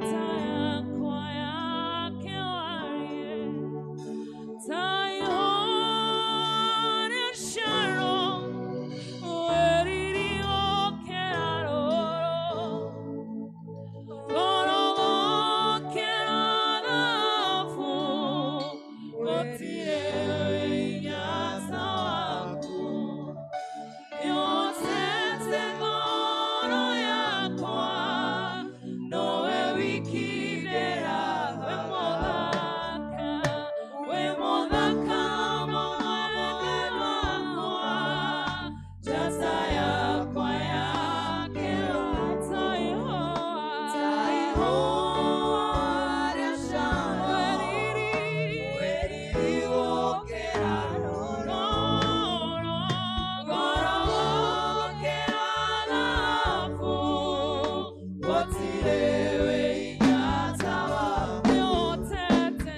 Njata yakwa ya kĩwarie, ta ihũa Sharon, wĩ riri gũkĩra rũũru. Goro gũkĩra thahabu, gũtirĩ hinya ta waku. Nĩũhotete ngoro yakwa, nowe wiki ndĩra. Wĩ mũthaka mũno mwendwa wakwa, njata yakwa ya kĩroto, ta ihũa rĩa Sharon, wĩ riri gũkĩra rũũru. Goro gũkĩra thahabu, gũtirĩ hinya ta waku. Nĩũhotete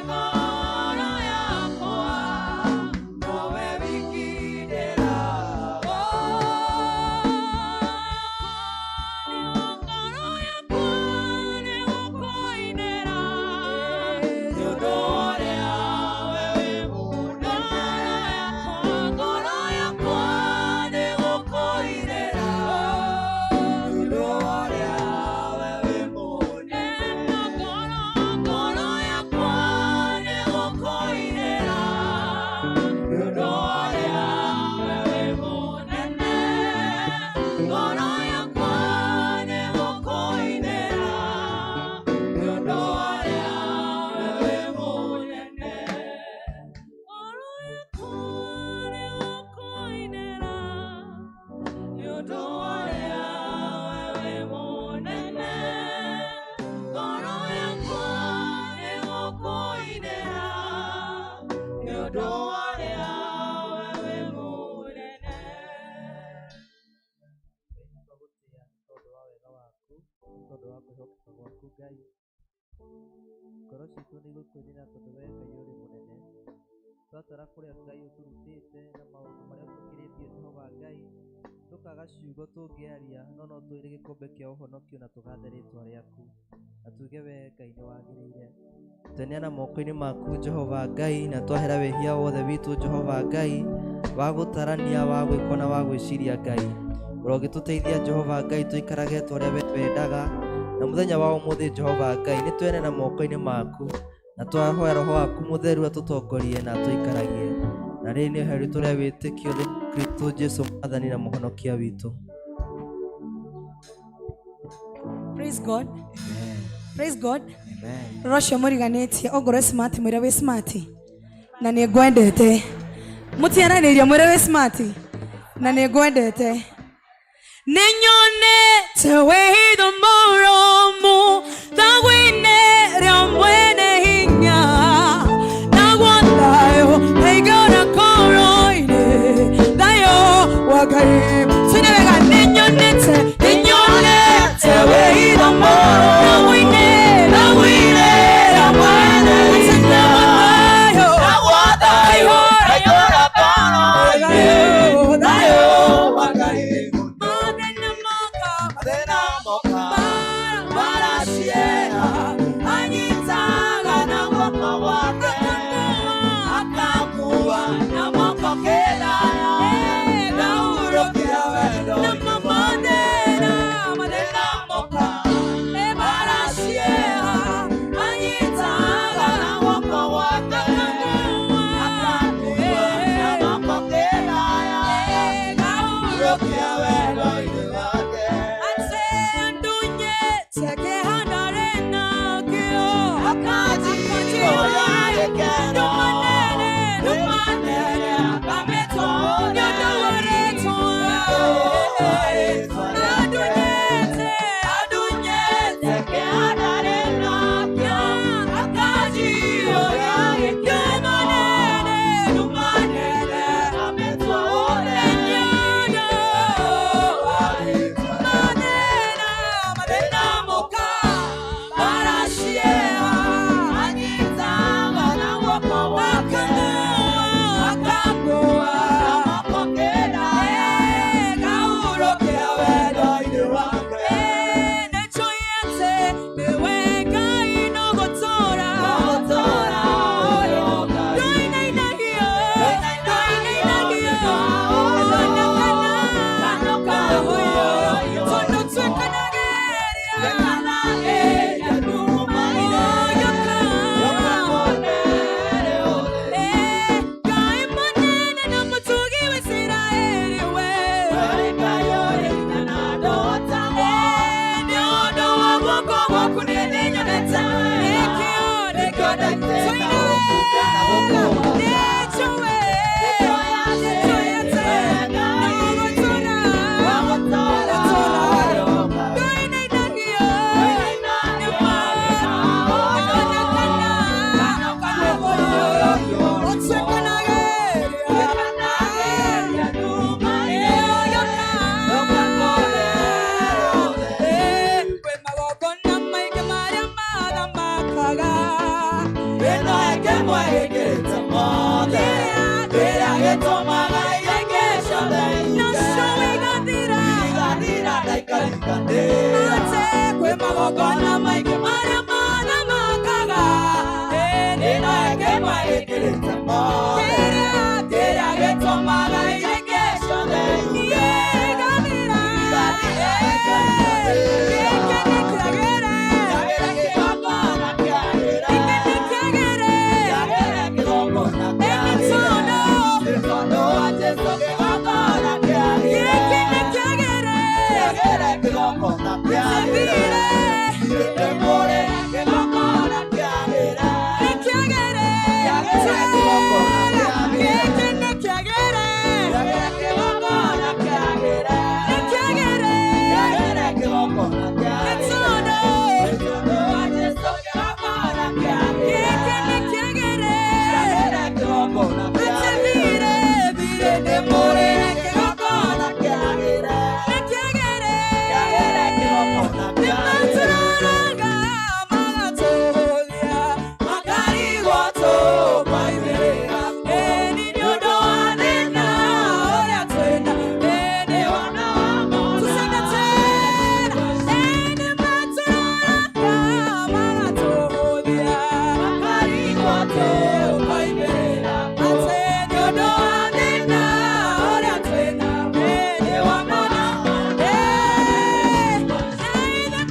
ngoro yakwa, nowe wiki ndĩra. Ngoro yakwa nĩgũkũinĩra, nĩ ũndũ ũrĩa we wĩ mũnene. Ngoro yakwa nĩgũkũinĩra, nĩ ũndũ ũrĩa we wĩ mũnene. Ngoro yakwa nĩgũkũinĩra, nĩ ũndũ ũrĩa we wĩ mũnene. Ngoro yakwa nĩgũkũinĩra, nĩ ũndũ ũrĩa we wĩ mũnene. Ngoro yakwa nĩgũkũinĩra, nĩ ũndũ ũrĩa we wĩ mũnene. Ngoro yakwa nĩgũkũinĩra, nĩ ũndũ ũrĩa we wĩ mũnene. Ngai, nĩtwagũtĩĩa nĩ tondũ wa wega waku, nĩ tondũ wa kwĩhokeka gwaku. Ngai, ngoro citũ nĩ igũkũinĩra tondũ we Ngai ũrĩ mũnene. Twatara kũrĩa Ngai ũtũrutĩte na maũndũ marĩa ũtũkĩrĩtie, Jehova Ngai, tũkaga ciugo tũngĩaria, no no tũire gĩkombe kĩa ũhonokio na tũgathe rĩtwa rĩaku na tuge we Ngai nĩ wagĩrĩire. Tweneana moko-inĩ maku, Jehova Ngai, na twahera wĩhia wothe witũ, Jehova Ngai, wa gũtarania, wa gwĩkwo na wa gwĩciria. Ngai, ũrogĩtũteithia, Jehova Ngai, tũikarage ta ũrĩa we wendaga. Na mũthenya wa ũmũthĩ, Jehova Ngai, nĩ tweneana moko-inĩ maku na twahoya Roho waku Mũtheru atũtongorie na atũikaragie. Na rĩrĩ nĩ ihoya ritũ rĩa wĩtĩkio thĩinĩ wa Kristo Jesu, Mwathani na Mũhonokia witũ. Praise God. Amen. Praise God. Amen. Rora ũcio mũriganĩtie, ongorwo wĩ smart, mwĩre wĩ smart na nĩ ngwendete. Mũtiaranĩirie, mwĩre wĩ smart na nĩ ngwendete. Nĩ nyonete wĩhitho mũrũmu thagwinĩ rĩa mwene hinya, naguo thayũ kaingĩra ngoro-inĩ, thayũ wa Ngai. Tũine wega. Nĩ nyonete, nĩ nyonete wĩhitho mũrũmu thagwinĩ rĩa mwene hinya, naguo thayũ kaingĩra ngoro-inĩ, thayũ wa Ngai. Mathĩna moka, Mathĩna moka, maraciera, anyitaga na guoko gwake, akakua na moko kĩraya, ngahurũkĩra wendo. Mathĩna moka, maraciera, anyitaga na guoko gwake, akakua na moko kĩraya, ngahurũkĩra wendo-inĩ wake. Akajihũra gĩkeno, nĩmanene akamĩtũũra, adunyete kĩandarĩ nakĩo, akajihũra gĩkeno, nĩmanene akamĩtũũra. Mathĩna moka. kĩgongona kĩagĩre. Thirĩ mũrĩhe kĩgongona kĩagĩre. Nĩkĩagĩre. Kĩagĩre kĩgongona kĩagĩre. Gĩkĩ nĩkĩagĩre. Kĩagĩre kĩgongona kĩagĩre. Nĩkĩagĩre. Kĩagĩre kĩgongona Nĩ kĩagĩre. tondũ Nĩ tondũ wa Jesũ kĩgongona kĩagĩre. gĩkĩ nĩkĩagĩre. Kĩagĩre kĩgongona Atĩ kĩagĩre. thirĩ, thirĩ Nĩ mũrĩhe kĩgongona kĩagĩre. nĩkĩagĩre. Kĩagĩre kĩgongona kĩagĩre. Nĩmatũroraga magatũhũthia, Makarigwo tũmaimĩrĩra. Ĩni nĩ ũndũ wa thĩna ũrĩa twĩna. Ĩni Wana wa mona. Tuseme tena. Ĩni matũroraga magatũhũthia, Makarigwo tũmaimĩrĩra. Atĩ nĩ ũndũ wa thĩna ũrĩa twĩna. Ĩni wa mona. Ĩ, na ithe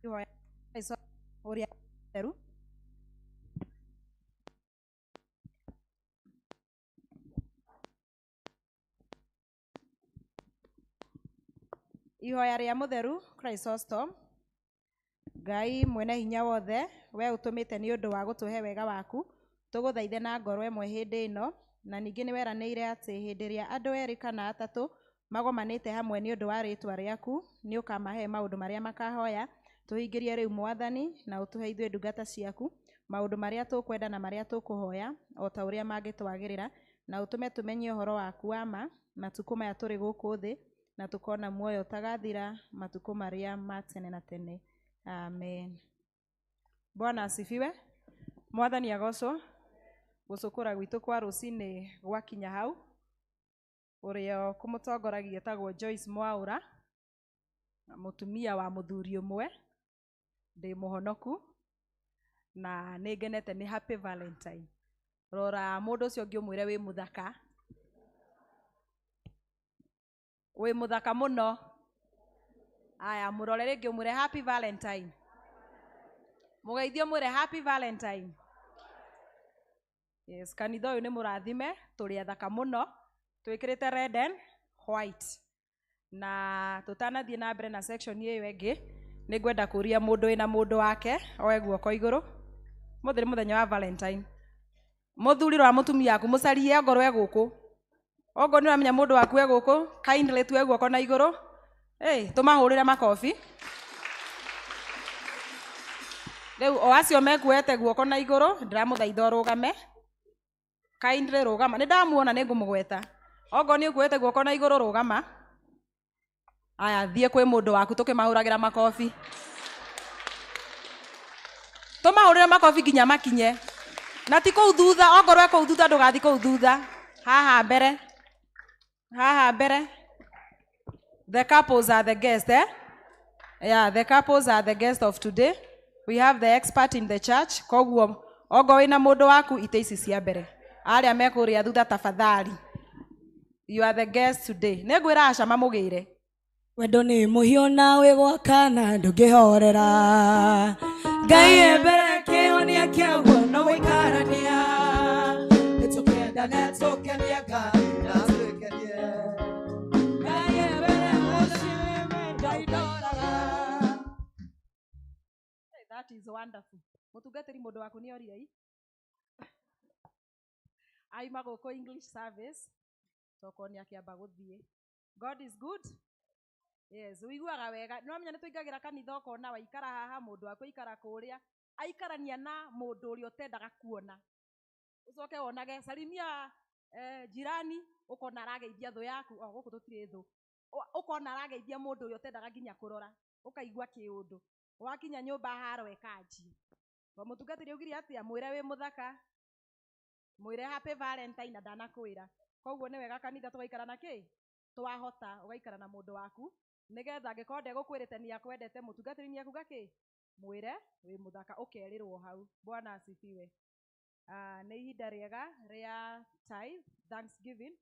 Ihoya ũrĩa theru. Ihoya rĩa mũtheru Chrysostom. Ngai mwene hinya wothe, we ũtũmĩte nĩ ũndũ wa gũtũhe wega waku, tũgũthaithe na ngoro ĩmwe hĩndĩ ĩno, na ningĩ nĩ weranĩire atĩ hĩndĩ ĩrĩa andũ erĩ kana atatũ magomanĩte hamwe nĩ ũndũ wa rĩĩtwa rĩaku, nĩ ũkamahe maũndũ marĩa makahoya. Tũhingĩrie rĩu Mwathani, na ũtũhe ithuĩ ndungata ciaku maũndũ marĩa tũkwenda na marĩa tũkũhoya o ta ũrĩa mangĩtwagĩrĩra, na ũtũme tũmenye ũhoro waku wa ma matukũ maya tũrĩ gũkũ thĩ, na tũkona muoyo ũtagathira matukũ marĩa ma tene na tene. Amen. Bwana asifiwe. Mwathani agocwo. Gũcũkũra gwitũ kwa rũcinĩ gwakinya hau, ũrĩa kũmũtongoragia etagwo Joyce Mwaũra, mũtumia wa mũthuri ũmwe, ndĩ mũhonoku na nĩ ngenete nĩ happy Valentine. Rora mũndũ ũcio ũngĩ ũmwĩre wĩ mũthaka, wĩ mũthaka mũno. Aya, mũrore rĩngĩ ũmwĩre happy Valentine. Mũgeithie ũmwĩre happy Valentine. Yes, kanitha ũyũ nĩ mũrathime, tũrĩ athaka mũno, twĩkĩrĩte red and white. Na tũtanathiĩ na mbere na section ĩyo ĩngĩ, nĩ ngwenda kũria mũndũ wĩna mũndũ wake oe guoko igũrũ. Mũthĩ nĩ mũthenya wa Valentine. Mũthuri rora mũtumia waku, mũcarie ongorwo e gũkũ. Ongorwo nĩ ũramenya mũndũ waku e gũkũ, kindly tuoe guoko na igũrũ. Hey, tũmahũrĩre makobi. Rĩu o acio mekuoete guoko na igũrũ, ndĩramũthaitha ũrũgame. Kindly rũgama. Nĩ ndamuona nĩ ngũmũgweta. Ongorwo nĩ ũkuoete guoko na igũrũ rũgama. Aya, thiĩ kwĩ mũndũ waku tũkĩmahũragĩra makobi. Tũmahũrĩre makobi nginya makinye. Na ti kũu thutha, ongorwo e kũu thutha ndũgathiĩ kũu thutha. Haha mbere. Haha mbere. The couples are the guests, eh? Yeah, the couples are the guests of today. We have the expert in the church. Koguo, ongo wĩna mũndũ waku itĩ ici cia mbere. Arĩa me kũrĩa thutha tafadhali. You are the guests today. Nĩ ngwĩra aca mamũgĩre. Wendo nĩ mũhiũ na wĩ gwakana ndũngĩhorera. Ngai e mbere kĩhonia kĩaguo no gũikarania. Nĩtũkendane tũkenie Ngai na twĩkenie. Ngai e mbere mũciĩ wendo ndoraga. Hey, that is wonderful. Mũtungatĩri mũndũ waku nĩ orire i? Aima gũkũ English service. Tokorwo nĩ akĩamba gũthiĩ. God is good. Yes, ũiguaga wega. Nĩ wamenya nĩ tũingagĩra kanitha ũkona waikara haha mũndũ waku aikara kũrĩa. Aikarania na mũndũ ũrĩa ũtendaga kuona. Ũcoke wonage salimia jirani, ũkona arageithia thũ yaku. O gũkũ tũtirĩ thũ. Ũkona arageithia mũndũ ũrĩa ũtendaga nginya kũrora. Ũkaigua kĩũndũ. Wakinya nyũmba haro ĩkanjia. To mũtungatĩri augire atĩa? Mwĩre wĩ mũthaka. Mwĩre happy Valentine na ndanakwĩra. Koguo nĩ wega kanitha tũgaikara na kĩ? Twahota ũgaikara na mũndũ waku nĩgetha angĩkorwo ndegũkwĩrĩte nĩ akwendete, mũtungatĩri nĩ akuga kĩ? Mwĩre wĩ mũthaka, ũkerĩrwo hau. Bwana asifiwe. Nĩ ihinda rĩega rĩa tithe, Thanksgiving.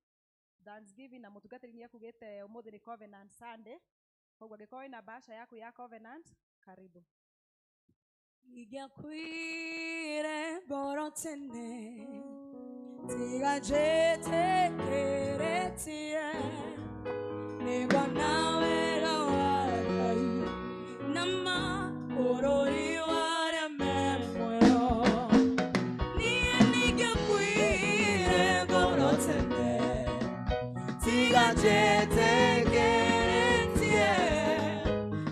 Thanksgiving na mũtungatĩri nĩ akugĩte ũmũthĩ nĩ Covenant Sunday. Koguo angĩkorwo wĩna bahasha yaku ya Covenant, karibu. Ingĩakuire ngoro tene, tiga njĩtĩkĩrĩtie, nĩngona wega wa Ngai na mabũrũri marĩa me muoyo. Niĩ ningĩakuire ngoro tene, Tiga njĩtĩkĩrĩtie,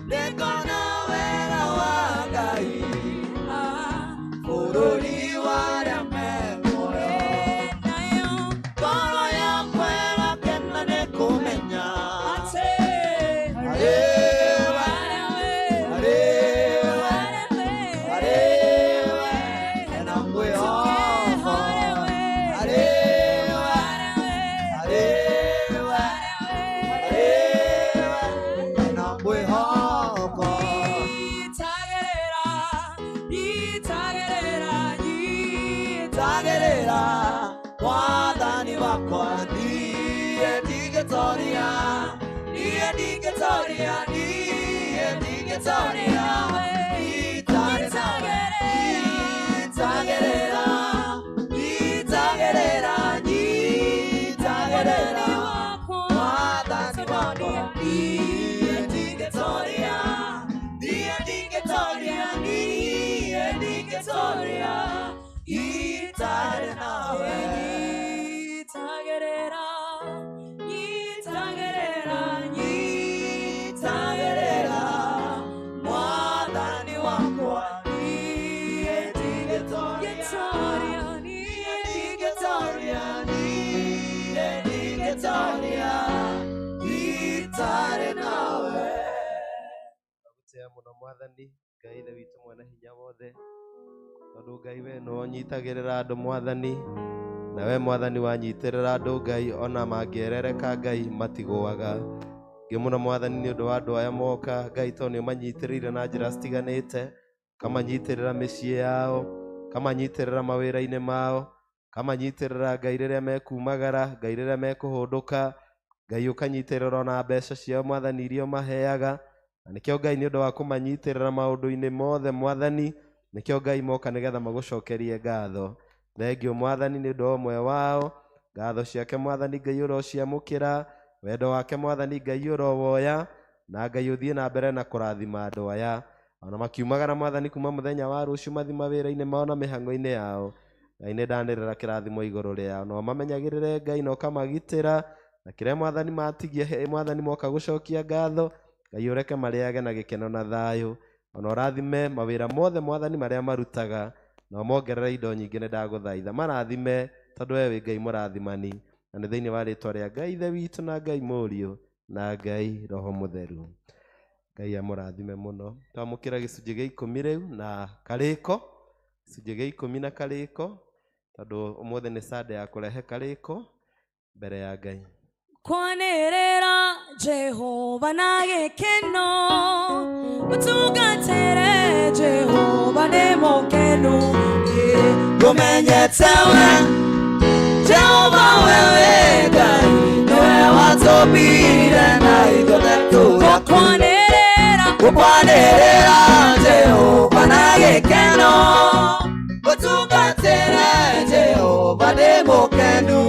nĩngona wega wa Ngai bũrũri warĩa me muoyo. Nayo Ngoro yakwa ĩgakena nĩ kũmenya atĩ arĩ we, arĩ we, arĩ we, hena mwĩhoko. Arĩ we, arĩ we, arĩ we, hena mwĩhoko. Itagĩrĩra, itagĩrĩra, Tagĩrĩra mwathani wakwa, niĩ ndingĩtoria, niĩ ndingĩtoria, niĩ ndingĩtoria. Niĩ ndingĩtoria, niĩ ndingĩtoria, niĩ ndingĩtoria itarĩ nawe. Nyitagĩrĩra, nyitagĩrĩra, Nyitagĩrĩra Mwathani wakwa, niĩ ndingĩtoria, nyitoria, niĩ ndingĩtoria, niĩ ndingĩtoria itarĩ nawe. Gũtĩa mũno Mwathani Ngai Ithe witũ mwene hinya wothe, tondũ Ngai we nĩwe ũnyitagĩrĩra andũ Mwathani, na we Mwathani wanyitĩrĩra andũ Ngai ona mangĩerereka Ngai matigũaga. Ngĩ mũno Mwathani nĩ ũndũ wa andũ aya moka Ngai, tondũ nĩ ũmanyitĩrĩire na njĩra citiganĩte, ũkamanyitĩrĩra mĩciĩ yao, ũkamanyitĩrĩra mawĩra-inĩ mao, ũkamanyitĩrĩra Ngai rĩrĩa mekumagara, Ngai rĩrĩa mekũhũndũka, Ngai ũkanyitĩrĩra ona mbeca ciao Mwathani iria ũmaheaga. Na nĩkĩo Ngai nĩ ũndũ wa kũmanyitĩrĩra maũndũ-inĩ mothe Mwathani, nĩkĩo Ngai moka nĩgetha magũcokerie ngatho. Thengiũ Mwathani nĩ ũndũ wa ũmwe wao, ngatho ciake Mwathani Ngai ũrociamũkĩra, wendo wake Mwathani Ngai ũrowoya, na Ngai ũthiĩ na mbere na kũrathima andũ aya. Ona makiumagara Mwathani kuma mũthenya wa rũciũ mathi mawĩra-inĩ mao na mĩhang'o-inĩ yao. Ngai nĩ ndanĩrĩra kĩrathimo igũrũ rĩao, na ũmamenyagĩrĩre Ngai na ũkamagitĩra, na kĩrĩa Mwathani matigia Mwathani moka gũcokia ngatho, Ngai ũreke marĩage na gĩkeno na thayũ. Ona ũrathime mawĩra mothe Mwathani marĩa marutaga, na ũmongerere indo nyingĩ nĩ ndagũthaitha. Marathime tondũ we wĩ Ngai mũrathimani, na nĩ thĩinĩ wa rĩtwa rĩa Ngai Ithe witũ na Ngai Mũriũ na Ngai Roho Mũtheru. Ngai amũrathime mũno. Twamũkĩra gĩcunjĩ gĩa ikũmi rĩu na karĩko, gĩcunjĩ gĩa ikũmi na karĩko, tondũ ũmũthĩ nĩ Sunday ya kũrehe karĩko mbere ya Ngai. Kwanĩrĩra Jehova na gĩkeno, ũtungatĩre Jehova nĩ mũkenu. Ngũmenyete we Jehova, wewe Ngai, nĩwe watũmbire na ithuothe tũrĩ aku. Gũkwanĩrĩra, Gũkwanĩrĩra Jehova na gĩkeno, ũtungatĩre Jehova ndĩ mũkenu.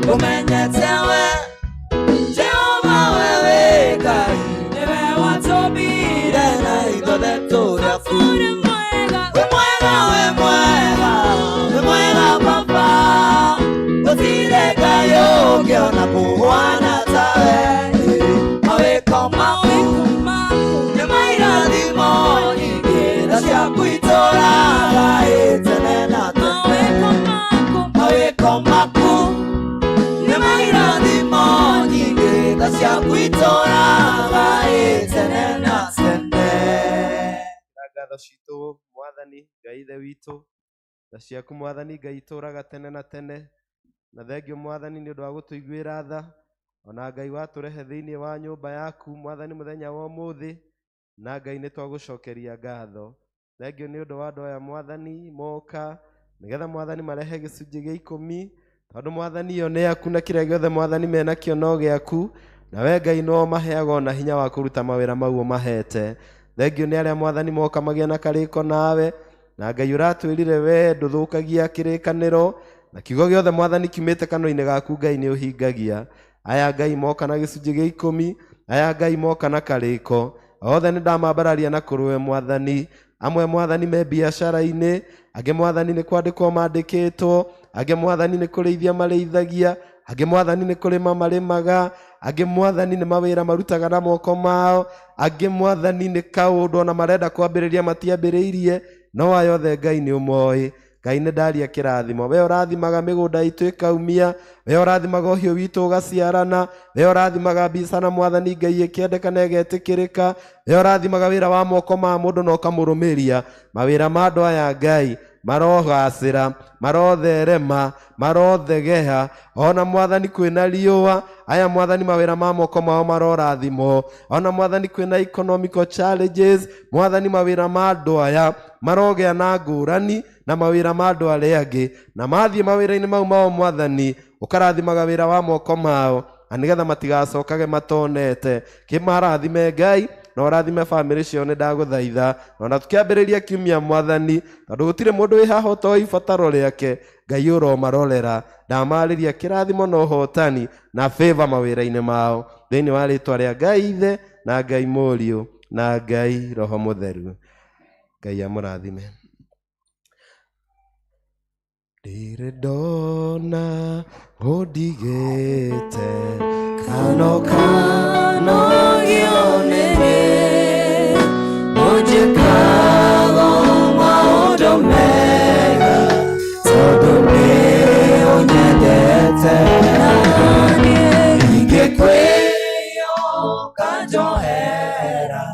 Ngũmenyete we Jehova, wewe Ngai, nĩwe watũmbire na ithuothe tũrĩ aku. ũrĩ mwega, Wĩ mwega, wĩ mwega, wĩ mwega Baba, gũtirĩ Ngai ũngĩ ona kũhuana tawe. Mawĩko maku maku nĩ mairathimo nyingĩ, tha ciaku itũũraga ĩ tene na tene. mawĩko maku Mawĩko maku nĩ mairathimo nyingĩ, tha ciaku itũũraga ĩ tene na tene. Na ngatho citũ Mwathani Ngai Ithe witũ, tha ciaku Mwathani Ngai itũũraga tene na tene. Na thengio Mwathani nĩ ũndũ wa gũtũiguĩra tha, ona Ngai watũrehe thĩinĩ wa nyũmba yaku Mwathani mũthenya wa ũmũthĩ, na Ngai nĩ twagũcokeria ngatho. Thengio nĩ ũndũ wa andũ aya Mwathani moka nĩgetha Mwathani marehe gĩcunjĩ gĩa ikũmi, tondũ Mwathani ĩyo nĩ yaku na kĩrĩa gĩothe Mwathani menakĩo no gĩaku, na we Ngai no maheaga ona hinya wa kũruta mawĩra mau ũmahete. Thengio nĩ arĩa Mwathani moka magĩa na karĩko nawe, na Ngai ũratwĩrire we ndũthũkagia kĩrĩkanĩro, na kiugo gĩothe Mwathani kiumĩte kanua-inĩ gaku Ngai nĩ ũhingagia. Aya Ngai moka na gĩcunjĩ gĩa ikũmi, aya Ngai moka na karĩko, othe nĩ ndamambararia na kũrũwe Mwathani. Amwe Mwathani me biacara-inĩ, angĩ Mwathani nĩ kwandĩkwo mandĩkĩtwo, angĩ Mwathani nĩ kũrĩithia marĩithagia, angĩ Mwathani nĩ kũrĩma marĩmaga, angĩ Mwathani nĩ mawĩra marutaga na moko mao, angĩ Mwathani nĩ kaũndũ ona marenda kwambĩrĩria matiambĩrĩirie, no aya othe Ngai nĩ ũmoĩ. Ngai nĩ ndaria kĩrathimo, we ũrathimaga mĩgũnda itũ ĩkaumia, we ũrathimaga ũhiũ witũ ũgaciarana, we ũrathimaga mbica na Mwathani Ngai ĩkĩendeka na ĩgetĩkĩrĩka, we ũrathimaga wĩra wa moko ma mũndũ na ũkamũrũmĩria. Mawĩra ma andũ aya Ngai marogacĩra, marotherema, marothegeha, ona Mwathani kwĩna riũa, aya Mwathani mawĩra ma moko mao marorathimwo, ona Mwathani kwĩna economical challenges, Mwathani mawĩra ma andũ aya marogĩa na ngũrani na mawĩra ma andũ arĩa angĩ, na mathiĩ mawĩra-inĩ mau mao Mwathani ũkarathimaga wĩra wa moko mao, na nĩgetha matigacokage matonete. Kĩmarathime Ngai, Na ũrathime bamĩrĩ ciao, nĩ ndagũthaitha. Ona tũkĩambĩrĩria kiumia Mwathani, tondũ gũtirĩ mũndũ wĩ haha ũtoĩ ibataro rĩake, Ngai ũromarorera. Ndamarĩria kĩrathimo na ũhotani na favor mawĩra-inĩ mao, thĩinĩ wa rĩtwa rĩa Ngai Ithe na Ngai Mũriũ na Ngai Roho Mũtheru. Ngai amũrathime. Ndirĩ ndona ũndigĩte kano kano gĩonere, ũnjĩkaga maũndũ mega tondũ nĩ ũnyendete. Ingĩkwĩyo ũkanjohera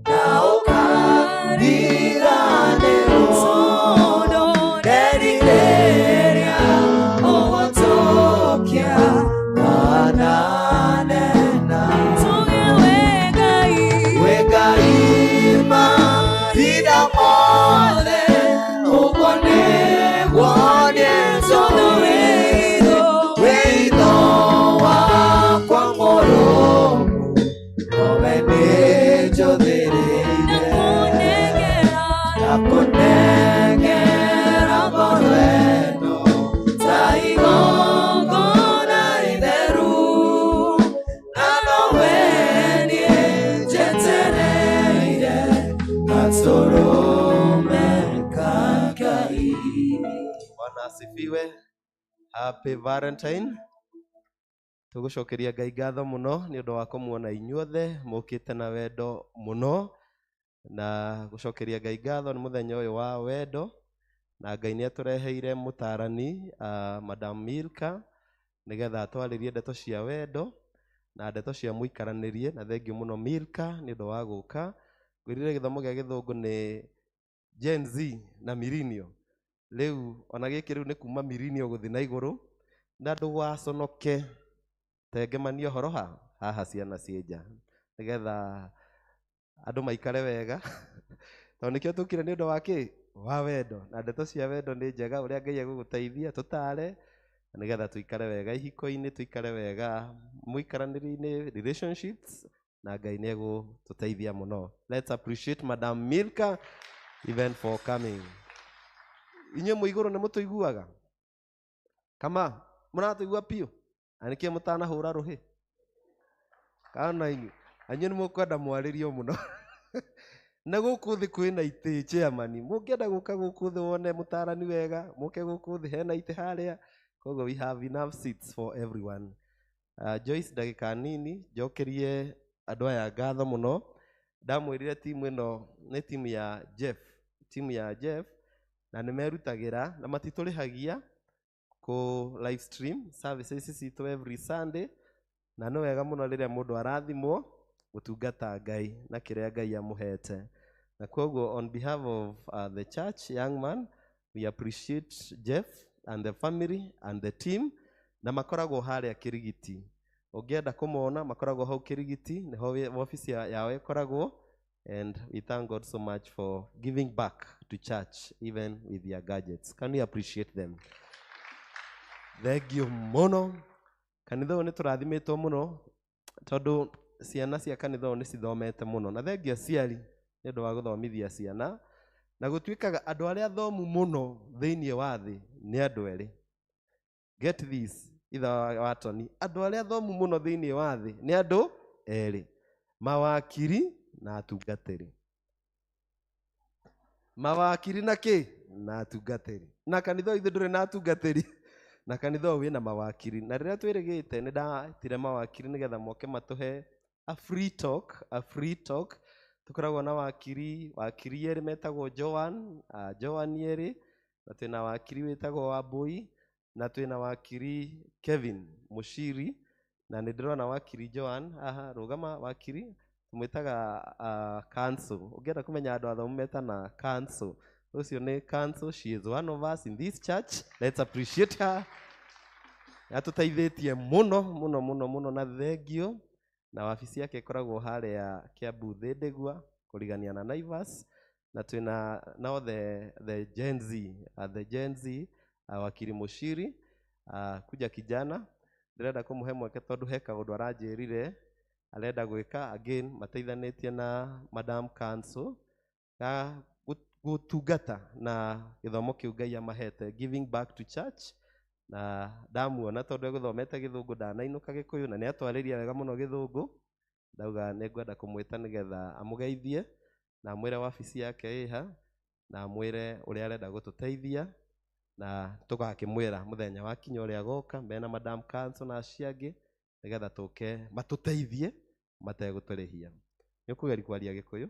na ũkariganĩrwo, nderirĩria ũgũtũkia mananena. We Ngai mahinda mothe, ũguo nĩguo nĩnjũĩ, wĩitho wakwa mũrũmu nowe nĩnjũthĩrĩire, na kũnengera ngoro ĩno ta igongona itheru, na nowe niĩ njetereire gatũrũme ka Ngai. Bwana asifiwe. Happy Valentine. Tũgũcokeria Ngai ngatho mũno nĩ ũndũ wa kũmuona inyuothe mũkĩte na wendo mũno, na gũcokeria Ngai ngatho nĩ mũthenya ũyũ wa wendo, na Ngai nĩ atũreheire mũtarani Madam Milka nĩgetha atwarĩrie ndeto cia wendo na ndeto cia mũikaranĩrie. Na thengiũ mũno Milka nĩ ũndũ wa gũka. Ngwĩrire gĩthomo gĩa gĩthũngũ nĩ Gen Z na millennial. Rĩu ona gĩkĩ rĩu nĩ kuma millennial gũthiĩ na igũrũ, na ndũgaconoke tengemania ũhoro ha haha ciana ciĩ nja, nĩgetha andũ maikare wega, tondũ nĩkĩo tũkire nĩ ũndũ wa kĩ wa wendo, na ndeto cia wendo nĩ njega, ũrĩa Ngai egũgũteithia tũtare nĩgetha tũikare wega ihiko-inĩ, tũikare wega mũikaranĩrie-inĩ, relationships, na Ngai nĩ egũtũteithia mũno. Let's appreciate Madam Milka even for coming. Inyuĩ mwĩ igũrũ nĩ mũtũiguaga? Kama mũratũigua piũ? Na nĩkĩo mũtanahũra rũhĩ? Kana inyuĩ anyuĩ nĩ mũkwenda mwarĩrio mũno? Na gũkũ thĩ kwĩna itĩ, chairman, mũngĩenda gũka gũkũ thĩ wone mũtarani wega, mũke gũkũ thĩ hena itĩ harĩa. Koguo we have enough seats for everyone. Joyce, ndagĩka nini njokerie andũ aya ngatho mũno. Ndamwĩrire timu ĩno nĩ timu ya Jeff, timu ya Jeff, na nĩ merutagĩra na matitũrĩhagia kũ live stream services citũ every Sunday, na nĩ wega mũno rĩrĩa mũndũ arathimwo gũtungata Ngai na kĩrĩa Ngai amũhete. Na koguo on behalf of the church, young man, we appreciate Jeff and the family and the team, na makoragwo harĩa Kĩrigiti. Ũngĩenda kũmona makoragwo hau Kĩrigiti, nĩho wabici yao ĩkoragwo. And we thank God so much for giving back to church even with their gadgets. Can we appreciate them? Thank you mũno. Kanitha ũyũ nĩ tũrathimĩtwo mũno, tondũ ciana cia kanitha ũyũ nĩ cithomete mũno, na thengia aciari nĩ ũndũ wa gũthomithia ciana. Na gũtuĩkaga andũ arĩa athomu mũno thĩinĩ wa thĩ nĩ andũ erĩ. Get this, itha wa Tony, andũ arĩa athomu mũno thĩinĩ wa thĩ nĩ andũ erĩ, mawakiri na atungatĩri. Mawakiri na kĩ? Na atungatĩri. Na kanitha ũyũ ithuĩ ndũrĩ na atungatĩri, na kanitha ũyũ wĩna mawakiri. Na rĩrĩa twĩrĩgĩte nĩ ndetire mawakiri nĩgetha moke matũhe a free talk, a free talk. Tũkoragwo na wakiri, wakiri erĩ metagwo Joan, Joan erĩ, na twĩna wakiri wĩtagwo Wambui, na twĩna wakiri Kevin Mushiri, na nĩ ndĩrona wakiri Joan haha. Rũgama wakiri, tũmwĩtaga counsel. Ũngĩenda kũmenya andũ athomu metana counsel, ũcio nĩ counsel. She is one of us in this church. Let's appreciate her. Atũteithĩtie mũno mũno mũno mũno, na thengio. Na wabici yake ĩkoragwo harĩa Kiambu Thĩndĩgua, kũrigania na Naivas. Na twĩna nao the Gen Z, the Gen Z, wakiri Mushiri, kuja kijana, ndĩrenda kũmũhe mweke tondũ he kaũndũ aranjĩrire. Arenda gwĩka again mateithanĩtie na Madam Council ga gũtungata na gĩthomo kĩu Ngai amahete, giving back to church. Na ndamuona tondũ egũthomete gĩthũngũ ndanainũka gĩkũyũ na nĩ atwarĩria wega mũno gĩthũngũ, ndauga nĩ ngwenda kũmwĩta nĩgetha amũgeithie na amwĩre wabici yake ĩha na amwĩre ũrĩa arenda gũtũteithia, na tũgakĩmwĩra mũthenya wa kinya ũrĩa agoka mena Madam Council na acio angĩ nĩgetha tũke matũteithie mategũtũrĩhia. Nĩ ũkũgeria kwaria gĩkũyũ?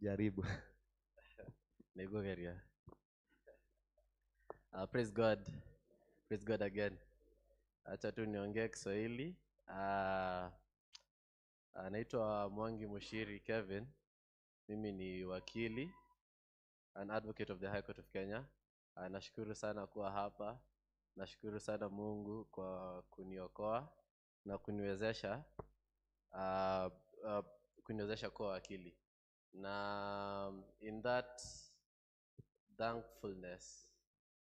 Jaribu. Nĩngũgeria. Praise God. Praise God again. Acha tu niongee Kiswahili. Naitwa Mwangi Mushiri Kevin. Mimi ni wakili, an advocate of the High Court of Kenya. Nashukuru sana kuwa hapa. Nashukuru sana Mungu kwa kuniokoa na kuniwezesha kuniwezesha kuwa wakili. Na in that thankfulness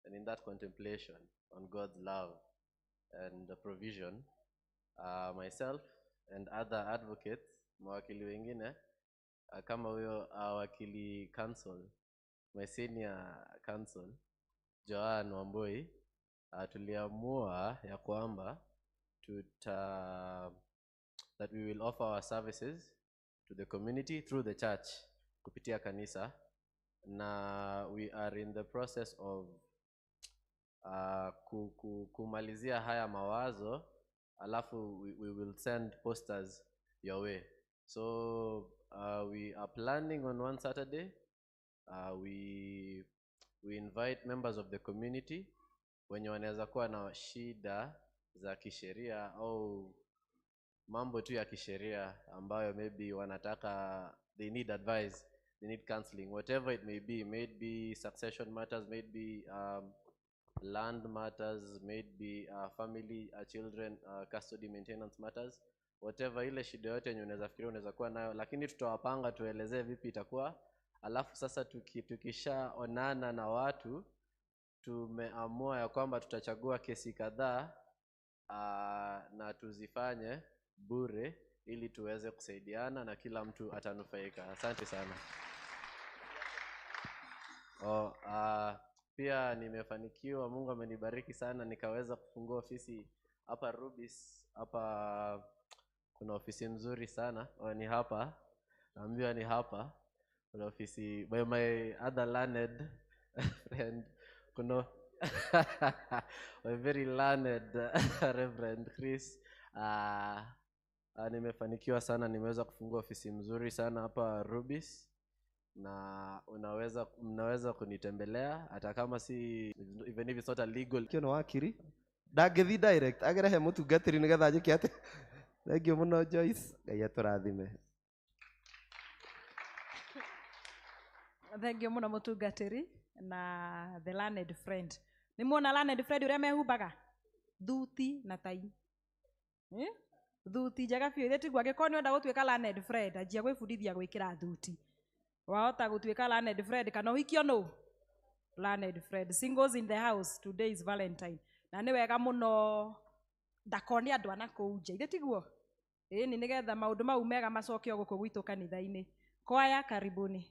and in that contemplation on God's love and the provision, myself and other advocates, mawakili wengine, kama huyo wakili counsel, my senior counsel, Joan Wambui, tuliamua ya kwamba that we will offer our services to the community through the church, kupitia kanisa. Na we are in the process of kumalizia haya mawazo, alafu we will send posters your way. So we are planning on one Saturday, we invite members of the community wenye wanaweza kuwa na shida za kisheria au mambo tu ya kisheria ambayo maybe wanataka, they need advice, they need counseling, whatever it may be, may it be succession matters, may it be land matters, may it be family, children, custody maintenance matters, whatever ile shida yote yenye unaweza fikiria unaweza kuwa nayo, lakini tutawapanga tuelezee vipi itakuwa. Alafu sasa tukishaonana na watu, tumeamua ya kwamba tutachagua kesi kadhaa na tuzifanye bure ili tuweze kusaidiana na kila mtu atanufaika. Asante sana. Pia nimefanikiwa, Mungu amenibariki sana, nikaweza kufungua ofisi hapa Rubis. Hapa kuna ofisi nzuri sana. Ni hapa, naambiwa ni hapa kuna ofisi by my other learned friend, kuna my very learned Reverend Chris. Nimefanikiwa sana, nimeweza kufungua ofisi mzuri sana hapa Rubis, na mnaweza kunitembelea hata kama si, even if it's not a legal. Kio no wakiri ndangĩthiĩ direct agerehe mũtungatĩri nĩgetha anjĩke atĩ. Thank you mũno Joyce, Ngai atũrathime. Thank you mũno mũtungatĩri na the learned friend. Nĩ muona learned friend ũrĩa mehumbaga thuti na tai, Thuti njega biũ. Ithe tiguo angĩkorwo nĩ ũrenda gũtuĩka learned friend, anjia gwĩbundithia gwĩkĩra thuti. Wahota gũtuĩka learned friend kana ũhikio nũ? Learned friend. Singles in the house, today is Valentine. Na nĩ wega mũno ndakone andũ a nakũu nja. Ithe tiguo? Ĩni nĩgetha maũndũ mau mega macoke o gũkũ gwitũ kanitha-inĩ. Kwaya, karibuni.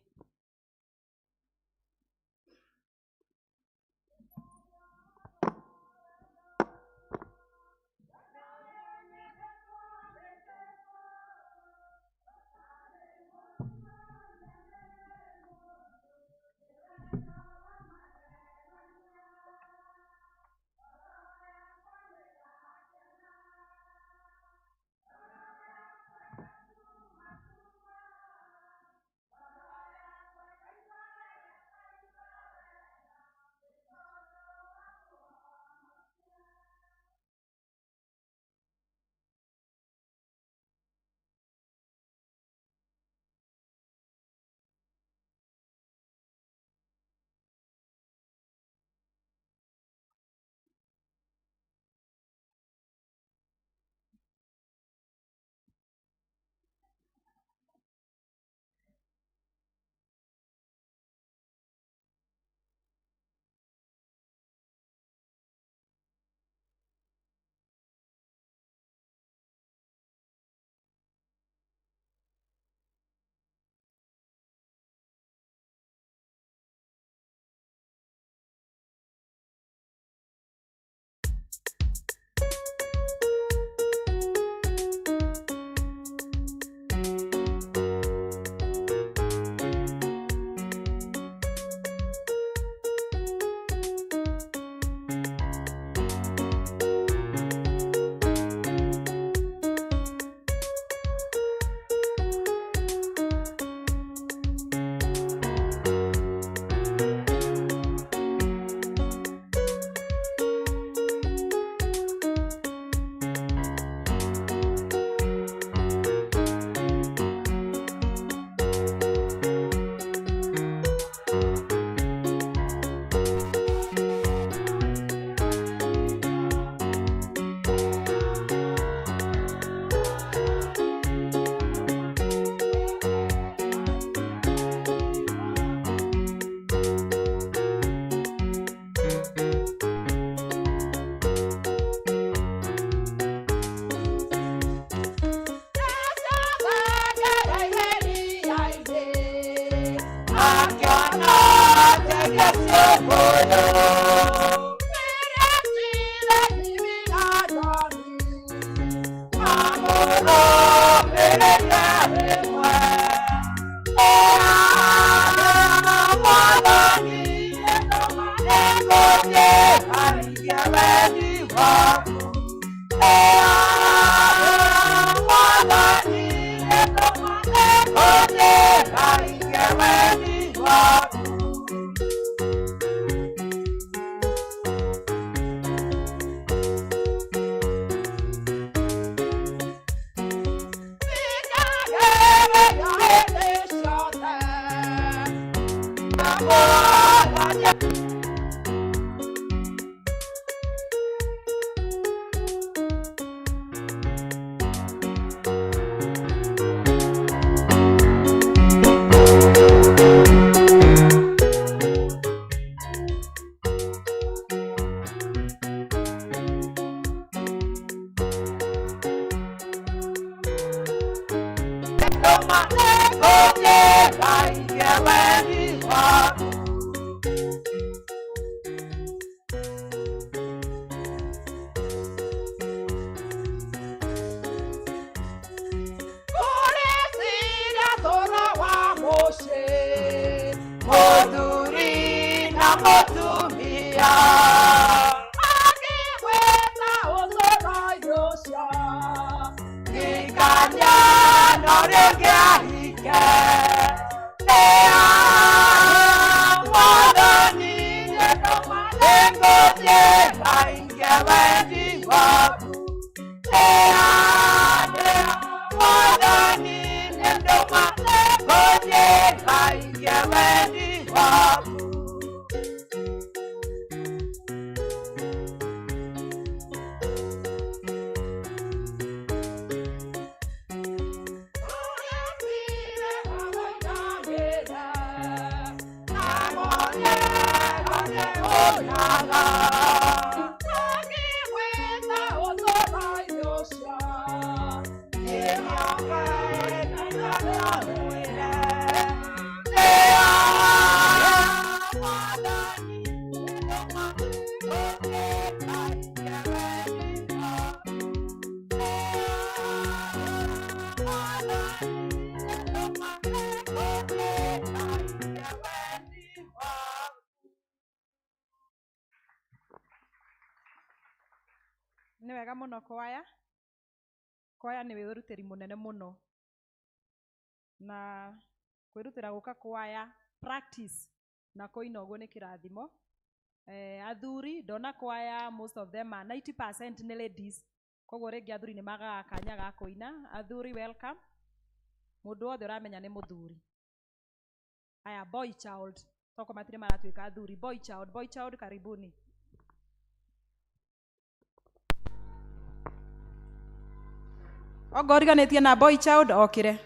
Nĩ wega mũno kwaya. Kwaya nĩ wĩrutĩri mũnene mũno, na kwĩrutĩra gũka kwaya practice na kũina ũguo nĩ kĩrathimo. Athuri ndona kwaya most of them are 90% nĩ ladies, koguo rĩngĩ athuri nĩ magaga kanya ga kũina. Athuri welcome, mũndũ wothe ũramenya nĩ mũthuri. Aya, boy child, toko matirĩ maratuĩka athuri. Boy child, boy child, karibuni. Ongo ũriganĩtie na boy child okire.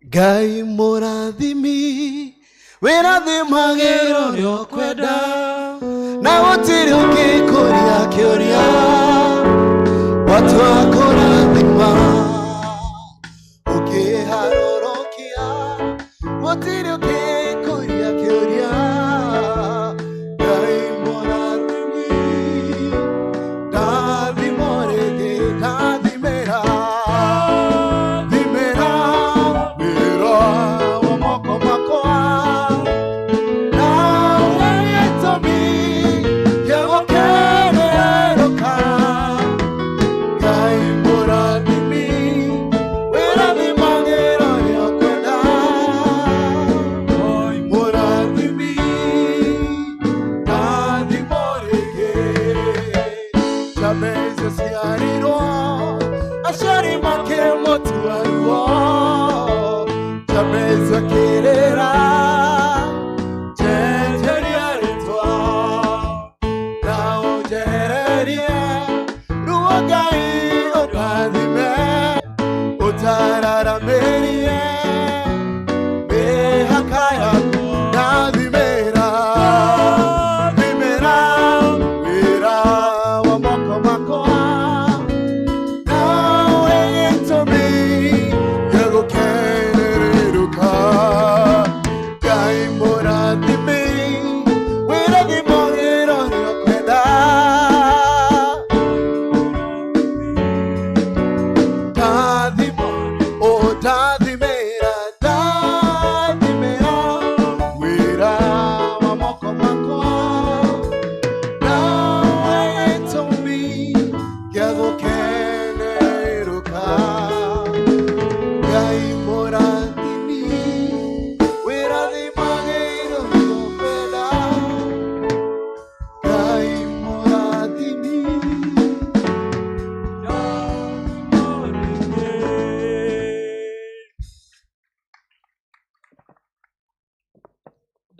Ngai mũrathimi wĩrathimagĩrwo nĩ ũkwenda na gũtirĩ ũngĩkũria kĩũria watua kũrathima ũkĩharũrũkia gũtirĩ ũngĩkũria kĩũria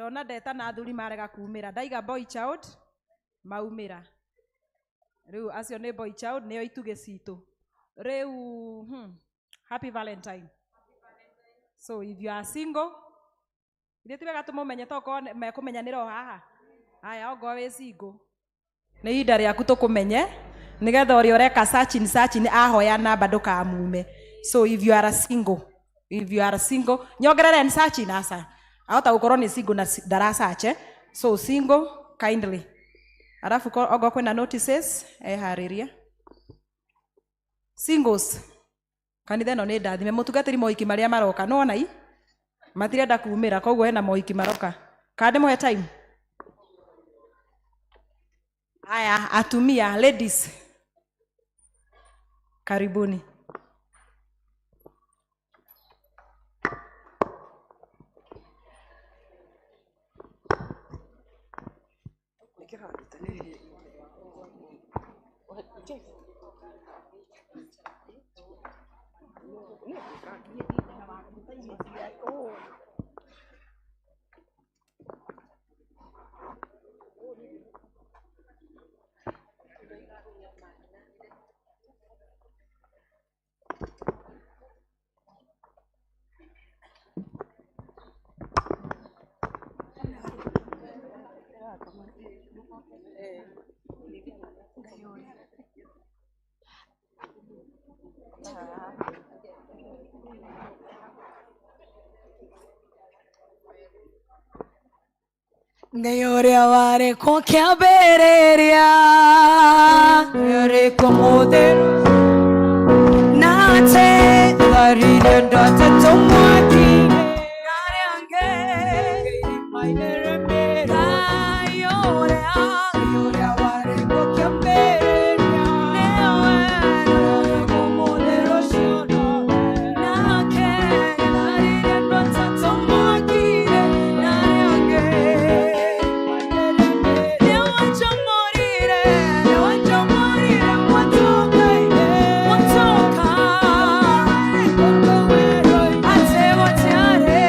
Ndona ndetana athuri marega kumĩra, ndaiga boy child maumĩra. Rĩu acio nĩ boy child, nĩo itugĩ citũ. Rĩu happy Valentine. So if you are single, ithuĩ ti wega tũmũmenye tokorwo mekũmenyanĩra o haha. Haya, ongorwo wĩ single, nĩ ihinda rĩaku tũkũmenye nĩgetha ũrĩa ũreka searching searching ahoya namba ndũkamume. So if you are single, if you are single, nyongerere n searching aca. Ahota gũkorwo nĩ single na ndarasearch, eh? So single kindly. Alafu ongorwo kwĩna notices eharĩrie. Singles, kanitha ĩno nĩ ndathime. Mũtungatĩri mohiki marĩa maroka nĩwona i matirenda kumĩra, koguo hena mohiki maroka. Kana ndĩmũhe time? Aya, atumia, ladies, karibuni. Ngai ũrĩa warĩ kuo kĩambĩrĩria, Nĩ kũ mũtheru, nate tharire ndatatu mwaki-inĩ, arĩa angĩ, mainĩrĩmĩrwo. Ngai ũrĩa Ũrĩa warĩ kuo kĩambĩrĩria, nĩwe nĩ kũ mũtheru ũcio nowe. nake tharire ndatatu mwaki-inĩ, na arĩa angĩ. Nĩwanjomorire, nĩwanjomorire mwatoka-inĩ, mwatoka. Ate gũtiarĩ,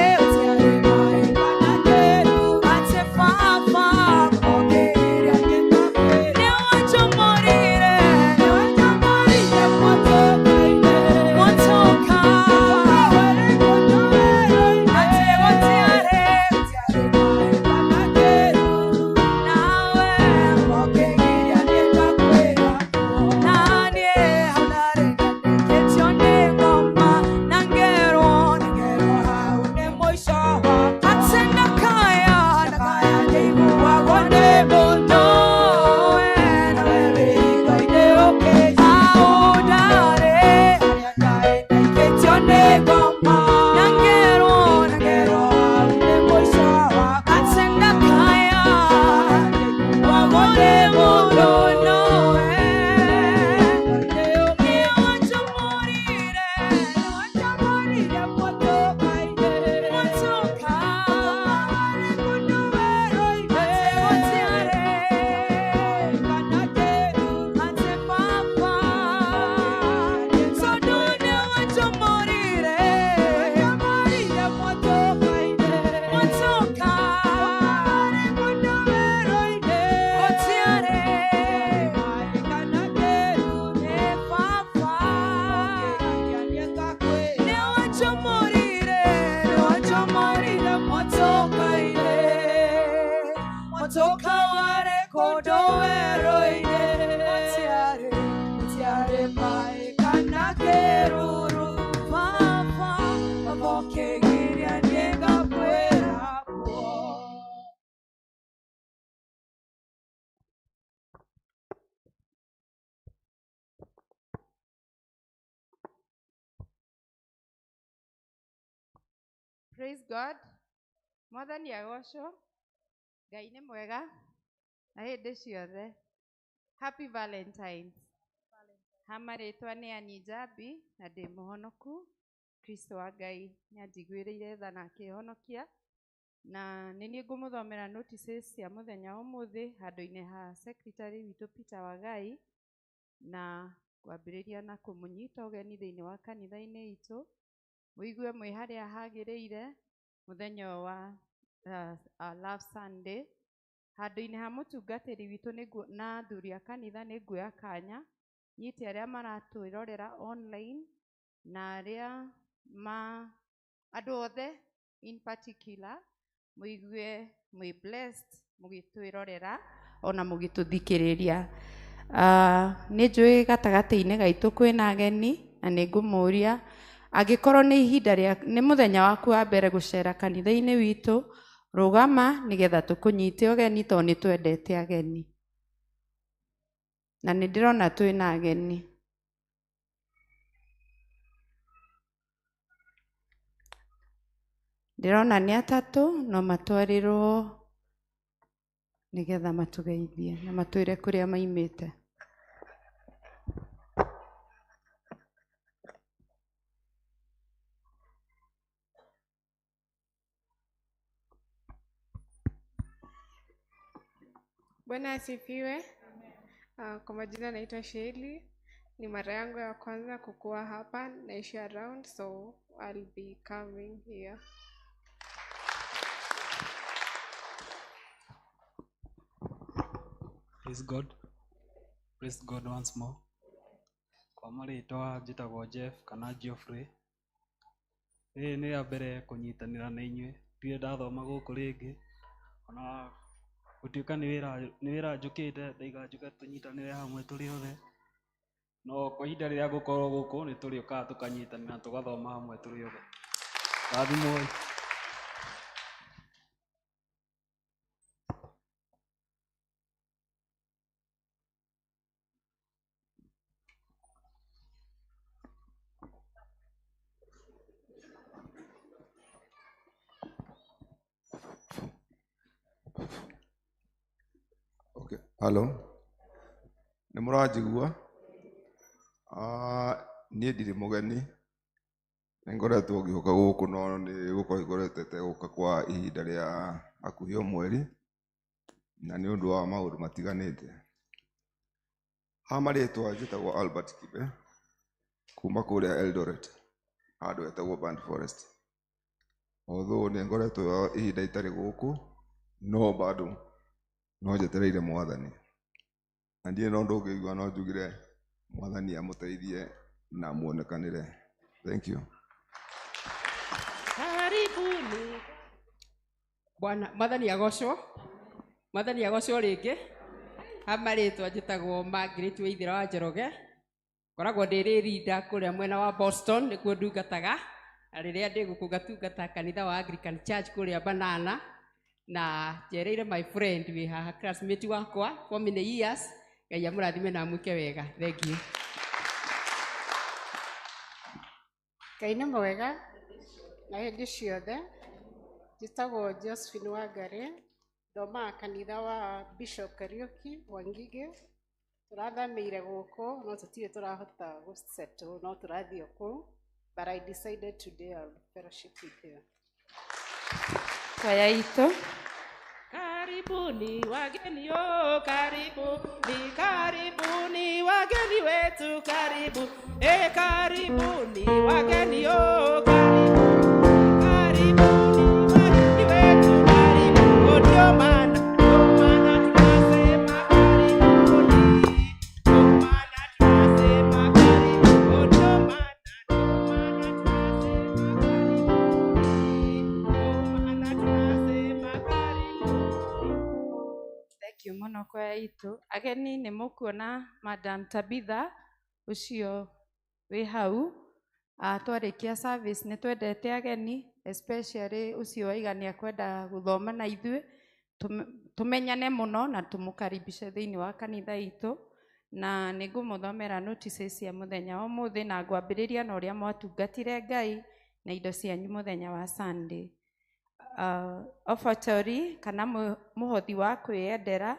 ate baba, nĩwanjomorire, mwatoka. Ate gũtiarĩ, nawe naniĩ hau ndarĩ ndandĩkĩtio nĩ ngoma na ngerwo atĩ ndakaya ndakaya ndĩiguagwo nĩ mũndũ hau ndarĩ na ngerwo atĩ ndakaya nĩ mũndũ nowe. Nĩwanjomorire, mwatoka. Ate gũtiarĩ, ate baba, tondũ nĩwanjomorire, mwatoka. Gũtiarĩ, nĩ baba. Nĩwanjomorire, nĩwanjomorire mwatoka-inĩ, mwatoka warĩ kũndũ werũ-inĩ. Gũtiarĩ, gũtiarĩ maĩ kana kĩruru, baba, baba ũkĩgiria niĩ ngakwĩra kuo. Praise God. Mwathani agocwo. Ngai nĩ mwega na hĩndĩ ciothe. Happy Valentines. Ha marĩtwa nĩ Annie Njambi na ndĩ mũhonoku. Kristo wa Ngai nĩ anjiguĩrĩire tha na akĩhonokia. Na nĩ niĩ ngũmũthomera notices cia mũthenya wa ũmũthĩ handũ-inĩ ha secretary witũ Peter Wagai, na ngwambĩrĩria na kũmũnyita ũgeni thĩinĩ wa kanitha-inĩ itũ. Mũigue mwĩ harĩa hagĩrĩire mũthenya ũyũ wa Love Sunday. Handũ-inĩ ha mũtungatĩri witũ nĩguo na athuri a kanitha nĩ nguoya kanya nyite arĩa maratwĩrorera online na arĩa ma andũ othe in particular mũigue mwĩ blessed mũgĩtwĩrorera ona mũgĩtũthikĩrĩria. Nĩ njũĩ gatagatĩ-inĩ gaitũ kwĩna ageni na nĩ ngũmũria angĩkorwo nĩ ihinda rĩa nĩ mũthenya waku wa mbere gũcera kanitha-inĩ witũ, rũgama nĩgetha tũkũnyite ũgeni tondũ nĩ twendete ageni. Na nĩ ndĩrona twĩna ageni. Ndĩrona nĩ atatũ no matwarĩrwo nĩgetha matũgeithie na matwĩre kũrĩa maimĩte. Bwana asifiwe. Kwa majina naitwa Sheli. Ni mara yangu ya kwanza kukua hapa, naishi around, so I'll be coming here. Praise God. Praise God once more. Kwa marĩtwa njĩtagwo Jeff kana Geoffrey. Rĩrĩ nĩ rĩa mbere kũnyitanĩra na inyuĩ. Ndirĩ ndathoma gũkũ rĩngĩ. Ona gũtuĩka nĩ wĩra njũkĩte, ndaiga njũke tũnyitanĩre hamwe tũrĩ othe. No kwa ihinda rĩrĩa ngũkorwo gũkũ nĩ tũrĩũkaga tũkanyitanĩra tũgathoma hamwe tũrĩ othe. Rathimwoi. Okay. Hello. Nĩ mũranjigua? Niĩ ndirĩ mũgeni. Nĩ ngoretwo ngĩũka gũkũ no nĩ gũkorwo ngoretwo itegũka kwa ihinda rĩa hakuhĩ o mweri na nĩ ũndũ wa maũndũ matiganĩte. Ha marĩtwa njĩtagwo Albert Kibe kuma kũrĩa Eldoret handũ hetagwo Burnt Forest. Although nĩ ngoretwo ihinda itarĩ gũkũ no bado no njetereire mwathani. Na ndirĩ na ũndũ ũngĩigua no njugire mwathani amũteithie na muonekanĩre. Thank you. Karibuni. Bwana mwathani agocwo. Mwathani agocwo rĩngĩ. Ha marĩtwa njĩtagwo Margaret Waithera wa Njoroge. Ngoragwo ndĩ rĩrinda kũrĩa mwena wa Boston nĩkuo ndungataga. Na rĩrĩa ndĩ gũkũ ngatungata kanitha wa Anglican Church kũrĩa Banana. Na njereire my friend wĩ haha classmate wakwa for many years. Ngai amũrathime na amwĩke wega. Thank you. Ngai nĩ mwega na hĩndĩ ciothe. Njĩtagwo Josephine Wangari, thomaga kanitha wa Bishop Kariuki Wangige. Tũrathamĩire gũkũ no tũtirĩ tũrahota gũsettle no tũrathiĩ o kũu, but I decided today I'll fellowship with you. Kwaya itũ. Karibuni wageni o, karibuni, karibuni wageni wetu, karibu, e karibuni wageni o, karibuni, karibuni wageni wetu, karibu, ndio maana, ndio maana tunasema karibuni, ndio maana tunasema karibu, ndio maana, ndio maana tunasema karibuni, ndio maana tunasema karibuni. Thank you mũno kwaya itũ. Ageni nĩ mũkuona Madam Tabitha ũcio wĩ hau. Twarĩkia service nĩ twendete ageni especially ũcio waiga nĩ akwenda gũthoma na ithuĩ tũmenyane mũno na tũmũkaribishe thĩinĩ wa kanitha itũ. Na nĩ ngũmũthomera notices cia mũthenya wa ũmũthĩ na ngwambĩrĩria na ũrĩa mwatungatire Ngai na indo cianyu mũthenya wa Sunday. Offertory kana mũhothi wa kwĩyendera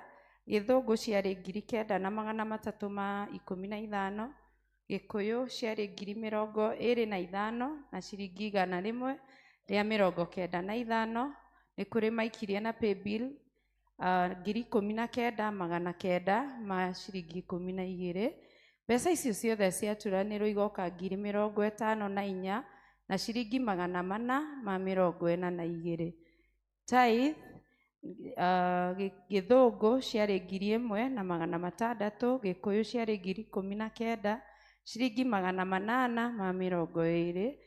gĩthũngũ ciarĩ 9,315, gĩkũyũ ciarĩ 25,195. Nĩ kũrĩ maikirie na paybill 19,912. Mbeca icio ciothe ciaturanĩrwo igoka 54,442. Tithe gĩthũngũ ciarĩ 1600, gĩkũyũ ciarĩ 19,000, ciringi 820,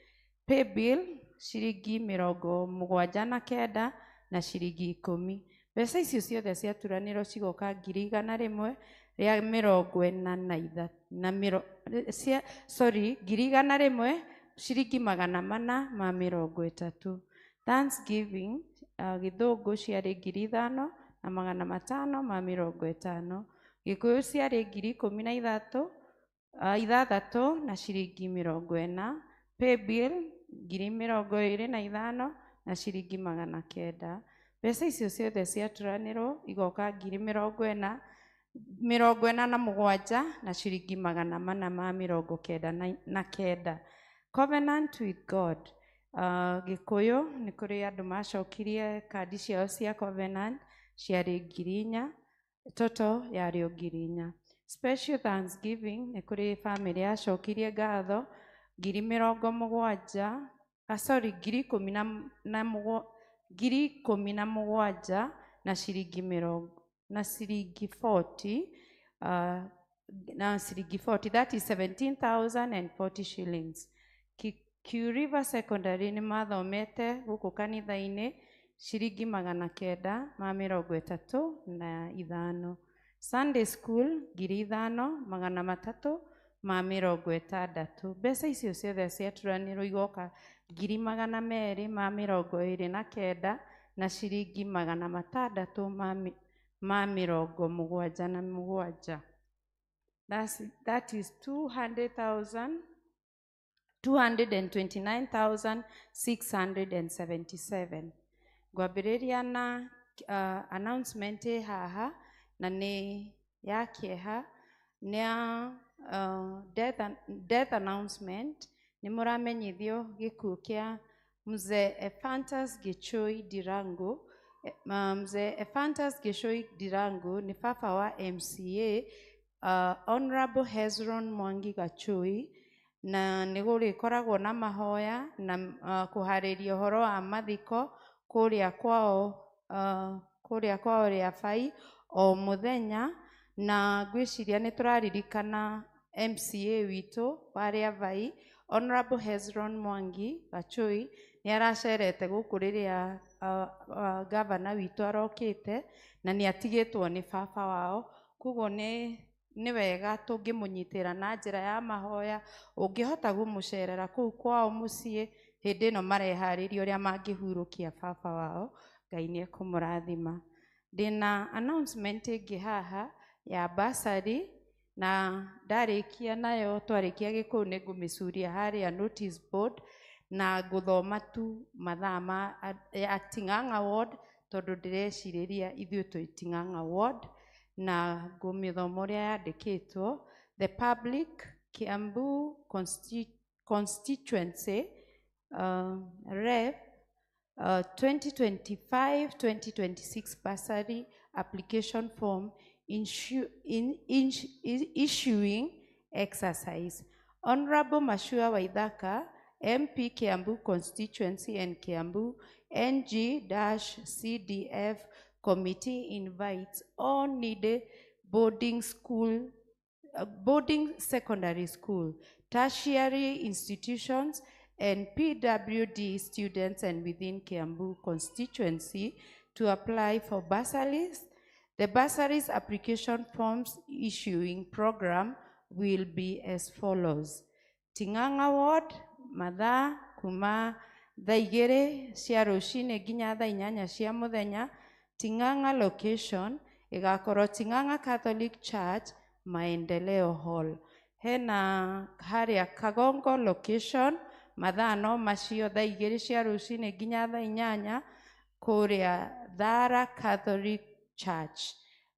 paybill ciringi 79 na ciringi 10. Mbeca icio ciothe ciaturanĩrwo cigoka 143 na sorry, 100,000 ciringi 430. Thanksgiving gĩthũngũ ciarĩ 5,550, gĩkũyũ ciarĩ 13,000 6 na ciringi 40, paybill 25,000 na ciringi 900. Mbeca icio ciothe ciaturanĩrwo igoka 47,499 na ciringi 499. Covenant with God, gĩkũyũ nĩ kũrĩ andũ macokirie kandi ciao cia covenant ciarĩ 4,000, toto yarĩ o 4,000. Special thanksgiving nĩ kũrĩ bamĩrĩ yacokirie ngatho 70,000, sorry, 17,000 na ciringi mĩrongo na ciringi 40, na ciringi 40, that is 17,040 shillings. Q River Secondary nĩ mathomete gũkũ kanitha-inĩ ciringi 935. Sunday school 5,360. Mbeca icio ciothe ciaturanĩrwo igoka 229,000 na ciringi 677. That is 200,000 229,677. Ngwambĩrĩria na announcement ĩ haha na nĩ ya kĩeha, nĩ ya death announcement. Nĩ mũramenyithio gĩkuũ kĩa Mzee Ephantus Gĩchũi Ndirangu. Mzee Ephantus Gĩchũi Ndirangu nĩ baba wa MCA Honorable Hezron Mwangi Gachui, na nĩ gũrĩkoragwo na mahoya na kũharĩria ũhoro wa mathiko kũrĩa kwao Rĩabai o mũthenya. Na ngwĩciria nĩ tũraririkana MCA witũ wa Rĩabai, Honorable Hezron Mwangi Gachui, nĩ aracerete gũkũ rĩrĩa gavana witũ arokĩte, na nĩ atigĩtwo nĩ baba wao. Koguo nĩ wega tũngĩmũnyitĩra na njĩra ya mahoya, ũngĩhota kũmũcerera kũu kwao mũciĩ hĩndĩ ĩno mareharĩria ũrĩa mangĩhurũkia baba wao. Ngai nĩ ekũmũrathima. Ndĩna announcement ĩngĩ haha ya bursary, na ndarĩkia nayo, twarĩkia gĩkũyũ, nĩ ngũmĩcuria harĩa notice board na ngũthoma tu mathaa ma ya Ting'ang'a ward, tondũ ndĩrecirĩria ithuĩ twĩ Ting'ang'a ward, na ngũmĩthoma ũrĩa yandĩkĩtwo. The public Kiambu constituency rep 2025-2026 bursary application form issuing exercise. Honorable Mashua Waithaka, MP Kiambu constituency and Kiambu NG-CDF committee invites all needed boarding school, boarding secondary school, tertiary institutions, and PWD students and within Kiambu constituency to apply for bursaries. The bursaries application forms issuing program will be as follows. Ting'ang'a ward, mathaa kuma thaa 2 cia rũcinĩ nginya thaa 8 cia mũthenya. Ting'ang'a location ĩgakorwo Ting'ang'a Catholic Church, Maendeleo Hall. Hena harĩa Kagongo location, mathaa no macio, thaa 2 cia rũcinĩ nginya thaa 8, kũrĩa Thara Catholic Church.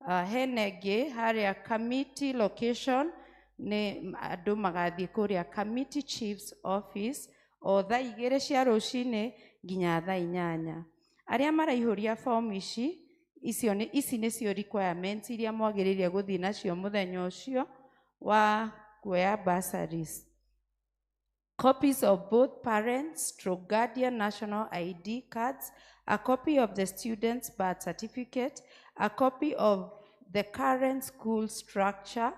Hena ĩngĩ harĩa Kamiti location, nĩ andũ magathiĩ kũrĩa Kamiti Chiefs Office o thaa 2 cia rũcinĩ nginya thaa 8. Arĩa maraihũria fomu ici, icio nĩ ici nĩcio requirements iria mwagĩrĩire gũthiĩ nacio mũthenya ũcio wa kuoya bursaries. Copies of both parents stroke guardian national ID cards a copy of the student's birth certificate, a copy of the current school structure,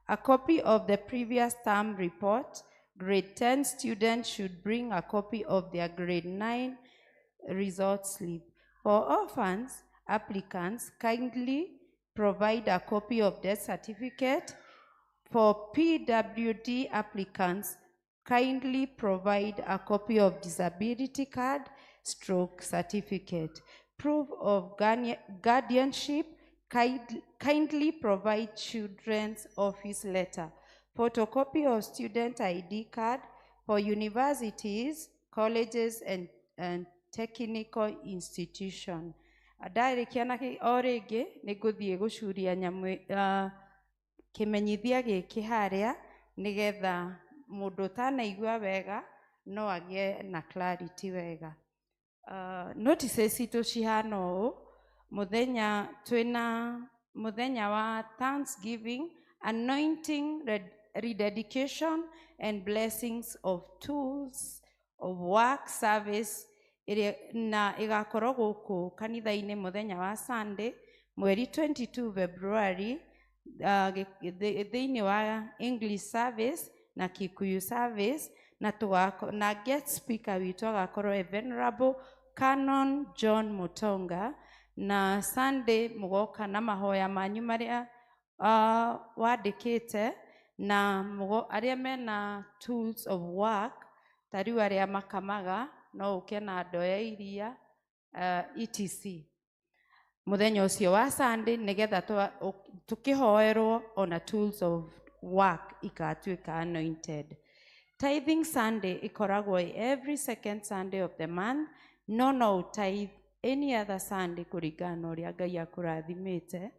a copy of the previous term report. Grade 10 students should bring a copy of their grade 9 result slip. For orphans, applicants, kindly provide a copy of death certificate. For PWD applicants, kindly provide a copy of disability card stroke certificate. Proof of guardianship, kindly provide children's office letter. Photocopy of student ID card for universities, colleges, and technical institution. Ndarĩkia na o rĩngĩ nĩ ngũthiĩ gũcuria nyamũ kĩmenyithia gĩkĩ harĩa nĩgetha mũndũ ũtanaigua wega no agĩe na clarity wega. Notices citũ cihana ũũ, mũthenya twĩna mũthenya wa Thanksgiving, anointing, rededication and blessings of tools of work service ĩrĩa na ĩgakorwo gũkũ kanitha-inĩ mũthenya wa Sunday mweri 22 February, thĩinĩ wa English service na Kikuyu service, na tũgako, na guest speaker witũ agakorwo e Venerable Canon John Mutonga. Na Sunday mũgoka na mahoya manyu marĩa wandĩkĩte, na arĩa mena tools of work ta rĩu arĩa makamaga no ũke na ndoo ya iria, etc. Mũthenya ũcio wa Sunday nĩgetha tũkĩhoerwo ona tools of work ikatuĩka anointed. Tithing Sunday ĩkoragwo every second Sunday of the month, no tithe any other Sunday kũringana na ũrĩa Ngai akũrathimĩte.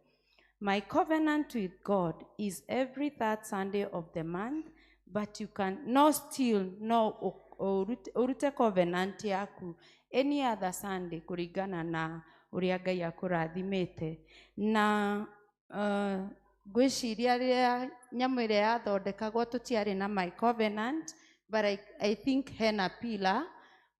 My covenant with God is every third Sunday of the month, but you can no still no ũrute covenant yaku any other Sunday kũringana na ũrĩa Ngai akũrathimĩte. Na ngwĩciria rĩrĩa nyamũ ĩrĩa yathondekagwo tũtiarĩ na my covenant, but I think hena pillar.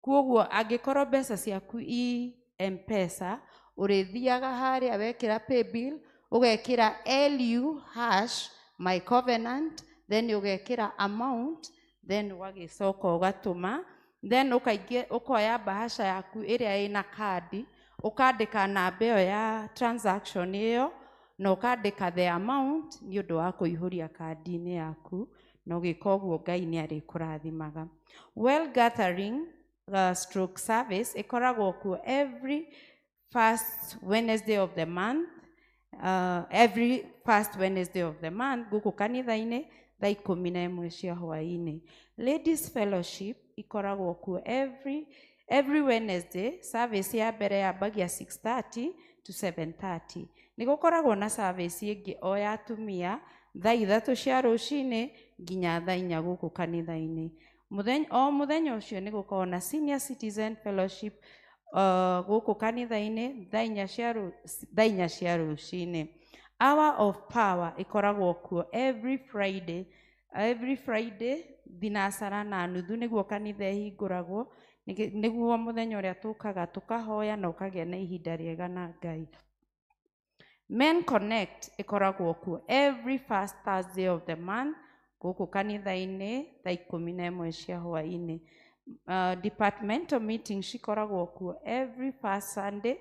Kwoguo angĩkorwo mbeca ciaku i M-Pesa, ũrĩthiaga harĩa wekĩra paybill, ũgekĩra LU hash my covenant, then ũgekĩra amount, then ũgagĩcoka ũgatũma, then ũkaingĩ ũkoya bahasha yaku ĩrĩa ĩna kandi, ũkandĩka namba ĩyo ya transaction ĩyo, na ũkandĩka the amount nĩ ũndũ wa kũihũria kandi-inĩ yaku, na ũgĩka ũguo Ngai nĩ arĩkũrathimaga. Well gathering stroke service ĩkoragwo kuo every first Wednesday of the month, every first Wednesday of the month gũkũ kanitha-inĩ thaa 11 cia hwaĩ-inĩ. Ladies Fellowship ikoragwo kuo every Wednesday, service ya mbere yambagia 6:30 to 7:30. Nĩ gũkoragwo na service ĩngĩ o ya atumia thaa 3 cia rũcinĩ nginya thaa 4 gũkũ kanitha-inĩ. O mũthenya ũcio nĩ gũkoragwo na Senior Citizen Fellowship gũkũ kanitha-inĩ thaa 4 cia rũcinĩ. Hour of Power ĩkoragwo kuo every Friday, every Friday thinacara na nuthu nĩguo kanitha ĩhingũragwo, nĩguo mũthenya ũrĩa tũkaga tũkahoya na ũkagĩa na ihinda rĩega na Ngai. Men Connect ĩkoragwo kuo every first Thursday of the month gũkũ kanitha-inĩ thaa 11 cia hwaĩ-inĩ. Departmental meeting cikoragwo kuo every first Sunday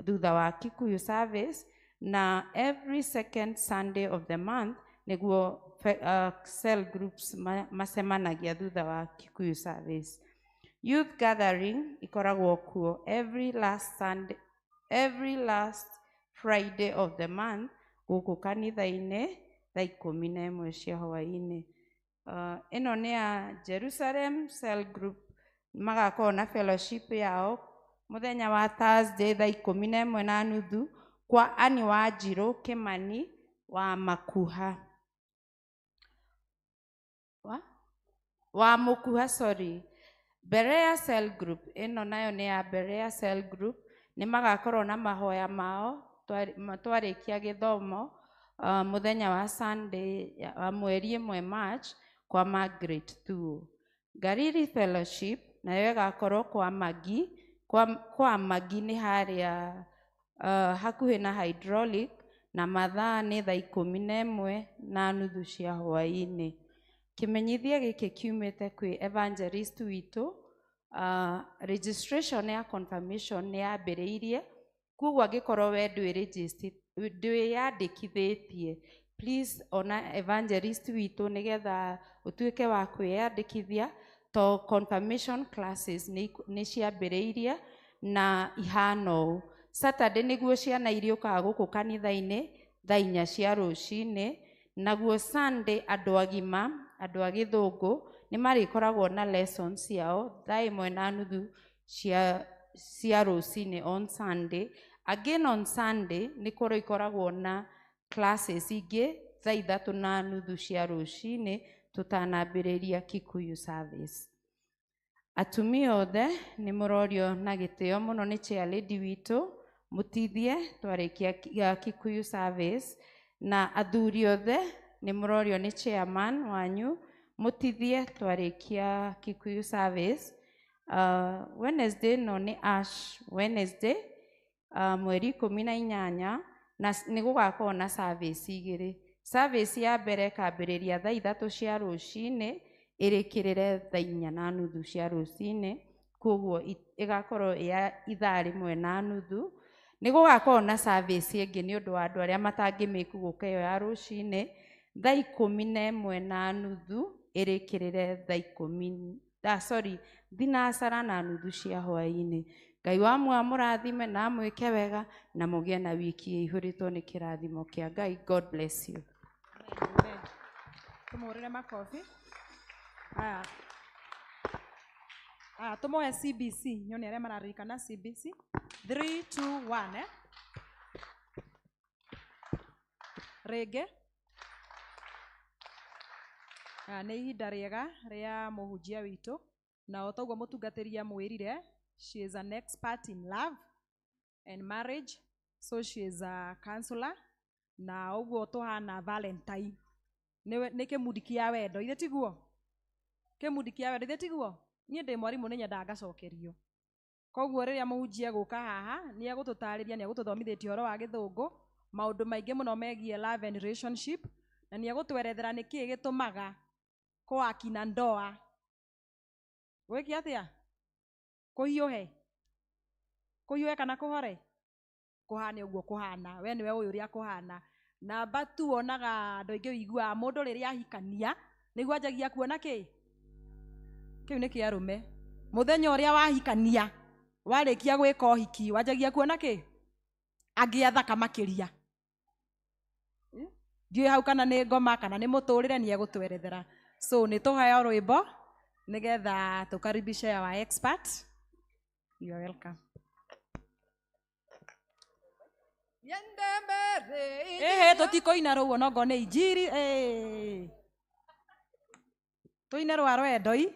thutha wa Kikuyu service, na every second Sunday of the month nĩguo cell groups macemanagia thutha wa Kikuyu service. Youth gathering ikoragwo kuo every last Sunday, every last Friday of the month gũkũ kanitha-inĩ thaa 11 cia hwaĩ-inĩ. Ĩno nĩ ya Jerusalem Cell Group, magakorwo na fellowship yao mũthenya wa Thursday thaa 11 na nuthu kwa Annie Wanjirũ Kimani wa Makuha. Wa Mukuha, sorry. Berea Cell Group, ĩno nayo nĩ ya Berea Cell Group, nĩ magakorwo na mahoya mao twarĩkia gĩthomo mũthenya wa Sunday wa mweri 1 March kwa Margaret Thuo. Gariri Fellowship nayo ĩgakorwo kwa Magi Kwa Magi nĩ harĩa hakuhĩ na hydraulic, na mathaa nĩ thaa 11:30 cia hwaĩ-inĩ. Kĩmenyithia gĩkĩ kiumĩte kwĩ evangelist witũ. Registration ya confirmation nĩ yambĩrĩirie, koguo angĩkorwo we ndwĩyandĩkithĩtie, please ona evangelist witũ nĩgetha ũtuĩke wa kwĩyandĩkithia, to confirmation classes nĩ ciambĩrĩirie na ihana ũũ. Saturday nĩguo ciana iriũkaga gũkũ kanitha-inĩ thaa 4 cia rũcinĩ, naguo Sunday andũ agima, andũ a gĩthũngũ nĩ marĩkoragwo na lessons ciao thaa 1:30 cia rũcinĩ on Sunday. Again on Sunday nĩ kũrĩkoragwo na classes ingĩ thaa 3:30 cia rũcinĩ tũtanambĩrĩria Kikuyu service. Atumia othe nĩ mũrorio na gĩtĩo mũno nĩ chair lady witũ, mũtithie twarĩkia Kikuyu service, na athuri othe nĩ mũrorio nĩ chairman wanyu, mũtithie twarĩkia Kikuyu service. Wednesday no nĩ Ash Wednesday, mweri 18, na nĩ gũgakorwo na service igĩrĩ. Service ya mbere ĩkambĩrĩria thaa 3 cia rũcinĩ ĩrĩkĩrĩre thaa 4:30 cia rũcinĩ, koguo ĩgakorwo ya ithaa 1:30. Nĩ gũgakorwo na service ĩngĩ nĩ ũndũ wa andũ arĩa matangĩmĩku gũka ĩyo ya rũcinĩ thaa 11:30 ĩrĩkĩrĩre thaa 9:30 cia hwaĩ-inĩ. Ngai wa muoyo amũrathime na amwĩke wega na mũgĩe na wiki ĩihũrĩtwo nĩ kĩrathimo kĩa Ngai. God bless you. Amen. Tũmũhũrĩre makobi. Aya. Aya, tũmoe CBC, nyone arĩa mararirikana CBC. 3 2 1 Rĩngĩ. Aya, nĩ ihinda rĩega rĩa mũhunjia witũ, na o toguo mũtungatĩri amwĩrire, she is an expert in love and marriage, so she is a counselor, na ũguo tũhana Valentine nĩ kĩmundi kĩa wendo, ithe tiguo? Kĩmundi kĩa wendo, ithe tiguo? Niĩ ndĩ mwarimũ nĩ nyendaga ngacokerio. Koguo rĩrĩa mũhunjia gũka haha nĩ egũtũtarĩria, nĩ egũtũthomithĩtie ũhoro wa gĩthũngũ, maũndũ maingĩ mũno megiĩ love and relationship, na nĩ egũtwerethera nĩkĩĩ gĩtũmaga kwakina ndoa gwĩke atĩa, kũhiũhe, kũhiũhe kana kũhore, kũhane ũguo kũhana, we nĩwe ũyũ ũrĩa kũhana. Namba tu wonaga andũ aingĩ ũiguaga mũndũ rĩrĩa ahikania nĩguo anjagia kuona kĩ kĩu nĩ kĩa arũme. Mũthenya ũrĩa wahikania warĩkia gwĩka ũhiki wanjagia kuona kĩ angĩ athaka makĩria. Ndiũĩ hau kana nĩ ngoma kana nĩ mũtũrĩre, nĩ egũtwerethera. So nĩ tũheo rwĩmbo nĩgetha tũkaribishe our expert. You are welcome. Ehe, tũtikũina rũu onongo nĩ injiri. Tũine rwa rwendo i.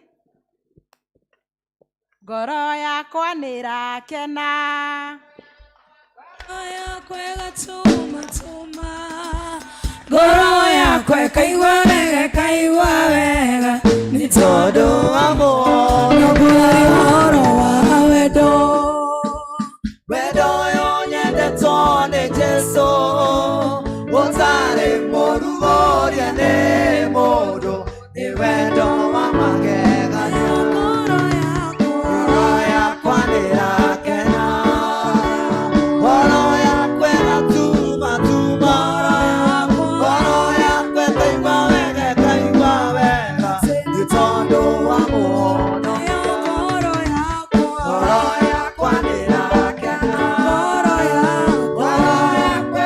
Ngoro yakwa nĩĩrakena, ngoro yakwa ĩgatũmatũma, ngoro yakwa ĩkaigua wega, ĩkaigua wega, nĩ tondũ wa mũhonokia ũhoro wa wendo. Wendo ũyũ nyendetwo nĩ Jesũ, ũtarĩ mũrugũrie nĩ mũndũ, nĩ wendo wa magegania. Ngoro yakwa nĩĩrakena, ngoro yakwa ĩgatumatuma, ngoro yakwa ĩkaigua wega, ĩkaigua wega, nĩ tondũ wa mũhonokia. Ngoro yakwa nĩĩrakena, ngoro yakwa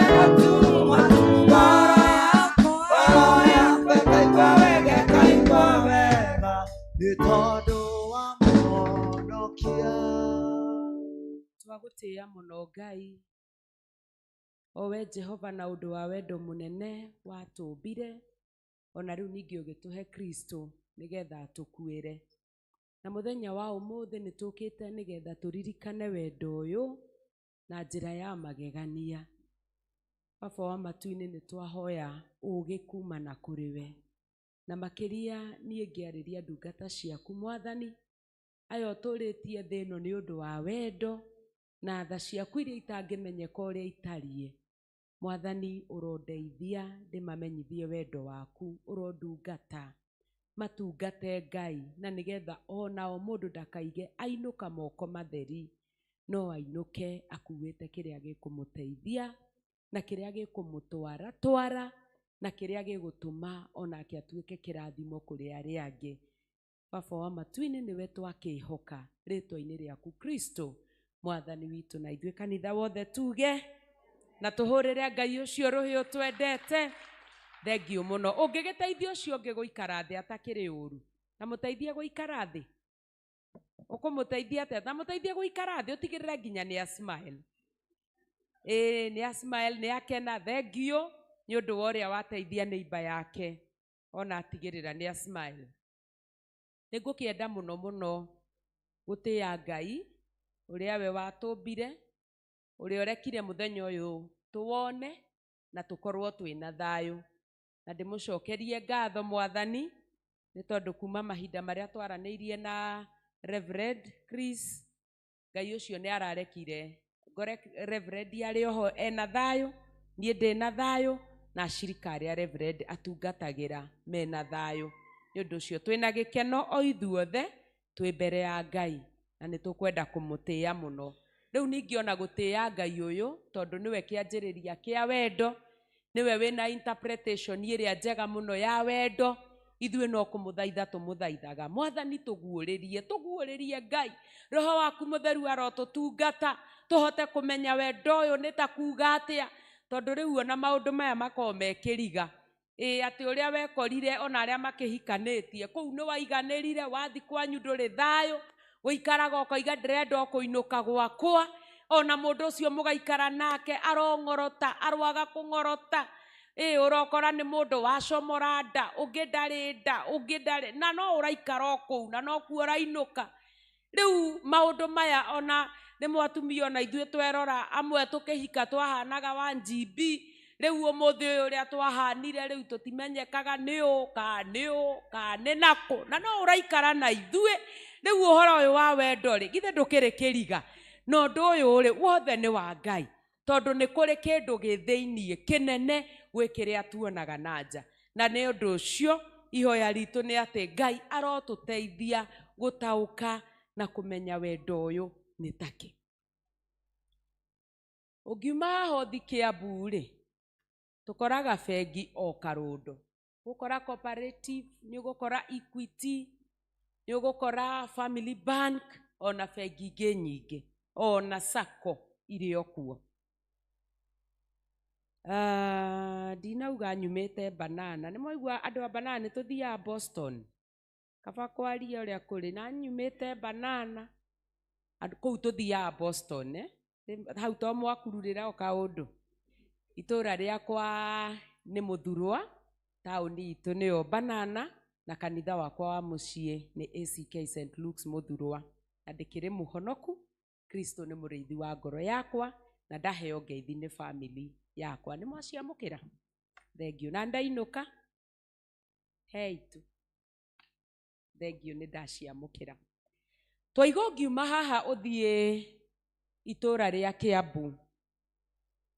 ĩgatumatuma, ngoro yakwa ĩkaigua wega, ĩkaigua wega, nĩ tondũ wa mũhonokia. Twagũtĩĩa mũno Ngai, o we Jehova, na ũndũ wa wendo mũnene watũmbire, ona rĩu ningĩ ũgĩtũhe Kristo nĩgetha atũkuĩre. Na mũthenya wa ũmũthĩ nĩ tũkĩte nĩgetha tũririkane wendo ũyũ na njĩra ya magegania. Baba wa matu-inĩ, nĩ twahoya ũũgĩ kumana kũrĩ we, na makĩria niĩ ngĩarĩria ndungata ciaku Mwathani, Aya ũtũrĩtie thĩ ĩno nĩ ũndũ wa wendo na tha ciaku iria itangĩmenyeka ũrĩa itariĩ. Mwathani, ũrondeithia ndĩmamenyithie wendo waku, ũrondungata matungate Ngai, na nĩgetha onao mũndũ ndakaige ainũka moko matheri, no ainũke akuĩte kĩrĩa gĩkũmũteithia na kĩrĩa gĩkũmũtwara twara na kĩrĩa gĩgũtũma onake atuĩke kĩrathimo kũrĩ arĩa angĩ. Baba wa matu-inĩ, nĩwe twakĩhoka rĩtwa-inĩ rĩaku Kristo Mwathani witũ, na ithuĩ kanitha wothe tuge na tũhũrĩre Ngai ũcio rũhĩ ũtwendete. Thengiũ mũno. Ũngĩgĩteithia ũcio ũngĩ gũikara thĩ atakĩrĩ ũru, na mũteithie gũikara thĩ, ũkũmũteithia atĩa? Ta mũteithie gũikara thĩ, ũtigĩrĩre nginya nĩ a smile. Ĩĩ, nĩ a smile, nĩ akena. Thengiũ nĩ ũndũ wa ũrĩa wateithia neighbor yake, ona atigĩrĩra nĩ a smile. Nĩ ngũkĩenda mũno mũno gũtĩĩa Ngai ũrĩa we watũmbire, ũrĩa ũrekire mũthenya ũyũ tũwone na tũkorwo twĩna thayũ. Na ndĩmũcokerie ngatho Mwathani nĩ tondũ kuma mahinda marĩa twaranĩirie na Reverend Chris, Ngai ũcio nĩ ararekire ngore Reverend arĩ oho ena thayũ, niĩ ndĩna thayũ, na acirika arĩa Reverend atungatagĩra mena thayũ. Nĩ ũndũ ũcio twĩna gĩkeno o ithuothe twĩ mbere ya Ngai, na nĩ tũkwenda kũmũtĩĩa mũno. Rĩu ningĩ ona gũtĩĩa Ngai ũyũ, tondũ nĩwe kĩanjĩrĩria kĩa wendo, nĩwe wĩna interpretation ĩrĩa njega mũno ya wendo, ithuĩ no kũmũthaitha tũmũthaithaga. Mwathani, tũguũrĩrie, tũguũrĩrie Ngai, roho waku mũtheru arotũtungata, tũhote kũmenya wendo ũyũ nĩ ta kuga atĩa, tondũ rĩu ona maũndũ maya makoragwo me kĩriga. Ĩĩ, atĩ ũrĩa wekorire ona arĩa makĩhikanĩtie kũu nĩ waiganĩrire, wathi kwanyu ndũrĩ thayũ, ũikaraga ũkoiga ndĩrenda o kũinũka gwakwa, ona mũndũ ũcio mũgaikara nake arong'orota, arwaga kũng'orota. Ĩĩ, ũrokora nĩ mũndũ wacomora nda, ũngĩ ndarĩ nda, ũngĩ ndarĩ, na no ũraikara o kũu, na nokuo ũrainũka. Rĩu maũndũ maya ona rĩmwe atumia ona ithuĩ twerora, amwe tũkĩhika twahanaga wa GB, rĩu ũmũthĩ ũyũ ũrĩa twahanire rĩu tũtimenyekaga nĩ ũ kana nĩ ũ kana nĩ nakũ, na no ũraikara na ithuĩ. Rĩu ũhoro ũyũ wa wendo rĩ, githĩ ndũkĩrĩ kĩriga? Na ũndũ ũyũ rĩ, wothe nĩ wa Ngai, tondũ nĩ kũrĩ kĩndũ gĩ thĩiniĩ kĩnene gwĩ kĩrĩa tuonaga na nja. Na nĩ ũndũ ũcio ihoya ritũ nĩ atĩ Ngai arotũteithia gũtaũka na kũmenya wendo ũyũ nĩ takĩ. Ũngiuma haha ũthi Kiambu rĩ, tũkoraga bengi o karũndo. Ũgũkora Cooperative, nĩ ũgũkora Equity, nĩ ũgũkora Family Bank, ona bengi ingĩ nyingĩ, ona SACCO irĩ o kuo. Ndinauga nyumĩte Banana, nĩ mwaigua andũ a Banana nĩ tũthiaga Boston, kaba kwaria ũrĩa kũrĩ, na nyumĩte Banana, andũ kũu tũthiaga Boston, hau to mwakururĩra o kaũndũ. Itũra rĩakwa nĩ Mũthurwa, taũni itũ nĩyo Banana, na kanitha wakwa wa mũciĩ nĩ ACK St. Luke's Mũthurwa. Na ndĩkĩrĩ mũhonoku, Kristo nĩ mũrĩithi wa ngoro yakwa, na ndaheo ngeithi nĩ family yakwa. Nĩ mwaciamũkĩra? Thengiũ. Na ndainũka, heitu. Thengiũ nĩ ndaciamũkĩra. Twaiga ũngiuma haha ũthiĩ itũra rĩa Kiambu,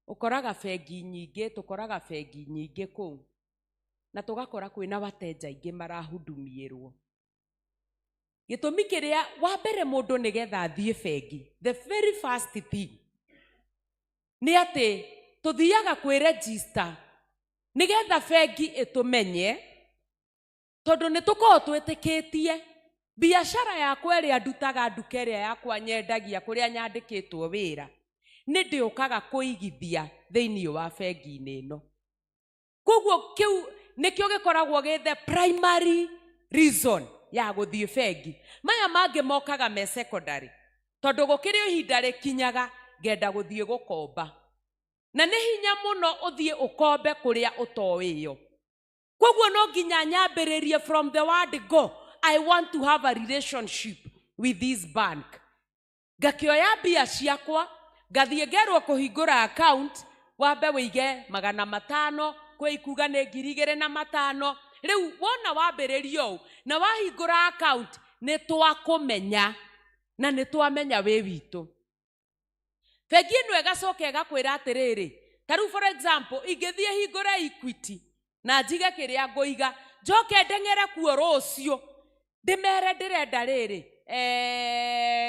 ũkoraga bengi nyingĩ, tũkoraga bengi nyingĩ kũu, na tũgakora kwĩna wateja aingĩ marahudumiĩrwo. Gĩtũmi kĩrĩa wa mbere mũndũ nĩgetha athiĩ bengi, the very first thing nĩ atĩ tũthiaga kwĩ register nĩgetha bengi ĩtũmenye, tondũ nĩ tũkoragwo twĩtĩkĩtie biacara yakwa ĩrĩa ndutaga, nduka ĩrĩa yakwa nyendagia, kũrĩa nyandĩkĩtwo wĩra, nĩ ndĩũkaga kũigithia thĩiniĩ wa bengi-inĩ ĩno. Koguo kĩu nĩkĩo gĩkoragwo gĩ the primary reason ya gũthiĩ bengi. Maya mangĩ mokaga me secondary, tondũ gũkĩrĩ o ihinda rĩkinyaga ngenda gũthiĩ gũkomba, na nĩ hinya mũno ũthiĩ ũkombe kũrĩa ũtoĩyo. Koguo no nginya nyambĩrĩrie from the word go, I want to have a relationship with this bank. Ngakĩoya mbia ciakwa, ngathiĩ ngerwo kũhingũra account, wambe wĩige 500, kwĩ ikuga nĩ 2,500. Rĩu wona wambĩrĩria ũũ na wahingũra account, nĩ twakũmenya. Na nĩ twamenya wĩ witũ. Bengi ĩno ĩgacoka ĩgakwĩra atĩrĩrĩ, ta rĩu for example, ingĩthiĩ hingũre Equity na njige kĩrĩa ngũiga, njoke ndeng'ere kuo rũciũ ndĩmere ndĩrenda rĩrĩ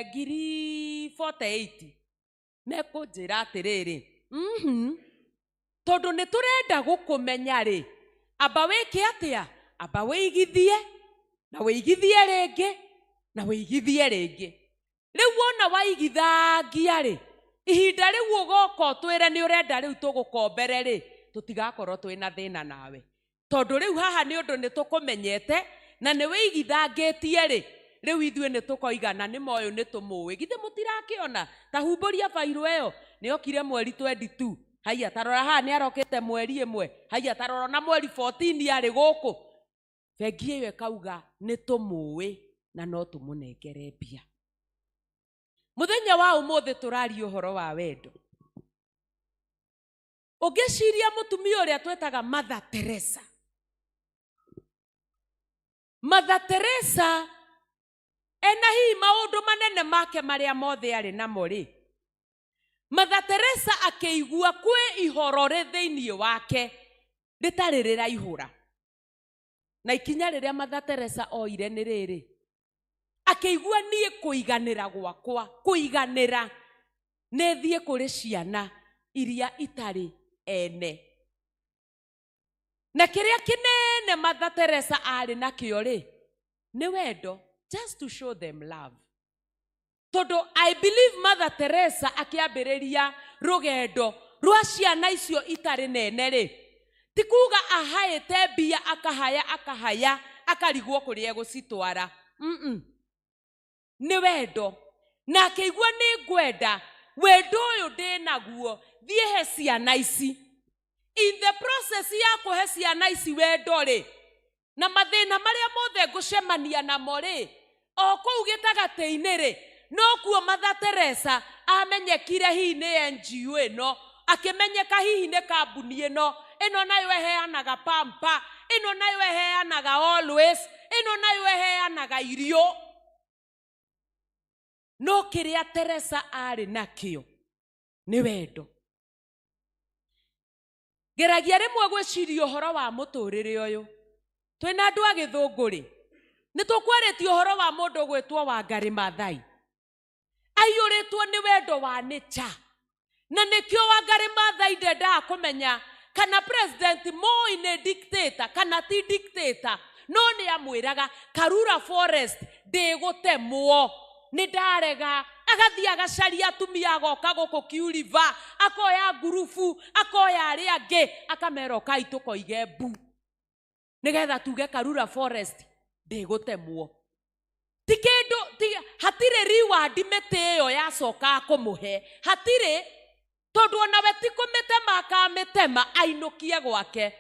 ngiri 48, mekũnjĩra atĩrĩrĩ, tondũ nĩ tũrenda gũkũmenya rĩ, amba wĩke atĩa? Amba wĩigithie na wĩigithie rĩngĩ na wĩigithie rĩngĩ. Rĩu wona waigithangia rĩ, ihinda rĩu ũgoka ũtwĩre nĩ ũrenda rĩu tũgũkombere rĩ, tũtigakorwo twĩna thĩna nawe. Tondũ rĩu haha nĩ ũndũ nĩ tũkũmenyete na nĩ wĩigithangĩtie rĩ, rĩu ithuĩ nĩ tũkoiga na nĩ moyũ nĩ tũmũĩ. Githĩ mũtirakĩona ta humbũria bairũ ĩyo nĩ okire mweri 22. Haiya tarora haha nĩ arokĩte mweri ĩmwe. Haiya tarora na mweri 14 arĩ gũkũ. Bengi ĩyo ĩkauga nĩ tũmũĩ na no tũmũnengere mbia. Mũthenya wa ũmũthĩ tũraria ũhoro wa wendo. Ũngĩciria mũtumia ũrĩa twetaga Mother Teresa. Mother Teresa ena hihi maũndũ manene make marĩa mothe arĩ namo rĩ, Mother Teresa akĩigua kwĩ ihoro rĩ thĩinĩ wake rĩtarĩ rĩraihũra. Na ikinya rĩrĩa Mother Teresa oire nĩ rĩrĩ, akĩigua niĩ kũiganĩra gwakwa, kũiganĩra nĩ thiĩ kũrĩ ciana iria itarĩ ene. Na kĩrĩa kĩnene Mother Teresa arĩ nakĩo rĩ, nĩ wendo, just to show them love. Tondũ I believe Mother Teresa akĩambĩrĩria rũgendo rwa ciana icio itarĩ nene rĩ, ti kuga ahaĩte mbia akahaya akahaya akarigwo kũrĩa egũcitwara. Nĩ wendo. Na akĩigua nĩ ngwenda wendo ũyũ ndĩnaguo thiĩ he ciana ici. In the process ya kũhe ciana ici wendo rĩ, na mathĩna marĩa mothe ngũcemania namo rĩ, o kũu gĩtagatĩ-inĩ rĩ, nokuo Mother Teresa amenyekire hihi nĩ NGO ĩno, akĩmenyeka hihi nĩ kambuni ĩno, ĩno nayo ĩheanaga pamper, ĩno nayo ĩheanaga always, ĩno nayo ĩheanaga irio. No kĩrĩa Teresa arĩ nakĩo nĩ wendo. Ngeragia rĩmwe gwĩciria ũhoro wa mũtũrĩre ũyũ. Twĩna andũ a gĩthũngũ rĩ, nĩ tũkwarĩtie ũhoro wa mũndũ ũgwĩtwo Wangari Maathai. Aiyũrĩtwo nĩ wendo wa nature. Na nĩkĩo Wangari Maathai ndendaga kũmenya kana President Moi nĩ dictator kana ti dictator, no nĩ amwĩraga Karura Forest ndĩgũtemwo, nĩ ndarega. Agathiĩ agacaria atumia agoka gũkũ Kiu River, akoya ngurubu, akoya arĩa angĩ, akamera ũkai tũkoige mbu nĩgetha tuge Karura Forest ndĩgũtemwo. Ti kĩndũ, ti, hatirĩ reward mĩtĩ ĩyo yacoka kũmũhe, hatirĩ, tondũ onawe ti kũmĩtema akamĩtema ainũkie gwake.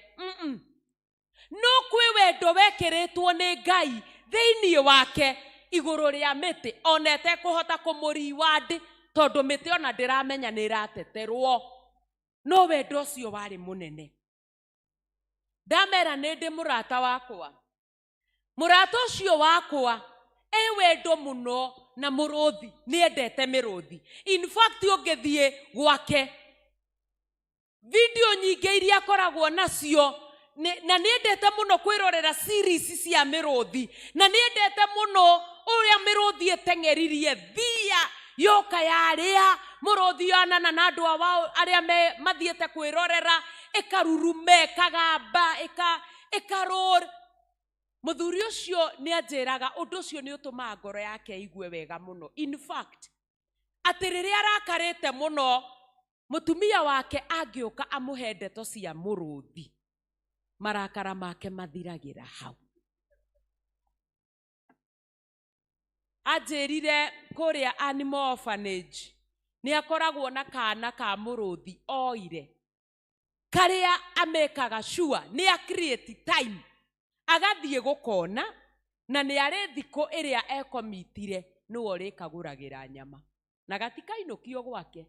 No kwĩ wendo wekĩrĩtwo nĩ Ngai thĩinĩ wake igũrũ rĩa mĩtĩ, ona ĩtekũhota kũmũ-reward tondũ mĩtĩ ona ndĩramenya nĩ ĩrateterwo. No wendo ũcio warĩ mũnene. Ndamera nĩ ndĩ mũrata wakwa. Mũrata ũcio wakwa e wendo mũno na mũrũthi, nĩ endete mĩrũthi. In fact ũngĩthiĩ gwake, video nyingĩ iria akoragwo nacio, na nĩ endete mũno kwĩrorera series cia mĩrũthi, na nĩ endete mũno ũrĩa mĩrũthi ĩteng'eririe thia yoka yarĩa mũrũthi yonana na andũ ao arĩa mathiĩte kwĩrorera, ĩkaruruma, ĩkagamba, ĩkarũr. Mũthuri ũcio nĩ anjĩraga ũndũ ũcio nĩ ũtũmaga ngoro yake ĩigue wega mũno. In fact, atĩ rĩrĩa arakarĩte mũno, mũtumia wake angĩũka amũhe ndeto cia mũrũthi, marakara make mathiragĩra hau. Anjĩrire kũrĩa Animal Orphanage nĩ akoragwo na kana ka mũrũthi oire, karĩa amekaga sure nĩ a create time agathiĩ gũkona, na nĩ arĩ thikũ ĩrĩa ekomitire nĩwe ũrĩkagũragĩra nyama na gatikainũkio gwake.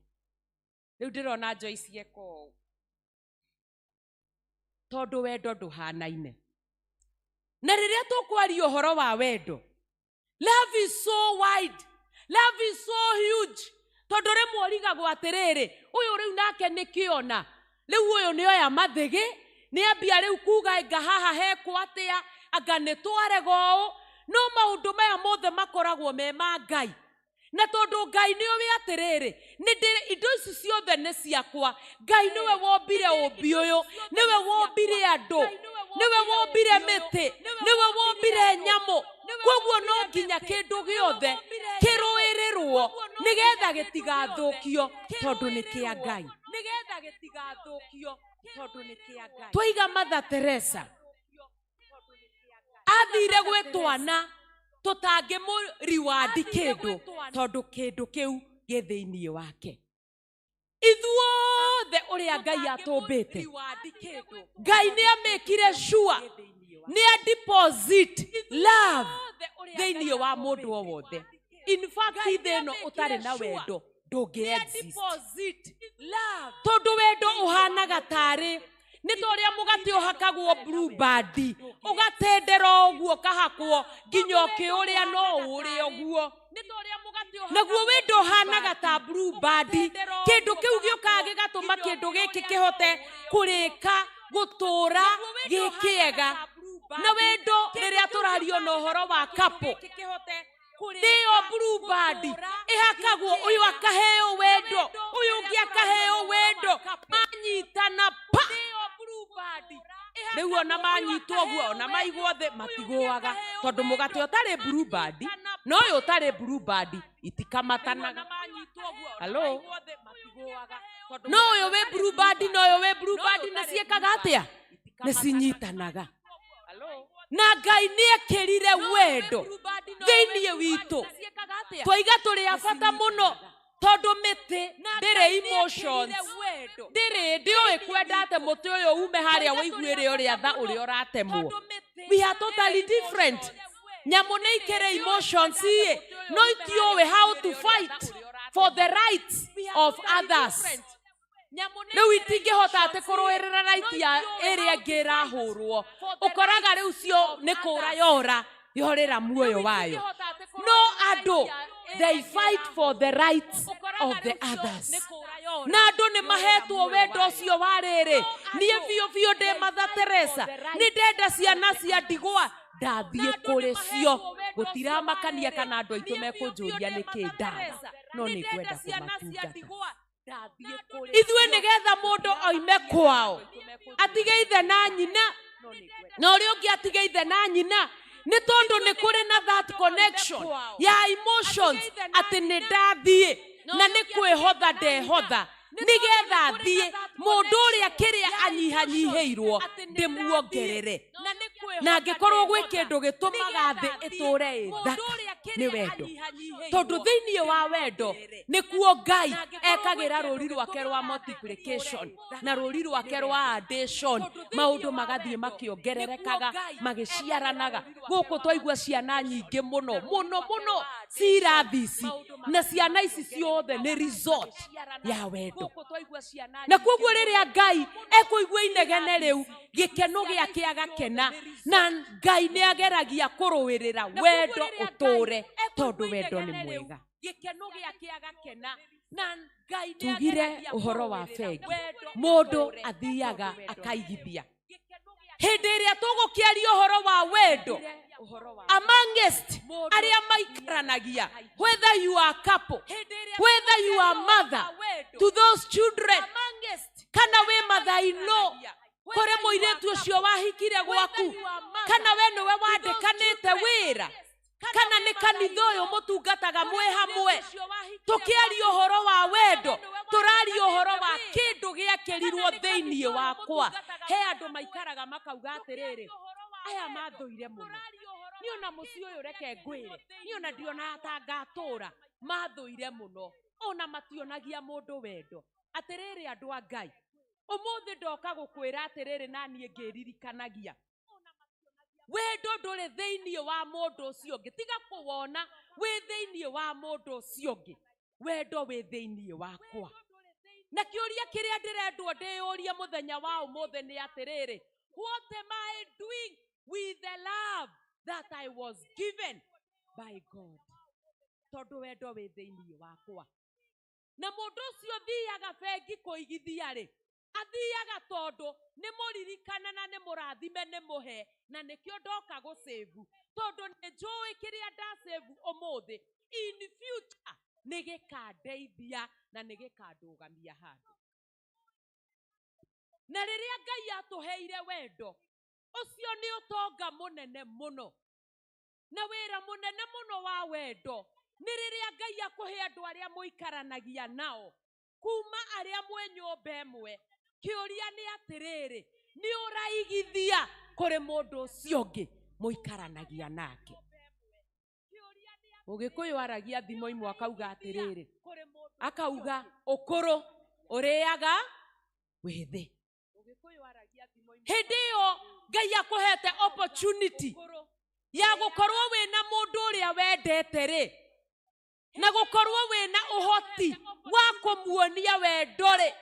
Rĩu ndĩrona Joyce eka ũũ tondũ wendo ndũhanaine. Na rĩrĩa tũkwaria ũhoro wa wendo, love is so wide. Love is so huge. Tondũ rĩmwe ũrigagwo atĩrĩrĩ, ũyũ rĩu nake nĩ kĩona. Rĩu ũyũ nĩ oya mathĩgĩ, nĩ ambia rĩu kuga anga haha hekwo atĩa, anga nĩ twarega ũũ. No maũndũ maya mothe makoragwo me ma Ngai. Na tondũ Ngai nĩ ũĩ atĩrĩrĩ, nĩ ndĩ indo ici ciothe nĩ ciakwa. Ngai nĩwe wombire ũmbi ũyũ, nĩwe wombire andũ, nĩwe wombire mĩtĩ, nĩwe wombire nyamũ. Koguo no nginya kĩndũ gĩothe kĩrũĩrĩrwo nĩgetha gĩtigathũkio tondũ nĩ kĩa Ngai. Twaiga Mother Teresa athire gwĩ twana tũtangĩmũriwandi kĩndũ tondũ kĩndũ kĩu gĩ thĩinĩ wake. Ithuothe ũrĩa Ngai atũmbĩte, Ngai nĩ amĩkire sure, nĩ a deposit love thĩinĩ wa mũndũ o wothe. In fact, thĩ ĩno ũtarĩ na wendo ndũngĩ exist. Tondũ wendo ũhanaga tarĩ nĩ ta ũrĩa mũgate ũhakagwo blue band, ũgatendera ũguo ũkahakwo nginya ũkĩũrĩa no ũrĩe ũguo. Naguo wendo ũhanaga ta blue band, kĩndũ kĩu gĩũkaga gĩgatũma kĩndũ gĩkĩ kĩhote kũrĩka, gũtũra gĩ kĩega. Na wendo rĩrĩa tũraria na ũhoro wa couple, nĩyo blue band ĩhakagwo, ũyũ akaheo wendo, ũyũ ũngĩ akaheo wendo, manyitana pa. Rĩu ona manyitwo ũguo, ona maigwo thĩ matigũaga, tondũ mũgate ũtarĩ blue band na ũyũ ũtarĩ blue band itikamatanaga. Hello? No ũyũ wĩ blue band na ũyũ wĩ blue band nĩ ciĩkaga atĩa? Nĩ cinyitanaga. Na Ngai nĩ ekĩrire wendo thĩinĩ witũ. Twaiga tũrĩ a bata mũno tondũ mĩtĩ ndĩrĩ emotions, ndĩrĩ ndĩũĩ kwenda atĩ mũtĩ ũyũ ume harĩa wĩiguĩre ũrĩa tha ũrĩa ũratemwo. We are totally different. Nyamũ nĩ ikĩrĩ emotions ĩ, no itiũĩ how to fight for the rights of others. Rĩu itingĩhota atĩ kũrũĩrĩra right ya ĩrĩa ĩngĩ ĩrahũrwo. Ũkoraga rĩu cio nĩ kũra yora, yorĩra muoyo wayo. No andũ, they fight for the rights of the others. Na andũ nĩ mahetwo wendo ũcio wa rĩrĩ. Niĩ biũ biũ ndĩ Mother Teresa, nĩ ndenda ciana cia ndigwa, ndathiĩ kũrĩ cio. Gũtiramakania kana andũ aitũ mekũnjũria nĩkĩ ndaga, no nĩ ngwenda kũmatungata. Ithuĩ nĩgetha mũndũ oime kwao, atige ithe na nyina, na ũrĩa ũngĩ atige ithe na nyina, nĩ tondũ nĩ kũrĩ na that connection ya emotions atĩ nĩ ndathiĩ na nĩ kwĩhotha ndehotha nĩgetha thiĩ mũndũ ũrĩa kĩrĩa anyihanyihĩirwo ndĩmuongerere. Na angĩkorwo gwĩ kĩndũ gĩtũmaga thĩ ĩtũre ĩ thaka nĩ wendo, tondũ thĩinĩ wa wendo nĩkuo Ngai ekagĩra rũri rwake rwa multiplication na rũri rwake rwa addition, maũndũ magathiĩ makĩongererekaga magĩciaranaga. Gũkũ twaigua ciana nyingĩ mũno mũno mũno cirathi ici, na ciana ici ciothe nĩ result ya wendo. Na koguo rĩrĩa Ngai ekũigua inegene rĩu, gĩkeno gĩake agakena, na Ngai nĩ ageragia kũrũĩrĩra wendo ũtũre, tondũ wendo nĩ mwega. Tugire ũhoro wa bengi, mũndũ athiaga akaigithia. Hĩndĩ ĩrĩa tũgũkĩaria ũhoro wa wendo amongst arĩa maikaranagia, whether you are couple, whether you are mother to those children, kana wĩ mother-in-law kũrĩ mũirĩtu ũcio wahikire gwaku, kana we nĩwe wandĩkanĩte wĩra, kana nĩ kanitha ũyũ mũtungataga mwĩ hamwe. Tũkĩaria ũhoro wa wendo, tũraria ũhoro wa kĩndũ gĩekĩrirwo thĩinĩ wakwa. He andũ maikaraga makauga atĩrĩrĩ, aya mathũire mũno, niĩ ona mũciĩ ũyũ reke ngwĩre, niĩ ona ndionaga ta ngatũra, mathũire mũno, ona mationagia mũndũ wendo. Atĩrĩrĩ andũ a Ngai, ũmũthĩ ndoka gũkwĩra atĩrĩrĩ, na niĩ ngĩririkanagia wendo ndũrĩ thĩinĩ wa mũndũ ũcio ũngĩ, tiga kũwona wĩ thĩinĩ wa mũndũ ũcio ũngĩ, wendo wĩ thĩinĩ wakwa. Na kĩũria kĩrĩa ndĩrendwo ndĩyũrie mũthenya wa ũmũthĩ nĩ atĩrĩrĩ, what am I doing with the love that I was given by God? Tondũ wendo wĩ thĩinĩ wakwa. Na mũndũ ũcio ũthiaga bengi kũigithia rĩ, athiaga tondũ nĩ mũririkane na nĩ mũrathime nĩ mũhe, na nĩkĩo ndoka gũcĩvu, tondũ nĩ njũĩ kĩrĩa ndacĩvu ũmũthĩ in future nĩ gĩkandeithia na nĩ gĩkandũgamia handũ. Na rĩrĩa Ngai atũheire wendo ũcio nĩ ũtonga mũnene mũno, na wĩra mũnene mũno wa wendo nĩ rĩrĩa Ngai akũhe andũ arĩa mũikaranagia nao kuma arĩa mwĩ nyũmba ĩmwe. Kĩũria nĩ atĩrĩrĩ, nĩ ũraigithia kũrĩ mũndũ ũcio ũngĩ mũikaranagia nake? Mũgĩkũyũ aragia thimo imwe akauga atĩrĩrĩ, akauga ũkũrũ ũrĩaga wĩthĩ. Hĩndĩ ĩyo Ngai akũhete opportunity ya gũkorwo wĩna mũndũ ũrĩa wendete rĩ, na gũkorwo wĩna ũhoti wa kũmuonia wendo rĩ,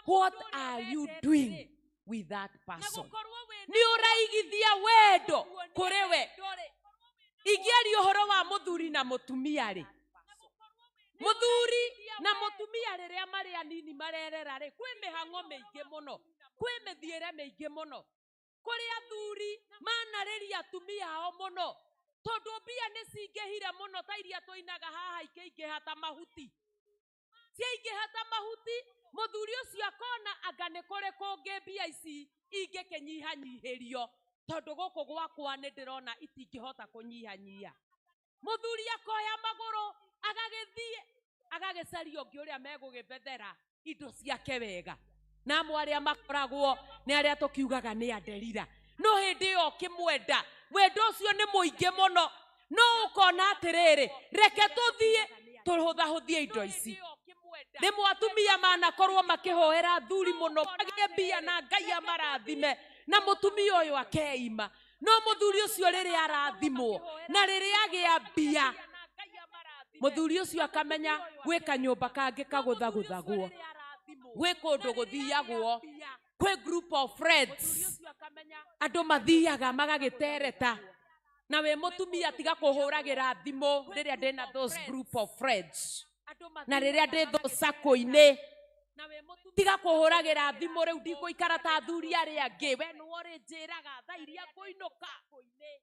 what are you doing with that person? Nĩ ũraigithia wendo kũrĩ we. Ingĩaria ũhoro wa mũthuri na mũtumia rĩ, mũthuri na mũtumia rĩrĩa marĩ anini marerera rĩ, kwĩ mĩhang'o mĩingĩ mũno, kwĩ mĩthiĩre mĩingĩ mũno. Kũrĩ athuri manarĩria atumia ao mũno, tondũ mbia nĩ cingĩhire mũno ta iria tũinaga haha ikĩingĩha ta mahuti. Ciaingĩha ta mahuti, mũthuri ũcio akona anga nĩ kũrĩ kũngĩ mbia ici ingĩkĩnyihanyihĩrio, tondũ gũkũ gwakwa nĩ ndĩrona itingĩhota kũnyihanyihia. Mũthuri akoya magũrũ agagĩthiĩ agagĩcaria ũngĩ ũrĩa megũgĩbethera indo ciake wega. Na amwe arĩa makoragwo nĩ arĩa tũkiugaga nĩ anderira, no hĩndĩ ĩyo ũkĩmwenda wendo ũcio nĩ mũingĩ mũno, no ũkona atĩrĩrĩ, reke tũthiĩ tũhũthahũthie indo ici. Rĩmwe atumia manakorwo makĩhoera athuri mũno magĩe mbia na Ngai amarathime, na mũtumia ũyũ akeima. No mũthuri ũcio rĩrĩa arathimwo na rĩrĩa agĩa mbia, mũthuri ũcio akamenya gwĩ kanyũmba kangĩ kagũthagũthagwo, gwĩ kũndũ gũthiagwo, kwĩ group of friends andũ mathiaga magagĩtereta. Na wĩ mũtumia tiga kũhũragĩra thimũ rĩrĩa ndĩna those group of friends, na rĩrĩa ndĩ those circle-inĩ, tiga kũhũragĩra thimũ rĩu ndigũikara ta athuri arĩa angĩ, we nĩwe ũrĩnjĩraga thaa iria ngũinũka.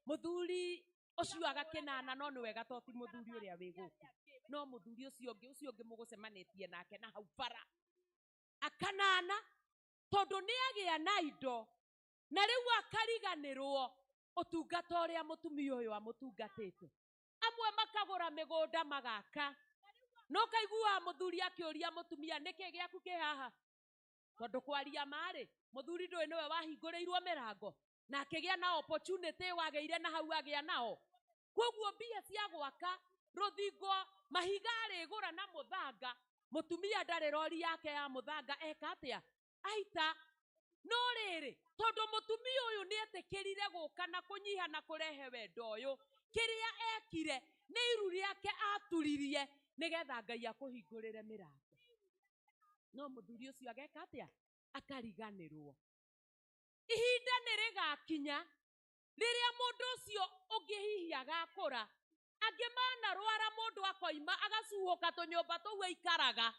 Mũthuri ũcio agakĩnana, no nĩ wega to ti mũthuri ũrĩa wĩ gũkũ, no mũthuri ũcio ũngĩ, ũcio ũngĩ mũgũcemanĩtie nake na hau bara, akanana tondũ nĩ agĩa na indo, na rĩu akariganĩrwo ũtungata ũrĩa mũtumia ũyũ amũtungatĩte. Amwe makagũra mĩgũnda magaka, no kaiguaga mũthuri akĩũria mũtumia nĩkĩ gĩaku kĩ haha, tondũ kwaria marĩ mũthuri ndũĩ nĩwe wahingũrĩirwo mĩrango na akĩgĩa na opportunity wagĩire na hau agĩa nao. Koguo mbia cia gwaka rũthingo mahiga arĩgũra na mũthanga, mũtumia ndarĩ rori yake ya mũthanga eka atĩa aita. No rĩrĩ, tondũ mũtumia ũyũ nĩetĩkĩrire gũka na kũnyiha na kũrehe wendo ũyũ, kĩrĩa ekire nĩ iru rĩake aturirie nĩgetha Ngai akũhingũrĩre mĩrango. No mũthuri ũcio ageka atĩa? Akariganĩrwo. Ihinda nĩ rĩgakinya rĩrĩa mũndũ ũcio ũngĩ hihi agakũra, angĩ manarwara mũndũ akoima agacuhũka tũnyũmba tũu aikaraga,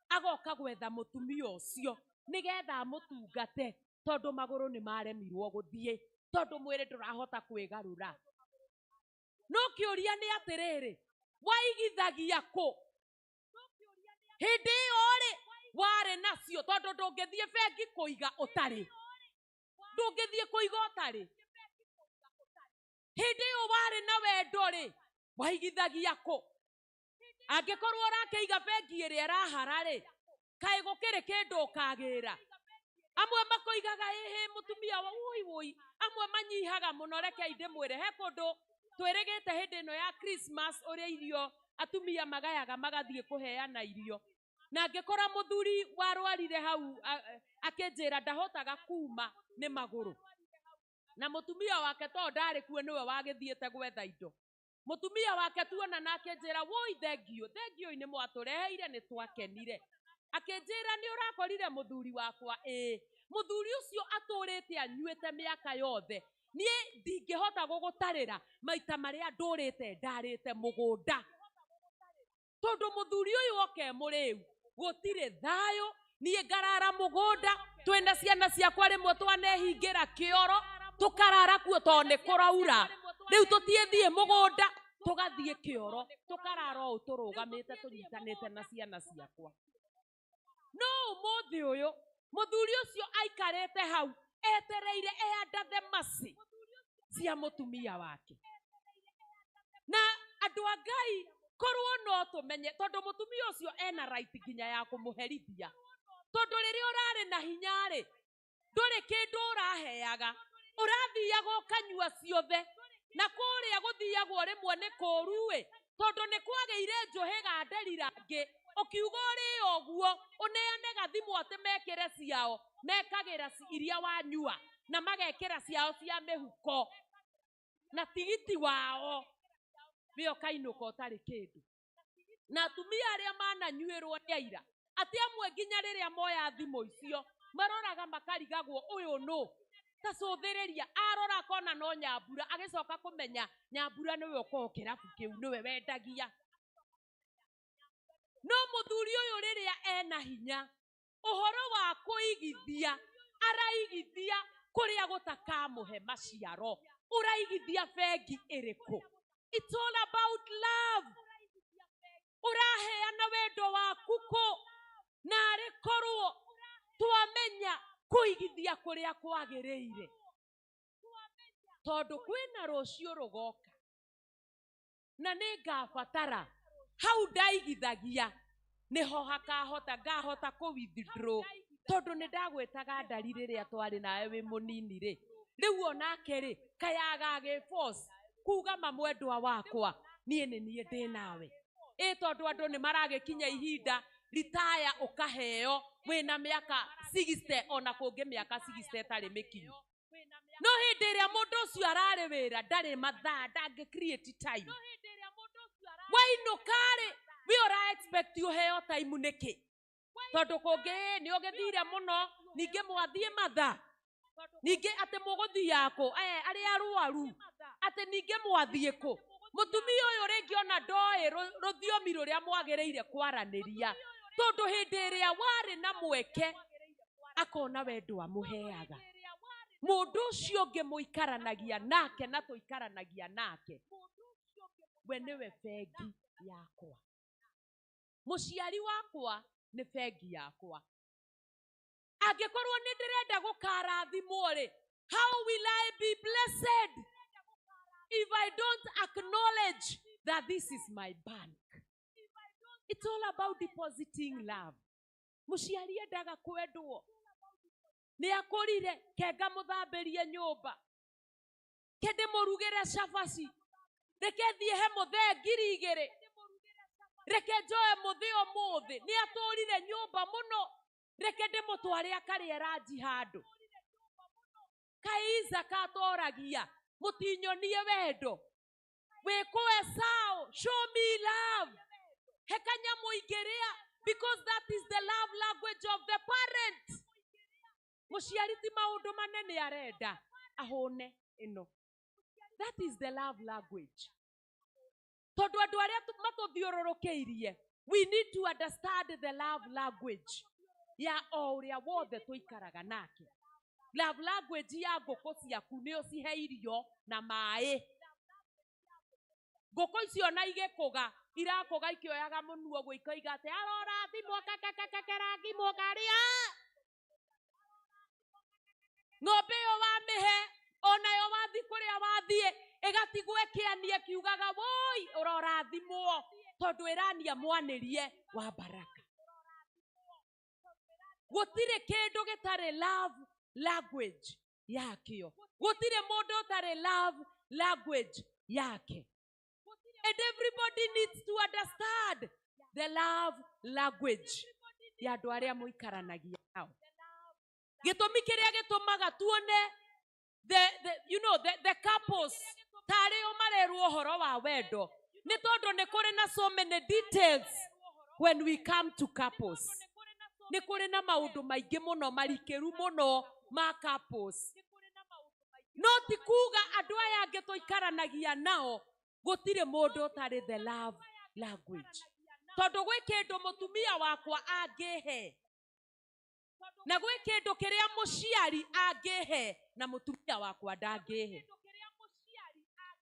agoka gwetha mũtumia ũcio nĩgetha amũtungate, tondũ magũrũ nĩ maremirwo gũthiĩ, tondũ mwĩrĩ ndũrahota kwĩgarũra. No kĩũria nĩ atĩrĩrĩ, waigithagia kũ? Hĩndĩ ĩyo rĩ, warĩ nacio, tondũ ndũngĩthiĩ bengi kũiga ũtarĩ, ndũngĩthiĩ kũiga ũtarĩ. Hĩndĩ ĩyo warĩ na wendo rĩ, waigithagia kũ? Angĩkorwo ũrakĩiga bengi ĩrĩa ĩrahara rĩ, kaĩ gũkĩrĩ kĩndũ ũkagĩra? Amwe makoigaga ĩhĩ mũtumia wa woi woi, amwe manyihaga mũno. Rekei ndĩmwĩre, he kũndũ twĩrĩgĩte hĩndĩ ĩno ya Christmas ũrĩa irio atumia magayaga magathiĩ kũheana irio, na ngĩkora mũthuri warwarire hau akĩnjĩra ndahotaga kuma nĩ magũrũ, na mũtumia wake tondũ ndarĩ kuo nĩwe wagĩthiĩte gwetha indo. Mũtumia wake tuona na akĩnjĩra woi thengio, thengio nĩ mwatũreheire nĩ twakenire. Akĩnjĩra nĩ ũrakorire mũthuri wakwa? Ĩĩ. Mũthuri ũcio atũrĩte anyuĩte mĩaka yothe, niĩ ndingĩhota gũgũtarĩra maita marĩa ndũrĩte ndarĩte mũgũnda. Tondũ mũthuri ũyũ oke mũrĩu, gũtirĩ thayũ, niĩ ngarara mũgũnda, twĩna ciana ciakwa rĩmwe twanehingĩra kĩoro, tũkarara kuo tondũ nĩ kũraura. Rĩu tũtiĩthiĩ mũgũnda, tũgathiĩ kĩoro, tũkarara ũũ tũrũgamĩte tũnyitanĩte na ciana ciakwa. No ũmũthĩ ũyũ, mũthuri ũcio aikarĩte hau, etereire e under the mercy cia mũtumia wake. Na andũ a Ngai, korwo no tũmenye, tondũ mũtumia ũcio ena right nginya ya kũmũherithia. Tondũ rĩrĩa ũrarĩ na hinya-rĩ, ndũrĩ kĩndũ ũraheaga, ũrathiaga ũkanyua ciothe, na kũrĩa gũthiagwo rĩmwe nĩ kũũru-ĩ, tondũ nĩ kwagĩire njũhĩga nderirangi, ũkiuga ũrĩe ũguo, ũneane gathimũ atĩ mekĩre ciao, mekagĩra iria wanyua, na magekĩra ciao cia mĩhuko, na tigiti wao, we ũkainũka ũtarĩ kĩndũ. Na atumia arĩa mananyuĩrwo nĩ aira, atĩ amwe nginya rĩrĩa moya thimũ icio, maroraga makarigagwo ũyũ nũ, ta cũthĩrĩria, arora akona no Nyambura, agĩcoka kũmenya Nyambura nĩwe ũkoragwo kĩrabu kĩu, nĩwe wendagia. No mũthuri ũyũ rĩrĩa ena hinya, ũhoro wa kũigithia, araigithia kũrĩa gũtakamũhe maciaro. Ũraigithia bengi ĩrĩkũ? It's all about love. Ũraheana wendo waku kũ? Na arĩ korwo twamenya kũigithia kũrĩa kwagĩrĩire. Tondũ kwĩna rũciũ rũgoka. Na nĩ ngabatara hau ndaigithagia nĩho hakahota ngahota kũ withdraw. Tondũ nĩ ndagwĩtaga ndari rĩrĩa twarĩ nawe wĩ mũnini rĩ. Rĩu onake rĩ, kayaga agĩ force kuga mamwendwa wakwa, niĩ nĩ niĩ ndĩ nawe. Ĩ tondũ andũ nĩ maragĩkinya ihinda ritaya ũkaheo wĩna mĩaka 60 ona kũngĩ mĩaka 60 ĩtarĩ mĩkinyu. No hĩndĩ ĩrĩa mũndũ ũcio ararĩ wĩra ndarĩ mathaa, ndangĩ create time. Wainũka rĩ, we ũra expect ũheo time nĩkĩ? Tondũ kũngĩ nĩ ũgĩthire mũno, ningĩ mwathiĩ mathaa, ningĩ atĩ mũgũthiaga kũ? Arĩa arwaru, atĩ ningĩ mwathiĩ kũ? Mũtumia ũyũ rĩngĩ ona ndoĩ rũthiomi rũrĩa mwagĩrĩire kwaranĩria, tondũ hĩndĩ ĩrĩa warĩ na mweke akona wendo amũheaga. Mũndũ ũcio ũngĩ mũikaranagia nake na tũikaranagia nake, we nĩwe bengi yakwa. Mũciari wakwa nĩ bengi yakwa. Angĩkorwo nĩ ndĩrenda gũkarathimwo rĩ, how will I be blessed if I don't acknowledge that this is my bank? It's all about depositing love. Mũciari endaga kwendwo. Nĩ akũrire, kenga mũthambĩrie nyũmba, ke ndĩmũrugĩre cabaci, reke thiĩ he mũthee ngiri igĩrĩ, reke njoe mũthĩ ũmũthĩ, nĩ atũrire nyũmba mũno, reke ndĩmũtware akarĩe ranji handũ. Kaĩ Isaka atoragia, mũtinyonie wendo, wĩkũ Esau, show me love, he kanyamũ ingĩrĩa, because that is the love language of the parent. Mũciari ti maũndũ manene arenda, ahũne ĩno. That is the love language. Tondũ andũ arĩa matũthiũrũrũkĩirie, we need to understand the love language ya o ũrĩa wothe tũikaraga nake. Love language ya ngũkũ ciaku nĩ ũcihe irio na maĩ. Ngũkũ icio na igĩkũga, irakũga ikĩoyaga mũnuo ũguo ikoiga atĩ arorathimwo kakakakakarathimwo karĩa. Ng'ombe ĩyo wamĩhe, onayo wathiĩ kũrĩa wathiĩ, ĩgatigwo ĩkĩania ĩkiugaga woi ũrorathimwo, tondũ ĩrania mwanĩrie wa baraka. Gũtirĩ kĩndũ gĩtarĩ love language yakĩo. Gũtirĩ mũndũ ũtarĩ love language yake. And everybody needs to understand the love language ya andũ arĩa mũikaranagia nao. Gĩtũmi kĩrĩa gĩtũmaga tuone the couples tarĩ o marerwo ũhoro wa wendo nĩ tondũ nĩ kũrĩ na so many details when we come to couples. Nĩ kũrĩ na maũndũ maingĩ mũno marikĩru mũno ma couples. No ti kuga andũ aya angĩ tũikaranagia nao gũtirĩ mũndũ ũtarĩ the love language. Tondũ gwĩ kĩndũ mũtumia wakwa angĩhe na gwĩ kĩndũ kĩrĩa mũciari angĩhe na mũtumia wakwa ndangĩhe.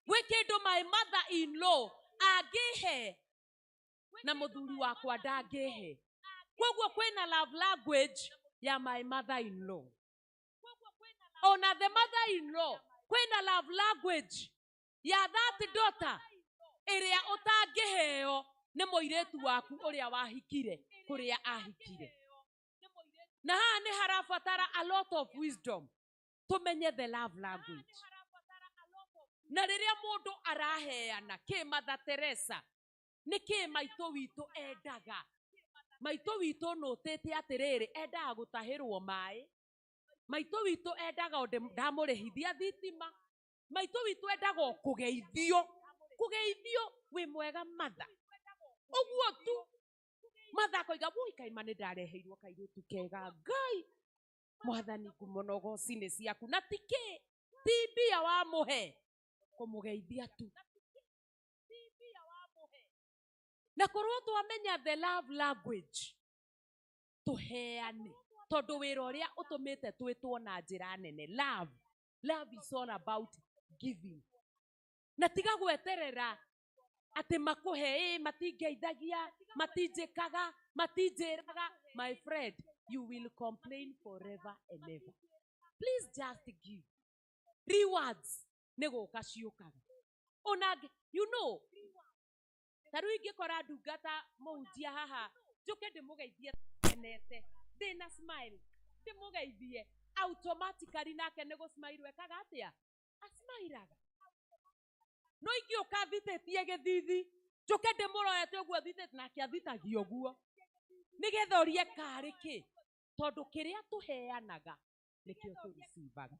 Gwĩ kĩndũ my mother in law angĩhe na mũthuri wakwa ndangĩhe. Koguo kwĩna love language ya my mother in law, ona the mother in law kwĩna love language ya that daughter ĩrĩa ũtangĩheo nĩ mũirĩtu waku ũrĩa wahikire kũrĩa ahikire. Na haha nĩ harabatara a lot of wisdom tũmenye the love language. Na rĩrĩa mũndũ araheana kĩ Mother Teresa nĩ kĩ maitũ witũ endaga. Maitũ witũ nũtĩte atĩrĩrĩ, endaga gũtahĩrwo maĩ. Maitũ witũ endaga o ndamũrĩhithia thitima. Maitũ witũ endaga o kũgeithio, kũgeithio wĩ mwega matha, ũguo tu. Matha akoiga woi kaima nĩ ndareheirwo kairĩtu kega, Ngai mwathani ngumo na ũgoci nĩ ciaku. Na ti kĩ, ti mbia wamũhe, kũmũgeithia tu. Na korwo twamenya the love language tũheane, tondũ wĩra ũrĩa ũtũmĩte twĩtwo na njĩra nene, love, love is all about giving. Na tiga gweterera atĩ makũhe, ĩ matingeithagia, matinjĩkaga, matinjĩraga. My friend, you will complain forever and ever. Please just give. Rewards nĩ gũka ciũkaga. Ona you know, ta rĩu ingĩkora ndungata mũhunjia haha, njũke ndĩmũgeithie kenete, ndĩna smile, ndĩmũgeithie automatically nake nĩ gũsmile ekaga atĩa? Asmilaga. No ingĩũka thitĩtie gĩthithi, njũke ndĩmũrorete ũguo thitĩtie, nake athitagia ũguo, nĩgetha ũrie karĩ kĩ, tondũ kĩrĩa tũheanaga nĩkĩo tũricivaga.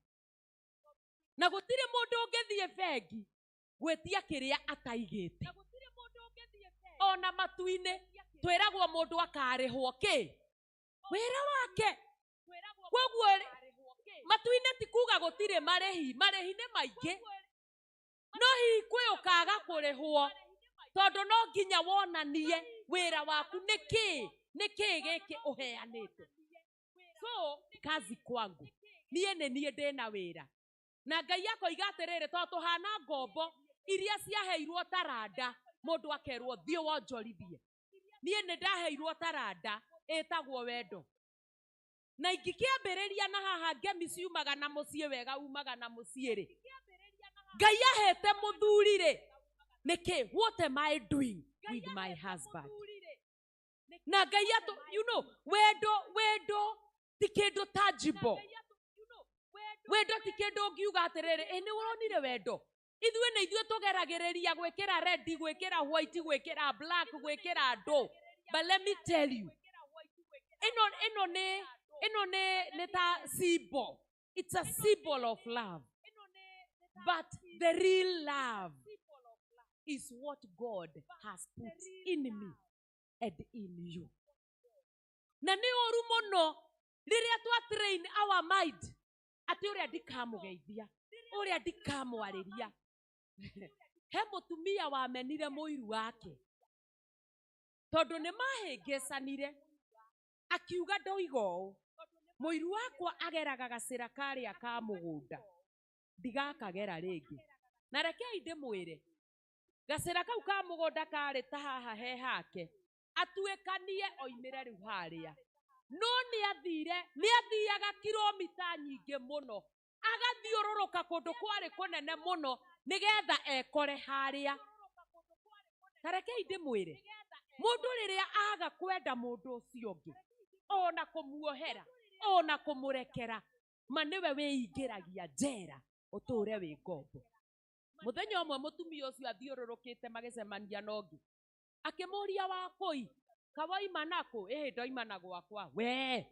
Na gũtirĩ mũndũ ũngĩthiĩ bengi gwĩtia kĩrĩa ataigĩte. Ona matu-inĩ twĩragwo mũndũ akarĩhwo kĩ? Wĩra wake. Koguo matu-inĩ ti kuga gũtirĩ marĩhi, marĩhi nĩ maingĩ, no hihi kwĩ ũkaga kũrĩhwo tondũ no nginya wonanie wĩra waku nĩ kĩ, nĩ kĩ gĩkĩ ũheanĩte. So kazi kwangu niĩ nĩ niĩ ndĩna wĩra. Na Ngai akoiga atĩrĩrĩ, tondũ tũhana ngombo iria ciaheirwo taranda, mũndũ akerwo thiĩ wonjorithie. Niĩ nĩ ndaheirwo taranda ĩtagwo wendo. Na ingĩkĩambĩrĩria na haha ngemi ciumaga na mũciĩ, wega umaga na mũciĩ rĩ, Ngai ahete mũthuri rĩ, nĩkĩ? What am I doing with my husband? Na Ngai atũ, you know, wendo, wendo ti kĩndũ tangible. Wendo ti kĩndũ ũngiuga atĩrĩrĩ, ĩ nĩ ũronire wendo. Ithuĩ nĩ ithuĩ tũgeragĩrĩria gwĩkĩra red, gwĩkĩra white, gwĩkĩra black, gwĩkĩra ndũ. But let me tell you, ĩno, ĩno nĩ, ĩno nĩ, nĩ ta symbol. It's a symbol of love. But the real love is what God has put in me and in you. Na nĩ ũru mũno rĩrĩa twa train our mind atĩ ũrĩa ndikamũgeithia, ũrĩa ndikamwarĩria. He mũtumia wamenire mũiru wake tondũ nĩ mahĩngĩcanire, akiuga ndoiga ũũ, mũiru wakwa ageraga gacĩra karĩa ka mũgũnda, ndigakagera rĩngĩ. Na rekei ndĩmwĩre, gacĩra kau ka mũgũnda karĩ ta haha he hake, atuĩkanie oimĩre rĩu harĩa. No nĩathire, nĩathiaga kilomita nyingĩ mũno, agathiũrũrũka kũndũ kwarĩ kũnene mũno nĩgetha ekore harĩa. Ta rekei ndĩmwĩre, mũndũ rĩrĩa aga kwenda mũndũ ũcio ũngĩ, ona kũmuohera, ona kũmũrekera, ma nĩwe wĩingĩragia njera ũtũre wĩ ngombo. Mũthenya ũmwe mũtumia ũcio athiũrũrũkĩte magĩcemania na ũngĩ, akĩmũria wakũi, kawaima nakũ? Ĩhĩ ndoima na gwakwa. We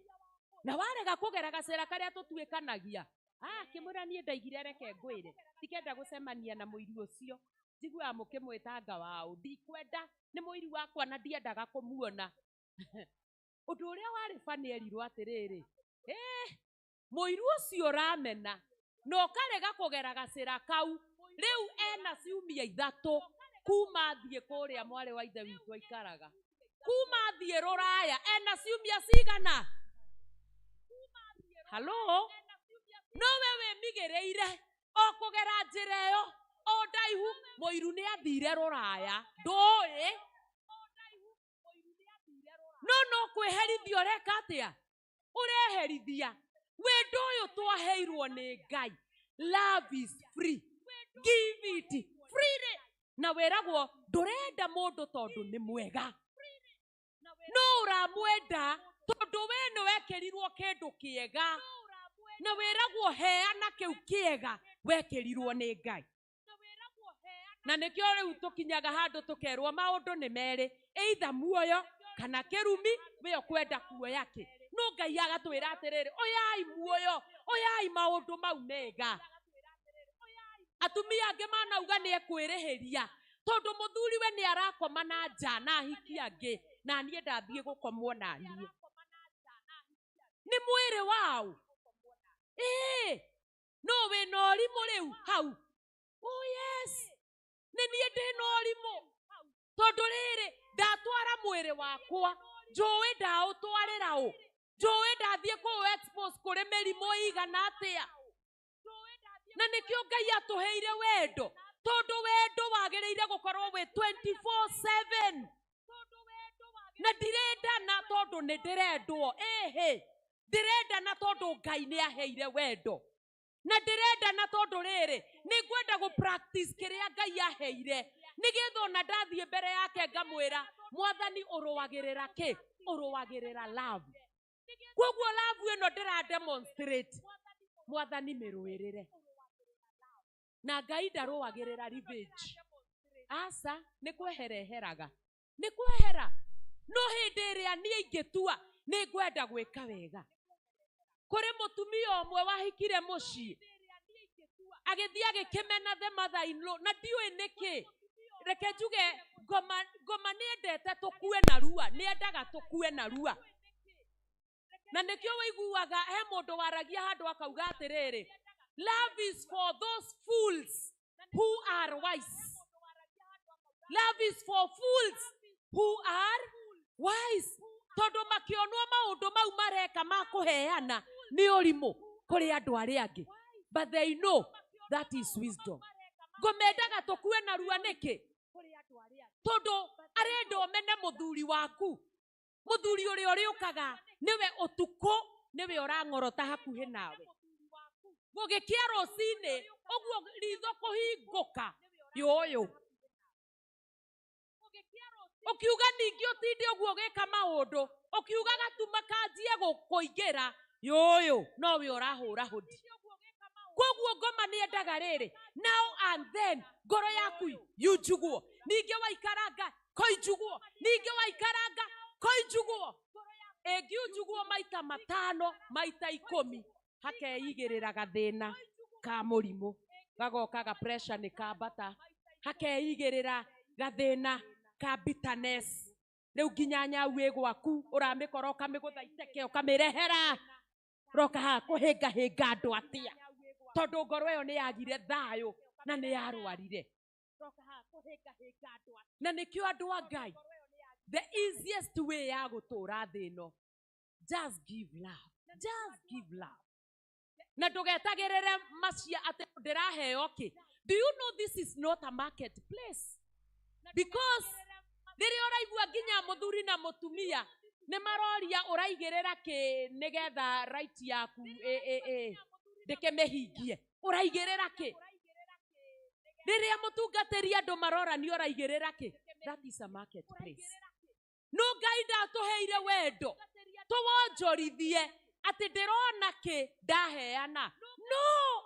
na warega kũgera gacĩra karĩa tũtuĩkanagia. Akĩmwĩra niĩ ndaigire reke ngwĩre, ndikenda gũcemania na mũiru ũcio, njiguaga mũkĩmwĩtanga waũ, ndikwenda, nĩ mũiru wakwa na ndiendaga kũmuona. Ũndũ ũrĩa warĩ bani erirwo atĩrĩrĩ, mũiru ũcio ũramena na ũkarega kũgera gacĩra kau, rĩu ena ciumia ithatũ kuma thiĩ kũrĩa mwarĩ wa ithe witũ aikaraga. Kuma athiĩ rũraya ena ciumia cigana? Halo, no we wĩmigĩrĩire o kũgera njĩra ĩyo o ndaihu. Mũiru nĩ athire rũraya, ndũĩ, no no kwĩherithia ũreka atĩa? Ũreherithia. Wendo ũyũ twaheirwo nĩ Ngai, love is free, give it freely. Na wĩragwo ndũrenda mũndũ tondũ nĩ mwega, no ũramwenda tondũ we nĩ wekĩrirwo kĩndũ kĩega, na wĩragwo heana kĩu kĩega wekĩrirwo nĩ Ngai. Na nĩkĩo rĩu tũkinyaga handũ tũkerwo maũndũ nĩ merĩ, either muoyo kana kĩrumi, we ũkwenda kuoya kĩ? No Ngai agatwĩra atĩrĩrĩ, oyai muoyo, oyai maũndũ mau mega. Atumia angĩ manauga nĩ ekwĩrĩhĩria tondũ mũthuriwe nĩ arakoma na nja na ahiki angĩ, na niĩ ndathiĩ gũkomwo na niĩ. Nĩ mwĩrĩ waũ? Ĩĩ, no wĩna ũrimũ rĩu hau. Oh yes, nĩ niĩ ndĩna ũrimũ tondũ rĩrĩ ndatwara mwĩrĩ wakwa, njũĩ ndaũtwarĩra ũ, njũĩ ndathiĩ kũũ expose kũrĩ mĩrimũ ĩigana atĩa. Na nĩkĩo Ngai atũheire wendo, tondũ wendo wagĩrĩire gũkorwo wĩ 24/7. Na ndirendana tondũ nĩ ndĩrendwo, ĩhĩ, ndĩrendana tondũ Ngai nĩ aheire wendo, na ndĩrendana tondũ rĩrĩ nĩ ngwenda gũ practice kĩrĩa Ngai aheire, nĩgetha ona ndathiĩ mbere yake ngamwĩra, Mwathani ũrũagĩrĩra kĩ? Ũrũagĩrĩra love. Koguo love ĩno ndĩra demonstrate, Mwathani mĩrũĩrĩre. Na Ngai ndarũagĩrĩra revenge, aca, nĩ kwehera eheraga, nĩ kwehera. No hĩndĩ ĩrĩa niĩ ingĩtua nĩ ngwenda gwĩka wega, kũrĩ mũtumia ũmwe wahikire mũciĩ agĩthiĩ agĩkĩmena the mother in law, na ndiũĩ nĩkĩ. Reke njuge ngoma, ngoma nĩ endete tũkue narua, nĩ endaga tũkue narua. Na nĩkĩo wĩiguaga he mũndũ waragia handũ akauga atĩrĩrĩ, love is for those fools who are wise. Love is for fools who are wise. Tondũ makĩonwo maũndũ mau mareka ma kũheana nĩ ũrimũ kũrĩ andũ arĩa angĩ, but they know that is wisdom. Ngomendaga tũkue narua nĩkĩ? Tondũ arenda ũmene mũthuri waku, mũthuri ũrĩa ũrĩũkaga nĩwe ũtukũ, nĩwe ũrang'orota hakuhĩ nawe gũgĩkĩa rũcinĩ ũguo ritho kũhingũka yũyũ, ũkiuga ningĩ ũtinde ũguo ũgĩka maũndũ, ũkiuga gatuma kanjie gũkũingĩra yũyũ, nowe ũrahũra hũdi. Koguo ngoma nĩ endaga rĩrĩ, now and then ngoro yaku yunjugwo, ningĩ waikaranga koinjugwo, ningĩ waikaranga koinjugwo, ĩngiunjugwo maita 5 maita 10, hakeigĩrĩra gathĩna ka mũrimũ, gagoka ga pressure nĩ kambata, hakeigĩrĩra gathĩna ka bitterness. Rĩu nginya nyau ĩ gwaku ũramĩkora ũkamĩgũtha iteke ũkamĩrehera, ũroka haha kũhĩngahĩnga andũ atĩa? Tondũ ngoro ĩyo nĩ yagire thayũ na nĩ yarwarire. Na nĩkĩo andũ a Ngai, the easiest way ya gũtũra thĩ ĩno, just give love, just give love. Na ndũgetagĩrĩre macia atĩ ndĩraheo kĩ. Do you know this is not a market place? Because rĩrĩa ũraigua nginya mũthuri na mũtumia nĩ maroria ũraigĩrĩra kĩ nĩgetha right yaku ndĩkĩmĩhingie, ũraigĩrĩra kĩ? Rĩrĩa mũtungatĩri andũ marorania ũraigĩrĩra kĩ? That is a market place. No Ngai ndatũheire wendo tũwonjorithie atĩ ndĩrona kĩ ndaheana. No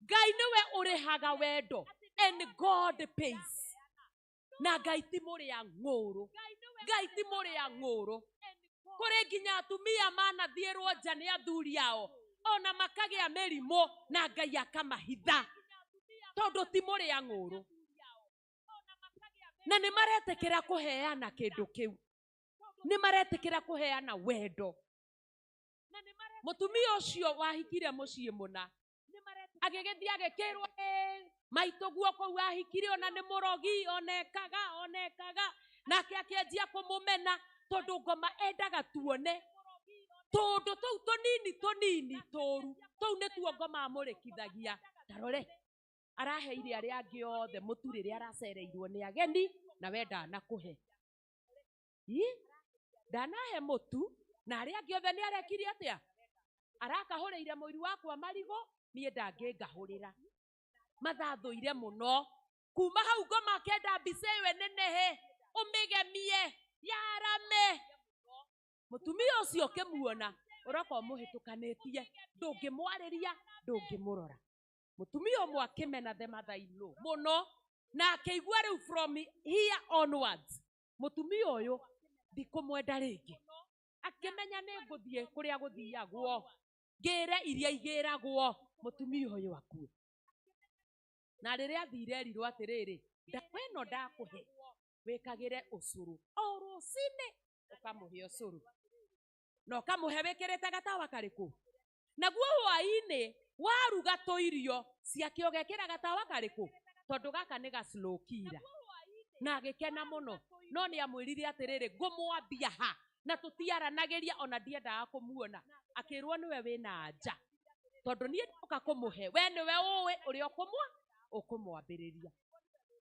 Ngai nĩwe ũrĩhaga wendo, and God pays. Na Ngai ti mũrĩa ng'ũrũ, Ngai ti mũrĩa ng'ũrũ. Kũrĩ nginya atumia manathiĩrwo nja nĩ athuri ao ona makagĩa mĩrimũ na Ngai akamahitha tondũ ti mũrĩa ng'ũrũ. Na nĩ maretĩkĩra kũheana kĩndũ kĩu, nĩ maretĩkĩra kũheana wendo. Mũtumia ũcio wahikire mũciĩ mũna agĩgĩthiĩ agĩkĩrwo, maitũ guo kũu ahikire ona nĩ mũrogi, onekaga onekaga, Nake akĩanjia kũmũmena tondũ ngoma endaga tuone tũndũ tũu tũnini tũnini tũru tũu nĩtuo ngoma amũrĩkithagia. Tarore araheire arĩa angĩ othe mũtu rĩrĩa aracereirwo nĩ ageni na we ndanakũhe. Ii, ndanahe mũtu na arĩa angĩ othe nĩ arekire atĩa? Arakahũrĩire mũiru wakwa marigũ, niĩ ndangĩngahũrĩra. Mathathũire mũno. Kuma hau ngoma akenda mbica ĩyo ĩnenehe, ũmĩgemie, yarame. Mũtumia ũcio ũkĩmuona ũroka ũmũhĩtũkanĩtie, ndũngĩmwarĩria, ndũngĩmũrora. Mũtumia ũmwe akĩmena the mother in law mũno na akĩigua rĩu from here onwards mũtumia ũyũ ndikũmwenda rĩngĩ. Akĩmenya nĩ ngũthiĩ kũrĩa gũthiagwo, ngĩre iria igĩragwo, mũtumia ũyũ akue. Na rĩrĩa athire erirwo atĩrĩrĩ, ndawa ĩno ndakũhe wĩkagĩre ũcũrũ o rũcinĩ, ũkamũhe ũcũrũ na ũkamũhe wĩkĩrĩte gatawa karĩkũ, naguo hwaĩ-inĩ waruga tũirio ciake ũgekĩra gatawa karĩkũ, tondũ gaka nĩ ga slow killer. Na agĩkena mũno, no nĩ amwĩrire atĩrĩrĩ, ngũmwambia ha na tũtiaranagĩria ona ndiendaga kũmuona. Akĩrwo nĩwe wĩna anja, tondũ niĩ ndoka kũmũhe, we nĩwe ũĩ ũrĩa ũkũmwambĩrĩria.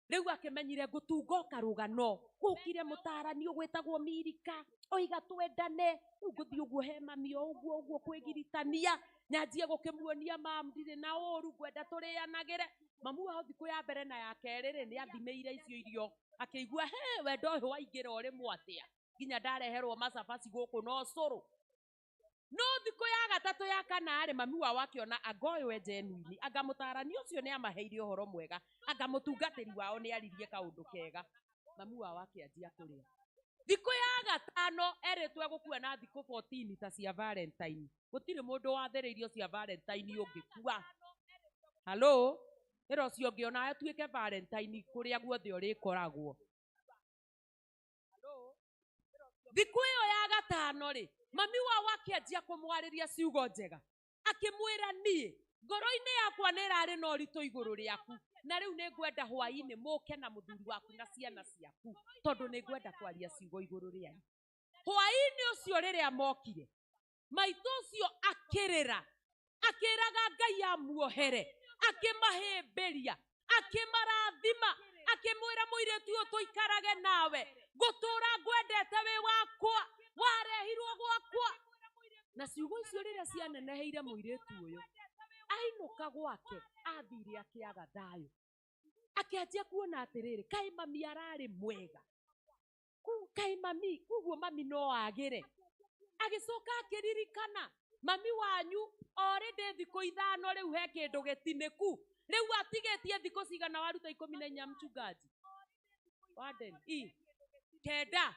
Rĩu akĩmenyire ngũtunga karũgano, gũkire mũtarani ũgwĩtagwo Mirika, oiga twendane, rĩu ngũthiĩ ũguo he mami o ũguo ũguo kwĩgiritania, nyanjie gũkĩmuonia mam ndirĩ na ũru, ngwenda tũrĩanagĩre. Mamu wao thikũ ya mbere na ya kerĩ rĩ, nĩ athimĩire icio irio, akĩigua he wendo ũyũ waingĩra ũrĩmwo atĩa, nginya ndareherwo macabaci gũkũ na ũcũrũ. No thikũ ya gatatũ ya kana rĩ, mami wao akĩona anga ũyũ e genuine, anga mũtarani ũcio nĩ amaheire ũhoro mwega, anga mũtungatĩri wao nĩ aririe kaũndũ kega. Mami wao akĩanjia kũrĩa. Thikũ ya gatano erĩtwo egũkua na thikũ 14 ta cia Valentine. Gũtirĩ mũndũ wathĩrĩirio cia Valentine ũngĩkua. Hello? Ĩra ũcio ũngĩ onawe atuĩke Valentine kũrĩa guothe ũrĩkoragwo. Thikũ ĩyo ya gatano rĩ, mami wao akĩanjia kũmwarĩria ciugo njega, akĩmwĩra niĩ ngoro-inĩ yakwa nĩ ĩrarĩ na ũritũ igũrũ rĩaku, na rĩu nĩ ngwenda hwaĩ-inĩ mũke na mũthuri waku na ciana ciaku, tondũ nĩ ngwenda kwaria ciugo igũrũ rĩanyu. Hwaĩ-inĩ ũcio rĩrĩa mokire, maitũ ũcio akĩrĩra, akĩraga Ngai amuohere, akĩmahĩmbĩria, akĩmarathima, akĩmwĩra mũirĩtu ũyũ tũikarage nawe, ngũtũra ngwendete wĩ wakwa, warehirwo gwakwa. Na ciugo icio rĩrĩa cianeneheire mũirĩtu ũyũ, ainũka gwake athire akĩaga thayũ, akĩanjia kuona atĩrĩrĩ, kaĩ mami ararĩ mwega, kaĩ mami, koguo mami no agĩre. Agĩcoka akĩririkana mami wanyu already thikũ ithano rĩu he kĩndũ gĩtinĩku, rĩu atigĩtie thikũ cigana waruta 14 mchungaji Warden i 9.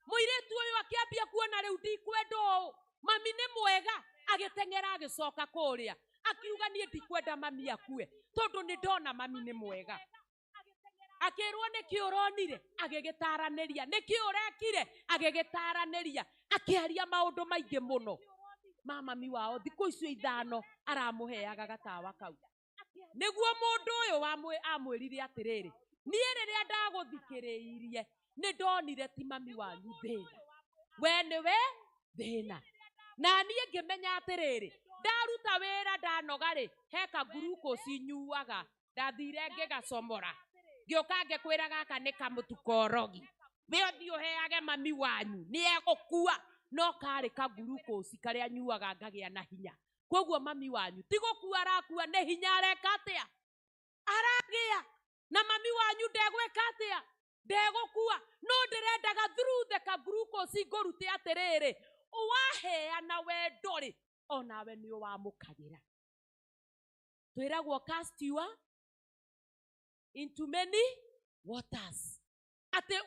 Mũirĩtu ũyũ akĩambia kuona rĩu ndikwenda ũũ, mami nĩ mwega, agĩteng'era agĩcoka kũrĩa, akiuga niĩ ndikwenda mami akue tondũ nĩ ndona mami nĩ mwega. Akĩrwo nĩkĩ ũronire, agĩgĩtaranĩria, nĩkĩ ũrekire, agĩgĩtaranĩria, akĩaria maũndũ maingĩ mũno ma mami wao. Thikũ icio ithano aramũheaga gatawa kau. Nĩguo mũndũ ũyũ amwĩrire atĩrĩrĩ, niĩ rĩrĩa ndagũthikĩrĩirie nĩ ndonire ti mami wanyu thĩna, we nĩwe thĩna. Na niĩ ngĩmenya atĩrĩrĩ, ndaruta wĩra ndanoga rĩ, he kangurukũci nyuaga, ndathire ngĩgacomora, ngĩũka ngĩkwĩra gaka nĩ kamũtu korogi, we ũthiĩ ũheage mami wanyu nĩ egũkua. No karĩ kangurukũci karĩa nyuaga ngagĩa na hinya. Koguo mami wanyu ti gũkua arakua, nĩ hinya areka atĩa? Aragĩa. Na mami wanyu ndegwĩka atĩa? Ndegũkua. No ndĩrendaga through the kangurukũci ngũrute atĩrĩrĩ, waheana wendo rĩ, onawe nĩ ũwamũkagĩra. Twĩragwo cast your into many waters, atĩ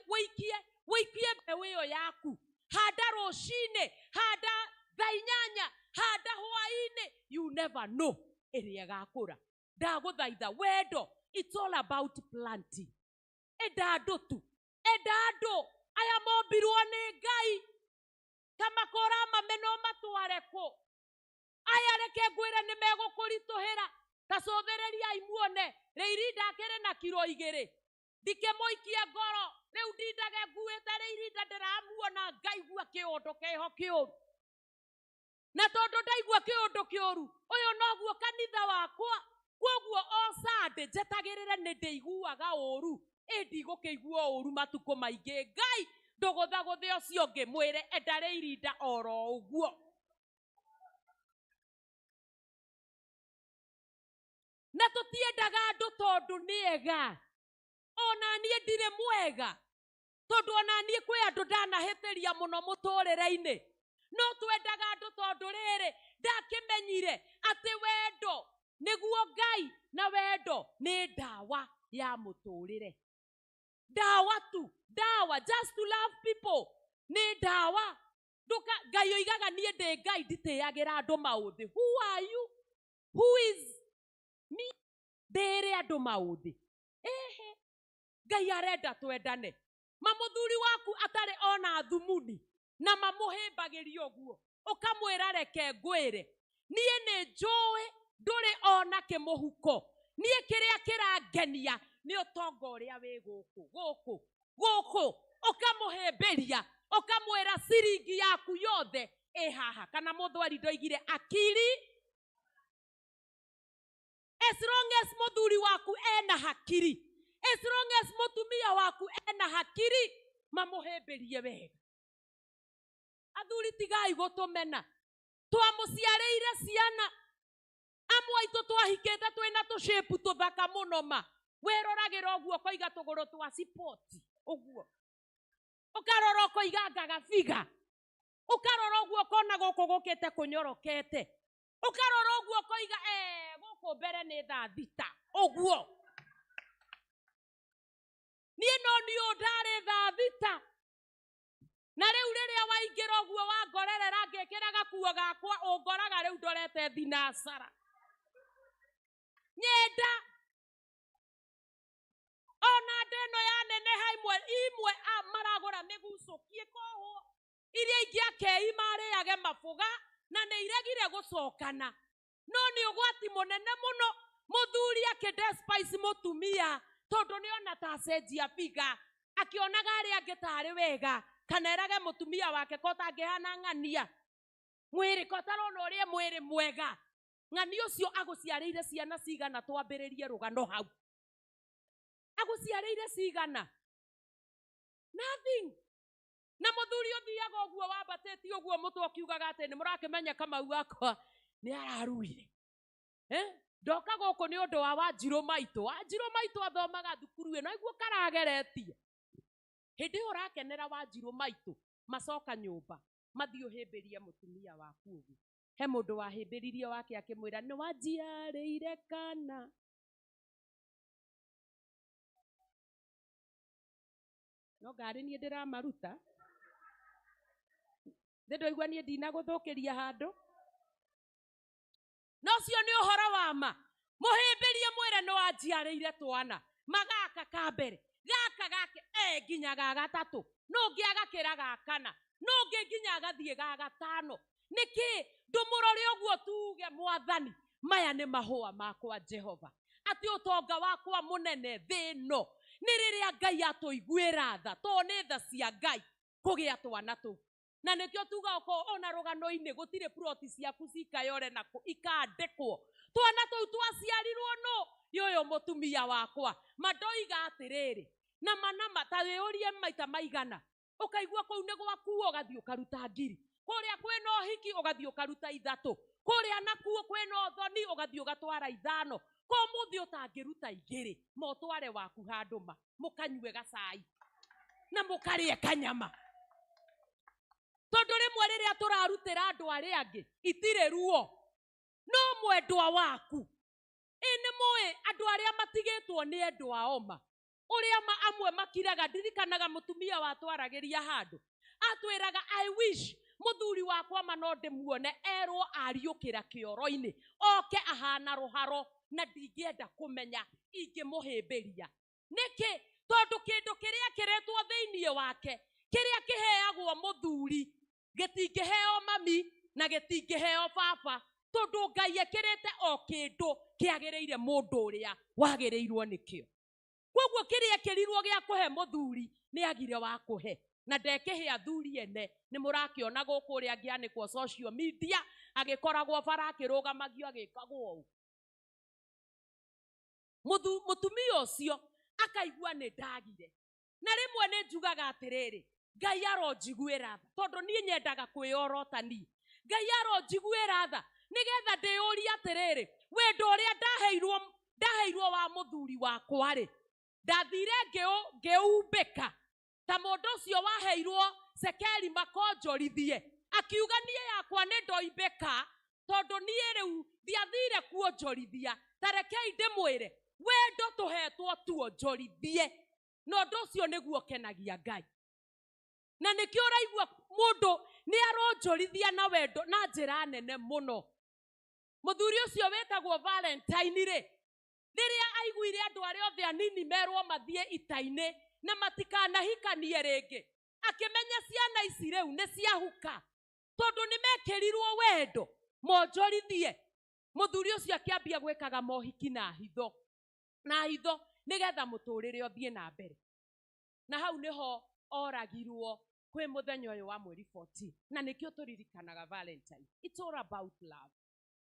wĩikie mbeũ ĩyo yaku, handa rũcinĩ, handa thaa inyanya, handa hwaĩ-inĩ, you never know ĩrĩa ĩgakũra. Ndagũthaitha wendo, it's all about planting. Enda andũ tu, enda andũ aya mombirwo nĩ Ngai, kamakora mame no matware kũ? Aya reke ngwĩre nĩ megũkũritũhĩra, ta cũthĩrĩriai muone rĩirinda akĩrĩ na kiro 2, ndikĩmũikie ngoro. Rĩu ndindage nguĩte rĩ irinda ndĩramuona ngaigua kĩũndũ kĩho kĩũru. Na tondũ ndaigua kĩũndũ kĩũru, ũyũ noguo kanitha wakwa. Koguo o Sunday njetagĩrĩre nĩ ndĩiguaga ũru. Ĩ ndigũkĩigua ũru matukũ maingĩ. Ngai ndũgũthagũthe ũcio ũngĩ mwĩre enda rĩ irinda oro ũguo. Na tũtiendaga andũ tondũ nĩ ega. Ona niĩ ndirĩ mwega. Tondũ ona niĩ kwĩ andũ ndanahĩtĩria mũno mũtũrĩre-inĩ. No twendaga andũ tondũ rĩrĩ ndakĩmenyire atĩ wendo nĩguo Ngai na wendo nĩ ndawa ya mũtũrĩre. Ndawa tu, ndawa, just to love people nĩ ndawa. Nduka, Ngai oigaga niĩ ndĩ Ngai nditĩagĩra andũ maũthĩ. Who are you? Who is me? Ndĩre andũ maũthĩ. Ehe. Ngai arenda twendane. Ma mũthuri waku atarĩ ona thumuni na mamũhĩmbagĩria ũguo. Ũkamwĩra reke ngwĩre. Niĩ nĩ njũĩ ndũrĩ ona kĩmũhuko. Niĩ kĩrĩa kĩrangenia nĩ ũtonga ũrĩa wĩ gũkũ, gũkũ, gũkũ. Ũkamũhĩmbĩria, ũkamwĩra ciringi yaku yothe ĩ haha. Kana mũthweri ndoigire akili. As long as mũthuri waku ena hakiri, as long as mũtumia waku ena hakiri, mamũhĩmbĩrie wega. Athuri tigai gũtũmena. Twamũciarĩire ciana. Amwe aitũ twahikĩte twĩna tũcĩpu tũthaka mũno ma. Wĩroragĩra ũguo ũkoiga tũgũrũ twa cipoti ũguo. Ũkarora ũkoiga ngagabiga. Ũkarora ũguo ũkona gũkũ gũkĩte kũnyorokete. Ũkarora ũguo ũkoiga gũkũ mbere nĩ thaa thita ũguo. Niĩ no niĩ ũũ ndarĩ thaa thita. Na rĩu rĩrĩa waingĩra ũguo wangorerera ngĩkĩra gakuo gakwa ũngoraga rĩu ndorete thinacara. Nyenda. Ona nda ĩno yaneneha imwe imwe maragũra mĩgucũki ĩkohwo. Iria ingĩ akei marĩage mabũga na nĩ iregire gũcokana. No nĩ ũgwati mũnene mũno mũthuri akĩ-despise mũtumia tondũ nĩona ta acenjia biga akĩonaga arĩa angĩ tarĩ wega kana erage mũtumia wake ko tangĩhana ng'ania mwĩrĩ ko tarona ũrĩa mwĩrĩ mwega. Ng'ania ũcio agũciarĩire ciana cigana twambĩrĩrie rũgano hau. Agũciarĩire cigana? Nothing. Na mũthuri ũthiaga ũguo wambatĩtie ũguo mũtwe ũkiugaga atĩ nĩ mũrakĩmenya Kamau wakwa nĩ araruire. Ndoka gũkũ nĩ ũndũ wa Wanjirũ maitũ. Wanjirũ maitũ athomaga thukuru ĩno aiguo karageretie. Hĩndĩ ĩyo ũrakenera Wanjirũ maitũ macoka nyũmba mathiĩ ũhĩmbĩrie mũtumia waku ũguo. He mũndũ wahĩmbĩririe wake akĩmwĩra nĩ wanjiarĩire kana. No ngarĩ niĩ ndĩramaruta. Nĩ ndaigua niĩ ndinagũthũkĩria handũ. No ũcio nĩ ũhoro wa ma. Mũhĩmbĩrie mwĩre nĩ wanjiarĩire twana. Magaka ka mbere, gaka gake, nginya ga gatatũ. No ũngĩ agakĩra ga kana. No ũngĩ nginya agathiĩ ga gatano. Nĩkĩ ndũmũrore ũguo tuge mwathani, maya nĩ mahũa makwa Jehova. Atĩ ũtonga wakwa mũnene thĩ ĩno nĩ rĩrĩa Ngai atũiguĩra tha, tondũ nĩ tha cia Ngai kũgĩa twana tũu. Na nĩkĩo tuga okorwo ona rũgano-inĩ gũtirĩ ploti ciaku cikayore na ikandĩkwo. Twana tũu twaciarirwo nũ? Nĩ ũyũ mũtumia wakwa. Ma ndoiga atĩrĩrĩ, na ma na ma, ta wĩyũrie maita maigana. Ũkaigua kũu nĩ gwakuo ũgathiĩ ũkaruta ngiri. Kũrĩa kwĩna ũhiki ũgathiĩ ũkaruta ithatũ. Kũrĩa nakuo kwĩna ũthoni ũgathiĩ ũgatwara ithano. Ko mũthĩ ũtangĩruta igĩrĩ, ma ũtware waku handũ ma, mũkanyue gacai na mũkarĩe kanyama. Tondũ rĩmwe rĩrĩa tũrarutĩra andũ arĩa angĩ itirĩ ruo, no mwendwa waku. Ĩ nĩ mũĩ andũ arĩa matigĩtwo nĩ endwa ao ma, ũrĩa amwe makiraga. Ndirikanaga mũtumia watwaragĩria handũ atwĩraga I wish mũthuri wakwa ma no ndĩmuone erwo ariũkĩra kĩoro-inĩ oke ahana rũharo na ndingĩenda kũmenya ingĩmũhĩmbĩria. Nĩkĩ? Tondũ kĩndũ kĩrĩa kĩretwo thĩinĩ wake kĩrĩa kĩheagwo mũthuri gĩtingĩheo mami na gĩtingĩheo baba, tondũ Ngai ekĩrĩte o kĩndũ kĩagĩrĩire mũndũ ũrĩa wagĩrĩirwo nĩkĩo. Koguo kĩrĩa ekĩrirwo gĩa kũhe mũthuri Nĩ agire wa kũhe na ndekĩhe athuri ene. Nĩ mũrakĩona gũkũ ũrĩa angĩanĩkwo social media, agĩkoragwo bara akĩrũgamagio agĩkagwo ũũ. Mũtumia ũcio akaigua nĩ ndagire. Na rĩmwe nĩ njugaga atĩrĩrĩ, Ngai aronjiguĩra tha, tondũ niĩ nyendaga kwĩyorota niĩ. Ngai aronjiguĩra tha nĩgetha ndĩyũrie atĩrĩrĩ, wendo ũrĩa ndaheirwo wa mũthuri wakwa rĩ, ndathire ngĩumbĩka ta mũndũ ũcio waheirwo cekeri makonjorithie, akiuga niĩ yakwa nĩ ndoimbĩka tondũ niĩ rĩu ndiathire kuonjorithia. Ta rekei ndĩmwĩre, wendo tũhetwo tuonjorithie, na ũndũ ũcio nĩguo ũkenagia Ngai. Na nĩkĩo ũraigua mũndũ nĩ aronjorithia na wendo na njĩra nene mũno. Mũthuri ũcio wĩtagwo Valentine rĩ, rĩrĩa aiguire andũ arĩa othe anini merwo mathiĩ ita-inĩ na matikanahikanie rĩngĩ, akĩmenya ciana ici rĩu nĩ ciahuka, tondũ nĩ mekĩrirwo wendo monjorithie. Mũthuri ũcio akĩambia gwĩkaga mohiki na hitho, na hitho nĩgetha mũtũrĩre ũthiĩ na mbere. Na hau nĩho oragirwo kwĩ mũthenya ũyũ wa mweri 14, na nĩkĩo tũririkanaga Valentine. It's all about love.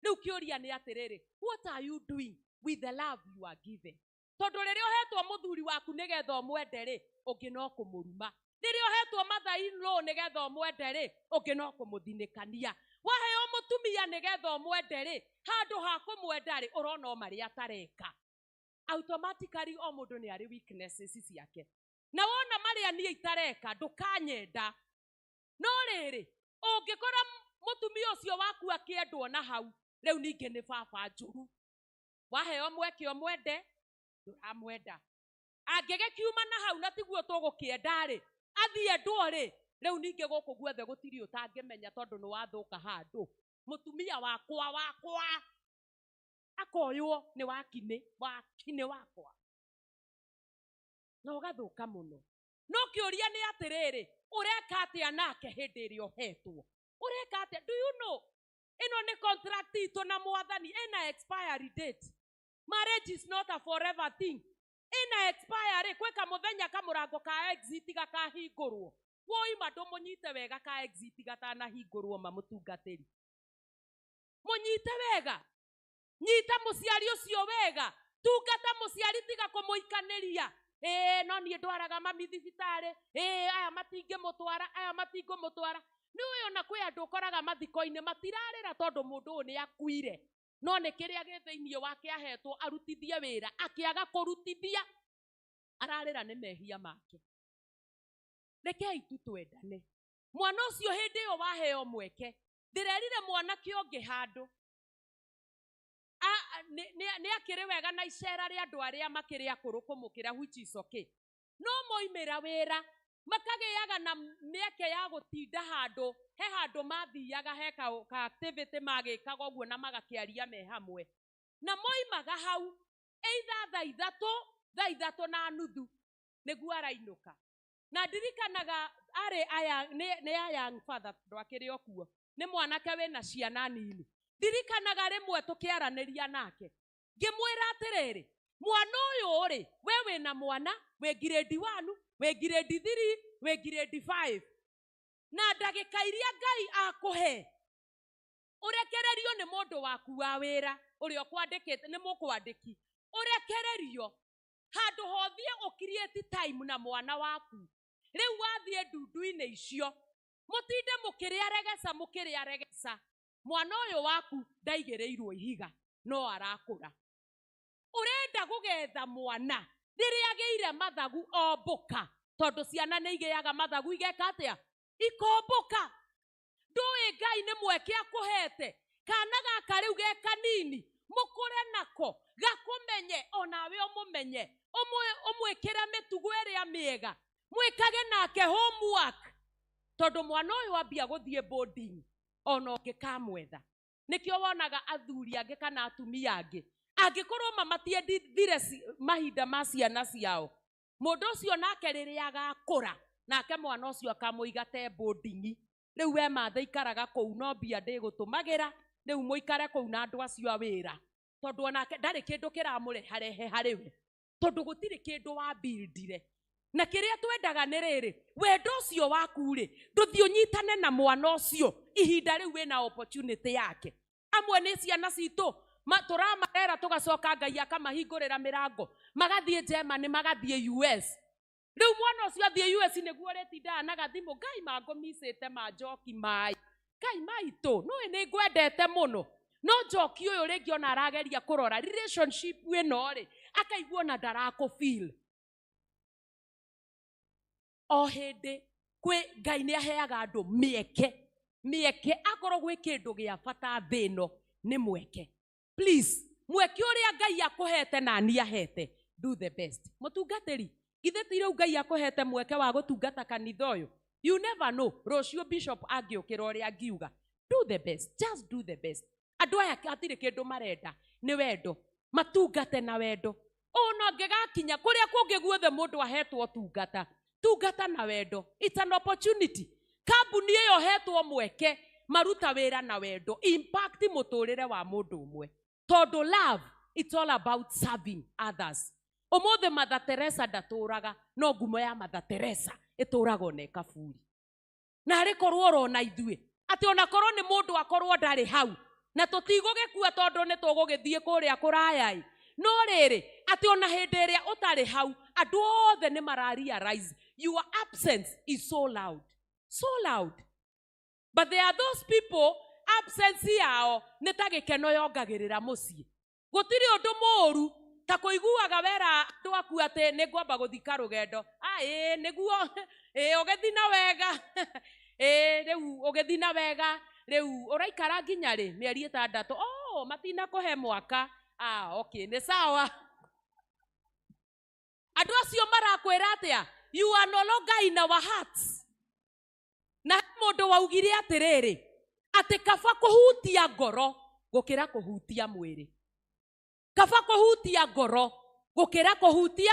Rĩu kĩũria nĩ atĩrĩrĩ, what are you doing with the love you are given? Tondũ rĩrĩa ũhetwo mũthuri waku nĩgetha ũmwende rĩ, ũngĩ no kũmũruma. Rĩrĩa ũhetwo mother-in-law nĩgetha ũmwende rĩ, ũngĩ no kũmũthinĩkania. Waheo mũtumia nĩgetha ũmwende rĩ, handũ ha kũmwenda rĩ, ũrona o marĩa atareka. Automatically o mũndũ nĩ arĩ weaknesses ciake. Na wona marĩa niĩ itareka, ndũkanyenda. No rĩrĩ, ũngĩkora mũtumia ũcio waku akĩendwo na hau, rĩu ningĩ nĩ baba njũru. Waheo mweke ũmwende, ndũramwenda. Angĩgĩkiuma na hau na tiguo tũgũkĩenda rĩ, athiĩ endwo rĩ, rĩu ningĩ gũkũ guothe gũtirĩ ũtangĩmenya tondũ nĩ wathũka handũ. Mũtumia wakwa wakwa akoywo nĩ wakinĩ, wakinĩ wakwa. Na ũgathũka mũno. No kĩũria nĩ atĩrĩrĩ, ũreka atĩa nake hĩndĩ ĩrĩa ũhetwo? Ũreka atĩa? Do you know? Ĩno nĩ contract itũ na mwathani, ĩna expiry date. Marriage is not a forever thing. Ĩna expiry, kwĩ kamũthenya kamũrango ka exit gakahingũrwo. Woima ndũmũnyite wega ka exit gatanahingũrwo mamũtungatĩri. Mũnyite wega. Nyita mũciari ũcio wega. Tungata mũciari tiga kũmũikanĩria. Ĩĩ, no niĩ ndwaraga mami thibitarĩ. Ĩĩ, aya matingĩmũtwara, aya matingĩmũtwara. Nĩ ũĩ ona kwĩ andũ ũkoraga mathiko-inĩ matirarĩra tondũ mũndũ ũyũ nĩ akuire. No nĩ kĩrĩa gĩ thĩinĩ wake ahetwo arutithie wĩra, akĩaga kũrutithia, ararĩra nĩ mehia make. Rekei tu twendane. Mwana ũcio hĩndĩ ĩyo waheo mweke, ndĩrerire mwanake ũngĩ handũ. Nĩ akĩrĩ wega na icera rĩa andũ arĩa makĩrĩ akũrũ kũmũkĩra, which is okay. No moimĩra wĩra, makagĩaga na mĩeke ya gũtinda handũ, he handũ mathiaga, he ka activity magĩkaga ũguo na magakĩaria me hamwe. Na moimaga hau, either thaa ithatũ, thaa ithatũ na nuthu, nĩguo arainũka. Na ndirikanaga arĩ aya, nĩ a young father, tondũ akĩrĩ o kuo. Nĩ mwanake wĩna ciana nini. Ndirikanaga rĩmwe tũkĩaranĩria nake, ngĩmwĩra atĩrĩrĩ, mwana ũyũ rĩ, we wĩna mwana, wĩ grade 1, wĩ grade 3, wĩ grade 5. Na ndagĩka iria Ngai akũhe, ũrekererio nĩ mũndũ waku wa wĩra, ũrĩa ũkwandĩkĩte, nĩ mũkwandĩki. Ũrekererio, handũ ha ũthiĩ ũ create time na mwana waku. Rĩu wathiĩ ndundu-inĩ icio, mũtinde mũkĩrĩa regeca, mũkĩrĩa regeca. Mwana ũyũ waku ndaigĩrĩirwo ihiga, no arakũra. Ũrenda gũgetha mwana rĩrĩa agĩire mathagu ombũka, tondũ ciana nĩ igĩaga mathagu igeka atĩa? Ikombũka. Ndũĩ Ngai nĩ mweke akũhete, kana gaka rĩu ge kanini, mũkũre nako, gakũmenye, onawe ũmũmenye, ũmwĩkĩre mĩtugo ĩrĩa mĩega, mwĩkage nake homework, tondũ mwana ũyũ ambia gũthiĩ boarding, ona ũngĩkamwetha. Nĩkĩo wonaga athuri angĩ kana atumia angĩ, angĩkorwo mamatiendithire mahinda ma ciana ciao, mũndũ ũcio nake rĩrĩa agakũra, nake mwana ũcio akamũiga te boarding. Rĩu we mathe ikaraga kũu, no mbia ndĩgũtũmagĩra, rĩu mũikare kũu na andũ acio a wĩra, tondũ onake ndarĩ kĩndũ kĩramũreharehe harĩ we, tondũ gũtirĩ kĩndũ wambindire. Na kĩrĩa twendaga nĩ rĩrĩ, wendo ũcio waku rĩ, ndũthiĩ ũnyitane na mwana ũcio ihinda rĩu wĩna opportunity yake. Amwe nĩ ciana citũ tũramarera tũgacoka Ngai akamahingũrĩra mĩrango, magathiĩ Germany, magathiĩ US. Rĩu mwana ũcio athiĩ US nĩguo ũrĩtindaga na gathimũ, Ngai mangũmicĩte ma njoki mai, Ngai maitũ, nũĩ nĩ ngwendete mũno. No njoki ũyũ rĩngĩ ona arageria kũrora relationship ĩno rĩ, akaigua ona ndarakũ feel. O hĩndĩ kwĩ Ngai nĩ aheaga andũ mĩeke, mĩeke akorwo gwĩ kĩndũ gĩa bata thĩ ĩno nĩ mweke. Please, mweke ũrĩa Ngai akũhete na niĩ ahete, do the best. Mũtungatĩri, githĩ ti rĩu Ngai akũhete mweke wa gũtungata kanitha ũyũ? You never know, rũciũ bishop angĩũkĩra ũrĩa angiuga. Do the best, just do the best. Andũ aya hatirĩ kĩndũ marenda, nĩ wendo. Matungate na wendo. Ona angĩgakinya kũrĩa kũngĩ guothe mũndũ ahetwo tungata, tungata na wendo. It's an opportunity. Kambuni ĩyo hetwo mweke, maruta wĩra na wendo, impact mũtũrĩre wa mũndũ ũmwe. Tondũ love, it's all about serving others. Ũmũthĩ Mother Teresa ndatũraga, no ngumo ya Mother Teresa ĩtũraga ona ĩkaburi. Na arĩ korwo ũrona ithuĩ, atĩ ona korwo nĩ mũndũ akorwo ndarĩ hau, na tũtigũgĩkua tondũ nĩ tũgũgĩthiĩ kũrĩa kũraya-ĩ. No rĩrĩ, atĩ ona hĩndĩ ĩrĩa ũtarĩ hau, andũ othe nĩ mara realize your absence is so loud. So loud. But there are those people, absence yao nĩ ta gĩkeno yongagĩrĩra mũciĩ. Gũtirĩ ũndũ mũũru ta kũiguaga wera andũ aku atĩ nĩ ngwamba gũthika rũgendo. Ah, ĩĩ, nĩguo, ĩĩ, ũgĩthiĩ na wega. Ĩĩ, rĩu ũgĩthiĩ na wega, rĩu ũraikara nginya rĩ? Mĩeri ĩtandatũ. Oh, matinakũhe mwaka. Ah, okay, nĩ sawa. Andũ acio marakwĩra atĩa? You are no longer in our hearts. Na he mũndũ waugire atĩrĩrĩ, atĩ kaba kũhutia ngoro gũkĩra kũhutia mwĩrĩ. Kaba kũhutia ngoro gũkĩra kũhutia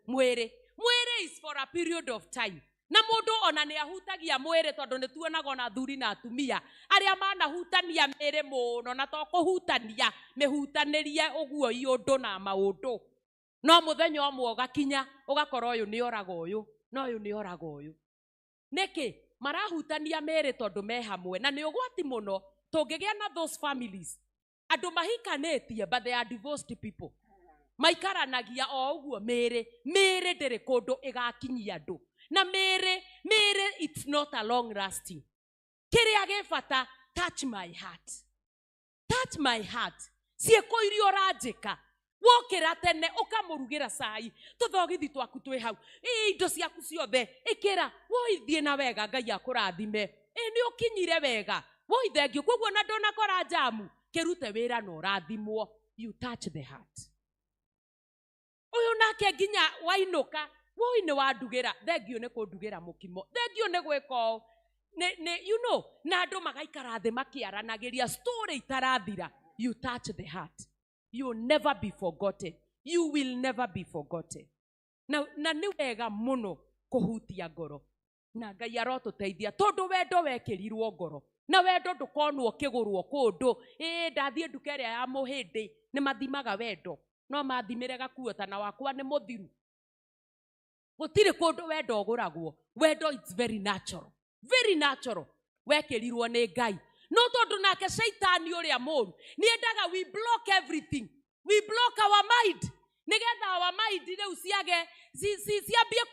mwĩrĩ. Mwĩrĩ is for a period of time. Na mũndũ ona nĩ ahutagia mwĩrĩ tondũ nĩ tuonaga ona athuri na atumia arĩa manahutania mĩĩrĩ mũno na to kũhutania mĩhutanĩrie ũguo iũndũ na maũndũ. No mũthenya ũmwe ũgakinya ũgakora ũyũ nĩ oraga ũyũ na ũyũ nĩ oraga ũyũ. Nĩkĩ? Marahutania mĩĩrĩ tondũ me hamwe na nĩ ũgwati mũno tũngĩgĩa na those families. Andũ mahikanĩtie but they are divorced people. Maikaranagia o ũguo mĩĩrĩ, mĩĩrĩ ndĩrĩ kũndũ ĩgakinyia andũ. Na mĩĩrĩ, mĩĩrĩ it's not a long lasting. Kĩrĩa gĩ bata, touch my heart. Touch my heart. Ciĩko iria ũranjĩka. Wokĩra tene ũkamũrugĩra cai, tũthogithi twaku twĩ hau, ĩ indo ciaku ciothe ĩkĩra, woi thiĩ na wega, Ngai akũrathime. Ĩ nĩ ũkinyire wega, woi thengiũ. Koguo ona ndũnakora njamu, kĩrute wĩra na ũrathimwo. You touch the heart. Ũyũ nake nginya wainũka, woi nĩ wandugĩra, thengiũ nĩ kũndugĩra mũkimo, thengiũ nĩ gwĩka ũũ. Nĩ, you know, na andũ magaikara thĩ makĩaranagĩria story itarathira. You touch the heart. You will never be forgotten. You will never be forgotten. Na nĩ wega mũno kũhutia ngoro. Na Ngai arotũteithia tondũ wendo wekĩrirwo ngoro. Na wendo ndũkonwo ũkĩgũrwo kũndũ. Ĩĩ, ndathiĩ nduka ĩrĩa ya mũhĩndĩ, nĩ mathimaga wendo. No mathimĩre gakuo ta na wakwa nĩ mũthiru. Gũtirĩ kũndũ wendo ũgũragwo. Wendo it's very natural. Very natural. Wekĩrirwo nĩ Ngai. No tondũ nake shaitani ũrĩa mũũru, nĩ endaga we block everything. We block our mind. Nĩgetha our mind rĩu ciage, ciambie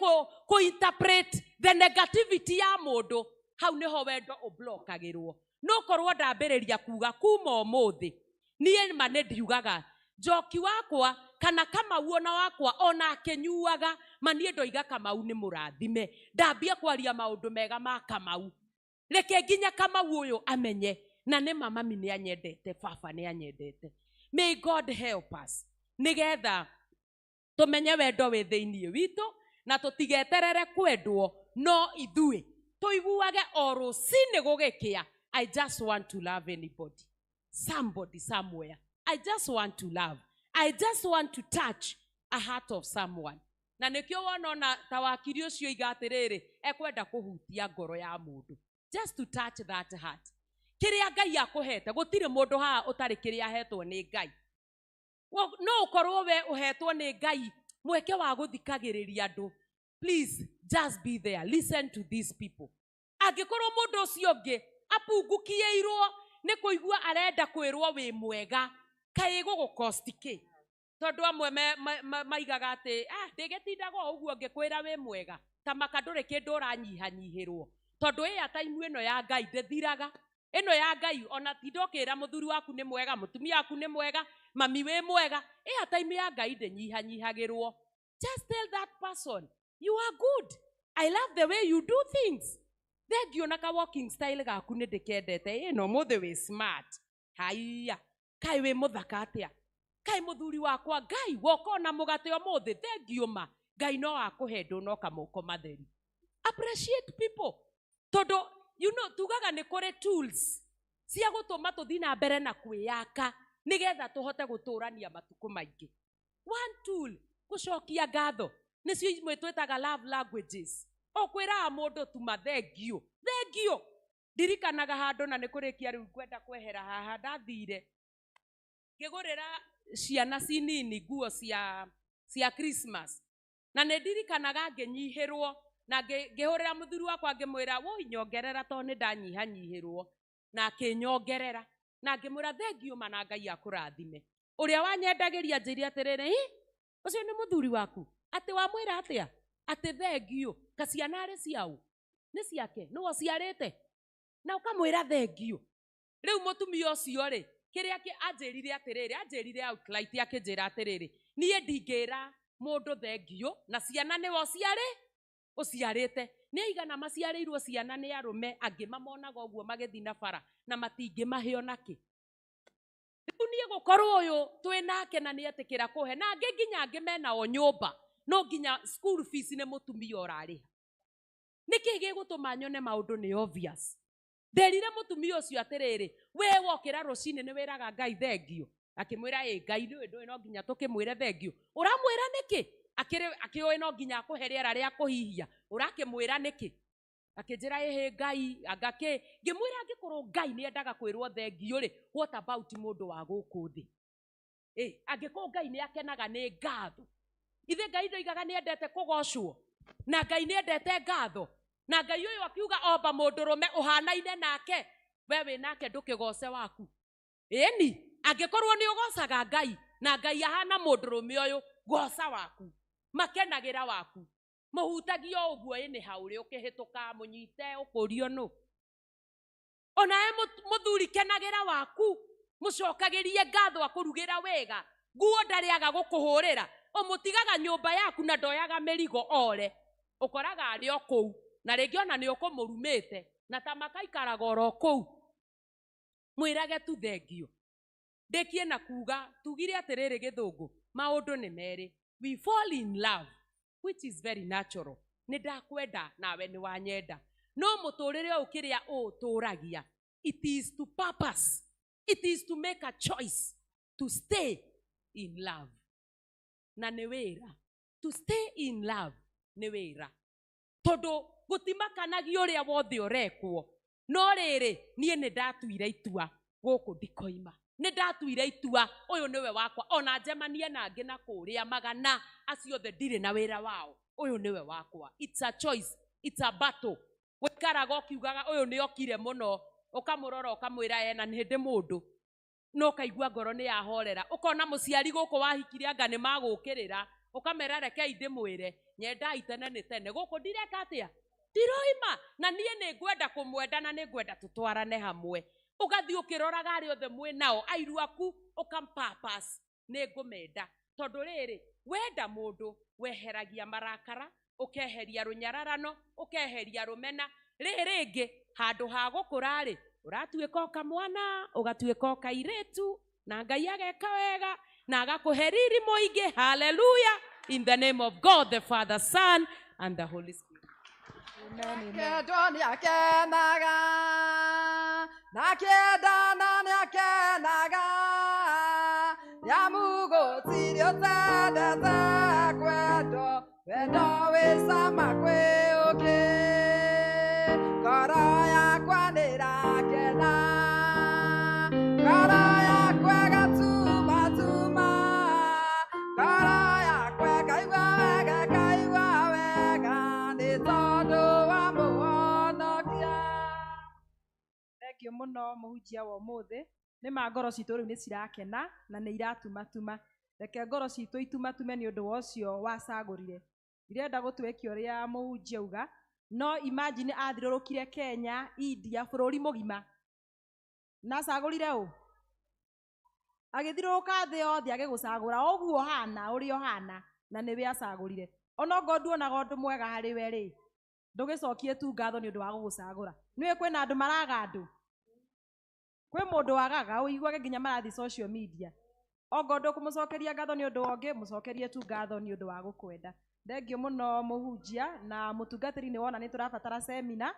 kũ interpret the negativity ya mũndũ. Hau nĩho wendo ũblokagĩrwo. No korwo ndambĩrĩria kuga kuma ũmũthĩ, niĩ ma nĩ ndiugaga njoki wakwa kana Kamau ona wakwa ona akĩnyuaga, ma niĩ ndoiga Kamau nĩ mũrathime. Ndambia kwaria maũndũ mega ma Kamau. Reke nginya Kamau ũyũ amenye na nĩ ma mami nĩ anyendete, baba nĩ anyendete. May God help us nĩgetha tũmenye wendo wĩ thĩiniĩ witũ na tũtigeterere kwendwo no ithuĩ tũiguage o rũcinĩ gũgĩkĩa. I just want to love anybody, somebody somewhere. I just want to love. I just want to touch a heart of someone. Na nĩkĩo wona ona ta wakiri ũcio oiga atĩrĩrĩ, ekwenda kũhutia ngoro ya mũndũ. Just to touch that heart. Kĩrĩa Ngai akũhete, gũtirĩ mũndũ haha ũtarĩ kĩrĩa ahetwo nĩ Ngai. No ũkorwo we ũhetwo nĩ Ngai mweke wa gũthikagĩrĩria andũ. Please just be there, listen to these people. Angĩkorwo mũndũ ũcio ũngĩ apungukiĩirwo nĩ kũigua arenda kwĩrwo wĩ mwega, kaĩ gũgũkosti kĩ? Tondũ amwe maigaga atĩ ah, ndĩgĩtindaga o ũguo ngĩkwĩra wĩ mwega, ta maka ndũrĩ kĩndũ ũranyihanyihĩrwo. Tondũ airtime ĩno ya Ngai ndĩthiraga. Ĩno ya Ngai ona tinda ũkĩra mũthuri waku nĩ mwega, mũtumia waku nĩ mwega, mami wĩ mwega, airtime ya Ngai ndĩnyihanyihagĩrwo. Just tell that person you are good, I love the way you do things. Thengio na ka walking style gaku nĩ ndĩkendete, ĩ no mũthĩ wĩ smart, haiya kaĩ wĩ mũthaka atĩa, kaĩ mũthuri wakwa Ngai woka ona mũgate ũmũthĩ, thengio ma Ngai no akũhe ndũnoka moko matheri. Appreciate people, tondũ you know tugaga nĩ kũrĩ tools cia gũtũma tũthiĩ na mbere na kwĩyaka nĩgetha tũhote gũtũrania matukũ maingĩ. One tool, gũcokia ngatho, nĩcio imwe twĩtaga love languages. Ũkwĩraga mũndũ tuma thengio, thengio. Ndirikanaga handũ na nĩ kũrĩkia rĩu ngwenda kwehera haha, ndathire ngĩgũrĩra ciana cinini nguo cia Christmas, na nĩ ndirikanaga ngĩnyihĩrwo na ngĩhũrĩra mũthuri wakwa ngĩmwĩra woi nyongerera tondũ nĩ ndanyihanyihĩrwo, na akĩnyongerera na ngĩmwĩra thengio ma na Ngai akũrathime. Ũrĩa wanyendagĩria anjĩire atĩrĩrĩ, ĩ ũcio nĩ mũthuri waku, atĩ wamwĩra atĩa? Atĩ thengio, kaciana arĩ ciaũ? Nĩ ciake, nĩwe ũciarĩte? Na ũkamwĩra thengio. Rĩu mũtumia ũcio rĩ, kĩrĩa anjĩrire atĩrĩrĩ, anjĩrire outright akĩnjĩra atĩrĩrĩ, niĩ ndingĩra mũndũ thengio na ciana nĩwe ũciarĩte. Nĩ aigana maciarĩirwo ciana nĩ arũme angĩ mamonaga ũguo magĩthiĩ na bara na matingĩmahe onakĩ. Rĩu niĩ gũkorwo ũyũ twĩ nake na nĩetĩkĩra kũhe, na angĩ nginya angĩ mena o nyũmba, no nginya school fees nĩ mũtumia ũrarĩha. Nĩkĩ gĩgũtũma nyone maũndũ nĩ obvious? Nderire mũtumia ũcio atĩrĩrĩ, we wokĩra rũcinĩ nĩ wĩraga Ngai thengio. Akĩmwĩra ĩ Ngai ndũĩ ndũĩ no nginya tũkĩmwĩre thengio. Ũramwĩra nĩkĩ? Akĩũĩ no nginya akũhe rĩera rĩa kũhihia. Ũrakĩmwĩra nĩkĩ? Akĩnjĩra ĩhĩ Ngai anga kĩ. Ngĩmwĩra angĩkorwo Ngai nĩendaga kwĩrwo thengio rĩ, what about mũndũ wa gũkũ thĩ? Ĩ angĩkorwo Ngai nĩakenaga nĩ ngatho. Ithe Ngai ndoigaga nĩendete kũgocwo, na Ngai nĩendete ngatho, na Ngai ũyũ akiuga omba mũndũrũme ũhanaine nake, we wĩ nake ndũkĩgoce waku. Ĩni angĩkorwo nĩ ũgocaga Ngai na Ngai ahana mũndũrũme ũyũ, goca waku, makenagĩra waku, mũhutagie o ũguo ĩ nĩ hau ũrĩ ũkĩhĩtũka, mũnyite ũkũrio nũ. Onawe mũthuri kenagĩra waku, mũcokagĩrie ngatho akũrugĩra wega, nguo ndarĩaga gũkũhũrĩra, ũmũtigaga nyũmba yaku na ndoyaga mĩrigo ore, ũkoraga arĩ o kũu, na rĩngĩ ona nĩ ũkũmũrumĩte, na ta makaikaraga oro kũu. Mwĩrage tu thengio. Ndĩkie na kuga, tugire atĩrĩrĩ gĩthũngũ, maũndũ nĩ merĩ. We fall in love, which is very natural. Nĩ ndakwenda nawe nĩ wanyenda. No mũtũrĩre ũyũ kĩrĩa ũũtũragia, it is to purpose. It is to make a choice to stay in love. Na nĩ wĩra. To stay in love nĩ wĩra. Tondũ gũtimakanagia ũrĩa wothe ũrekwo. No rĩrĩ, niĩ nĩ ndatuire itua gũkũ ndikoima. Nĩ ndatuire itua ũyũ nĩwe wakwa, ona njemanie na angĩ na kũrĩa magana acio othe ndirĩ na wĩra wao, ũyũ nĩwe wakwa. It's a choice, it's a battle. Gũikaraga ũkiugaga ũyũ nĩ okire mũno, ũkamũrora ũkamwĩra ena nĩ hĩndĩ mũndũ, no ũkaigua ngoro nĩ yahorera. Ũkona mũciari gũkũ wahikire anga nĩ magũkĩrĩra, ũkamera rekei ndĩmwĩre nyendai tene nĩ tene, gũkũ ndireka atĩa, ndiroima, na niĩ nĩ ngwenda kũmwenda na nĩ ngwenda tũtwarane hamwe. Ũgathiĩ ũkĩroraga arĩa othe mwĩ nao, airu aku ũkampapas, nĩ ngũmenda. Tondũ rĩrĩ, wenda mũndũ weheragia marakara, ũkeheria rũnyararano, ũkeheria rũmena. Rĩrĩ rĩngĩ handũ ha gũkũra rĩ, ũratuĩka o kamwana, ũgatuĩka o kairĩtu, na Ngai ageka wega na agakũhe riri mũingĩ. Hallelujah. In the name of God the Father, Son and the Holy Spirit. Kendwo nĩakenaga, na kĩendana nĩakenaga, nĩamu gũtirĩ ũtendete kwendwo, wendo wĩ cama kwĩ ũngĩ. Ngoro yakwa nĩĩrakena, ngoro yakwa ĩgatumatuma, ngoro yakwa ĩkaigua wega, ĩkaigua wega, Mũno mũhunjia wa ũmũthĩ. Nĩ ma ngoro citũ rĩu nĩ cirakena na nĩ iratumatuma. Reke ngoro citũ itumatume nĩ ũndũ wa ũcio wacagũrire. Ndirenda gũtwekia ũrĩa mũhunjia auga, no imagine athiũrũrũkire Kenya, India, bũrũri mũgima. Na acagũrire ũ? Agĩthiũrũrũka thĩ yothe agĩgũcagũra ũguo ũhana, ũrĩa ũhana, na nĩwe acagũrire. Onokorwo nduonaga ũndũ mwega harĩ we rĩ, ndũgĩcokie tu ngatho nĩ ũndũ wa gũgũcagũra. Nĩũĩ kwĩna andũ maraga andũ? Kwĩ mũndũ wagaga, ũiguage nginya marathiĩ social media. Ongorwo ndũkũmũcokeria ngatho nĩ ũndũ wa ũngĩ, mũcokerie tu ngatho nĩ ũndũ wa gũkwenda. Thengio mũno mũhunjia na mũtungatĩri, nĩ wona nĩ tũrabatara semina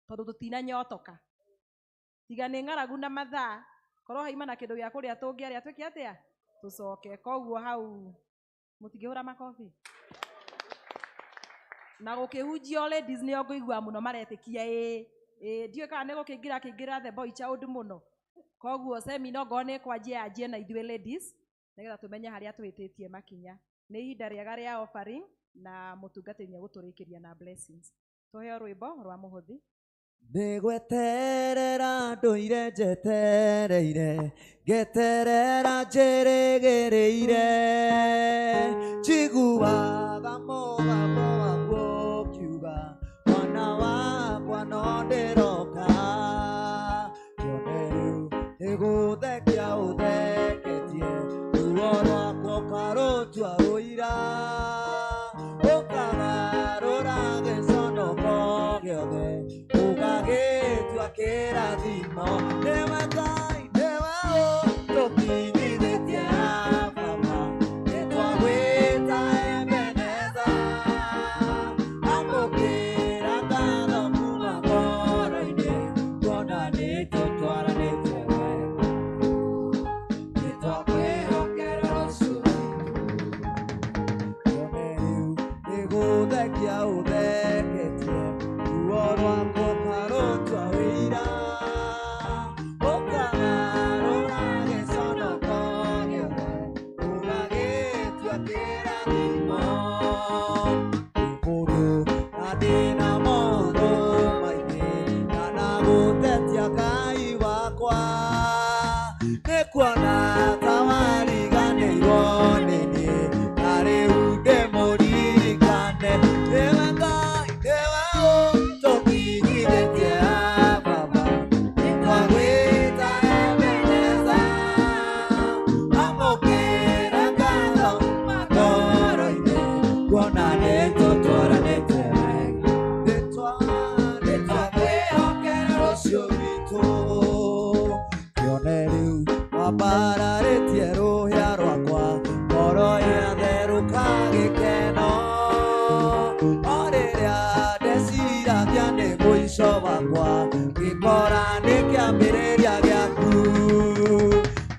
tondũ tũtinanyotoka. Tiga nĩ ng'aragu na mathaa, korwo haima na kĩndũ gĩa kũrĩa tũngĩarĩa twĩke atĩa? Tũcoke. Koguo hau mũtingĩhũra makobi. Na gũkĩhunjio ladies nĩo ngũigua mũno maretĩkia ĩĩ. Ĩĩ, ndiũĩ kana nĩ gũkĩingĩra kĩingĩra the boy child mũno. Koguo semina ongorwo nĩ ĩkwanjia yanjie na ithuĩ ladies, nĩgetha tũmenye harĩa tũhĩtĩtie makinya. Nĩ ihinda rĩega rĩa offering na mũtungatĩri nĩ egũtũrĩkĩria na blessings. Tũheo rwĩmbo rwa mũhothi. Ndĩgweterera ndũire njetereire, ngeterera njĩrĩgĩrĩire, njiguaga mũgambo waku ũkiuga, mwana wakwa no ndĩroka. Kĩone rĩu nĩgũthekia ũtheketie, ruo rwakwa ũkarũtua ũira, ũkagarũra gĩconoko gĩothe, ũgagĩtua kĩrathimo. Nĩwe Ngai, nĩwe ũtũkinyithĩtie Baba, nĩtwagwĩta Ebeneza. Amũkĩra ngatho kuma ngoro-inĩ, kuona nĩtũtwaranĩte wega. Nĩtwakwĩhokera rũciũ rwitũ. Kĩone rĩu nĩgũthekia ũtheketie, ruo rwakwa ũkarũtua ũira, ũkagarũra gĩconoko gĩothe, ũgagĩtua kĩrathimo. Ndĩ mũndũ na ndĩna maũndũ maingĩ, kana gũtetia Ngai wakwa, nĩ kuona ta wariganĩirwo nĩ niĩ, na rĩu ndĩmũririkane. Nĩwe Ngai, nĩwe ũtũkinyithĩtie Baba, nĩtwagwĩta Ebeneza. Amũkĩra ngatho kuma ngoro-inĩ, kuona nĩtũtwaranĩte wega. Nĩtwakwĩhokera rũciũ rwitũ. Kĩone rĩu wambararĩtie rũhĩa rwakwa, ngoro yatherũka gĩkeno. O rĩrĩa ndeciragia nĩ mũico wakwa, ngĩkora nĩ kĩambĩrĩria gĩaku.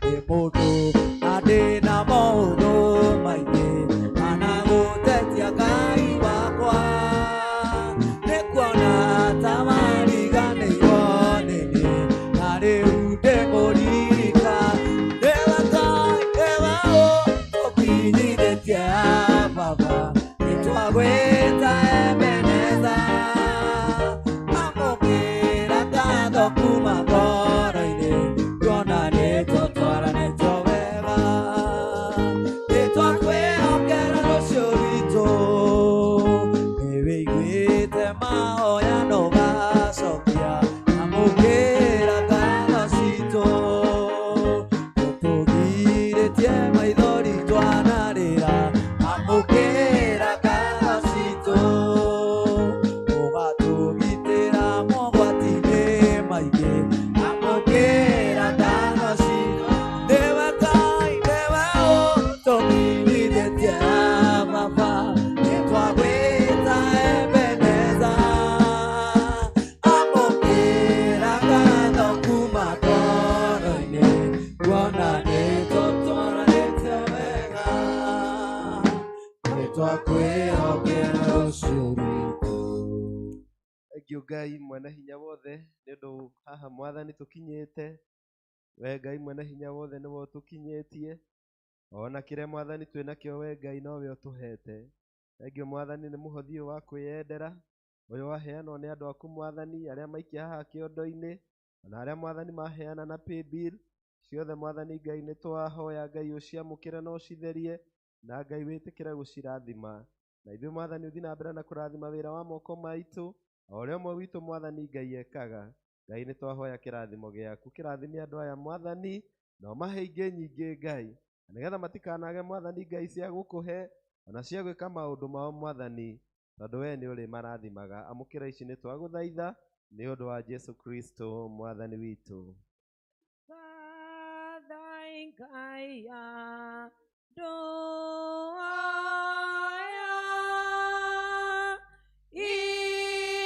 Ndĩ mũndũ na ndĩna maũndũ maingĩ, kana gũtetia Ngai wakwa, nĩ kuona ta wariganĩirwo nĩ niĩ, na rĩu ndĩmũririka. Nĩwe Ngai, nĩwe ũtũkinyithĩtie Baba, nĩtwagwĩta Ebeneza. Amũkĩra ngatho kuma ngoro-inĩ, kuona nĩtũtwaranĩte wega. Nĩtwakwĩhokera rũciũ rwitũ. Nĩwĩiguĩte mahoya na ũgacokia, amũkĩra ngatho citũ. Ũtũgirĩtie maithori twanarĩra, amũkĩra ngatho citũ. Ũgatũgitĩra mogwati-inĩ maingĩ, amũkĩra ngatho citũ. Nĩwe Ngai, nĩwe ũtũkinyithĩtie Baba, nĩtwagwĩta Ebeneza. Amũkĩra ngatho kuma ngoro-inĩ, kuona nĩtũtwaranĩte wega. Nĩtwakwĩhokera rũciũ rwitũ. Thengiũ Ngai mwene hinya wothe nĩ ũndũ haha mwathani tũkinyĩte. We Ngai mwene hinya wothe nĩwe ũtũkinyĩtie. Ona kĩrĩa mwathani twĩnakĩo we Ngai nowe ũtũhete. Thengiũ mwathani nĩ mũhothi ũyũ wa kwĩyendera, ũyũ waheanwo nĩ andũ aku mwathani arĩa maikia haha kĩondo-inĩ. Ona arĩa Mwathani maheana na paybill ciothe Mwathani Ngai nĩ twahoya Ngai ũciamũkĩre na ũcitherie na Ngai wĩtĩkĩre gũcirathima. Na ithuĩ Mwathani ũthiĩ na mbere na kũrathima wĩra wa moko maitũ o ũrĩa ũmwe witũ Mwathani Ngai ekaga. Ngai nĩ twahoya kĩrathimo gĩaku, kĩrathime andũ aya Mwathani na ũmahe ingĩ nyingĩ Ngai, na nĩgetha matikanage Mwathani Ngai cia gũkũhe ona cia gwĩka maũndũ mao Mwathani, tondũ we nĩ ũrĩ marathimaga. Amũkĩra ici nĩ twagũthaitha nĩ ũndũ wa Jesu Kristo Mwathani witũ. Ngai andũ aya,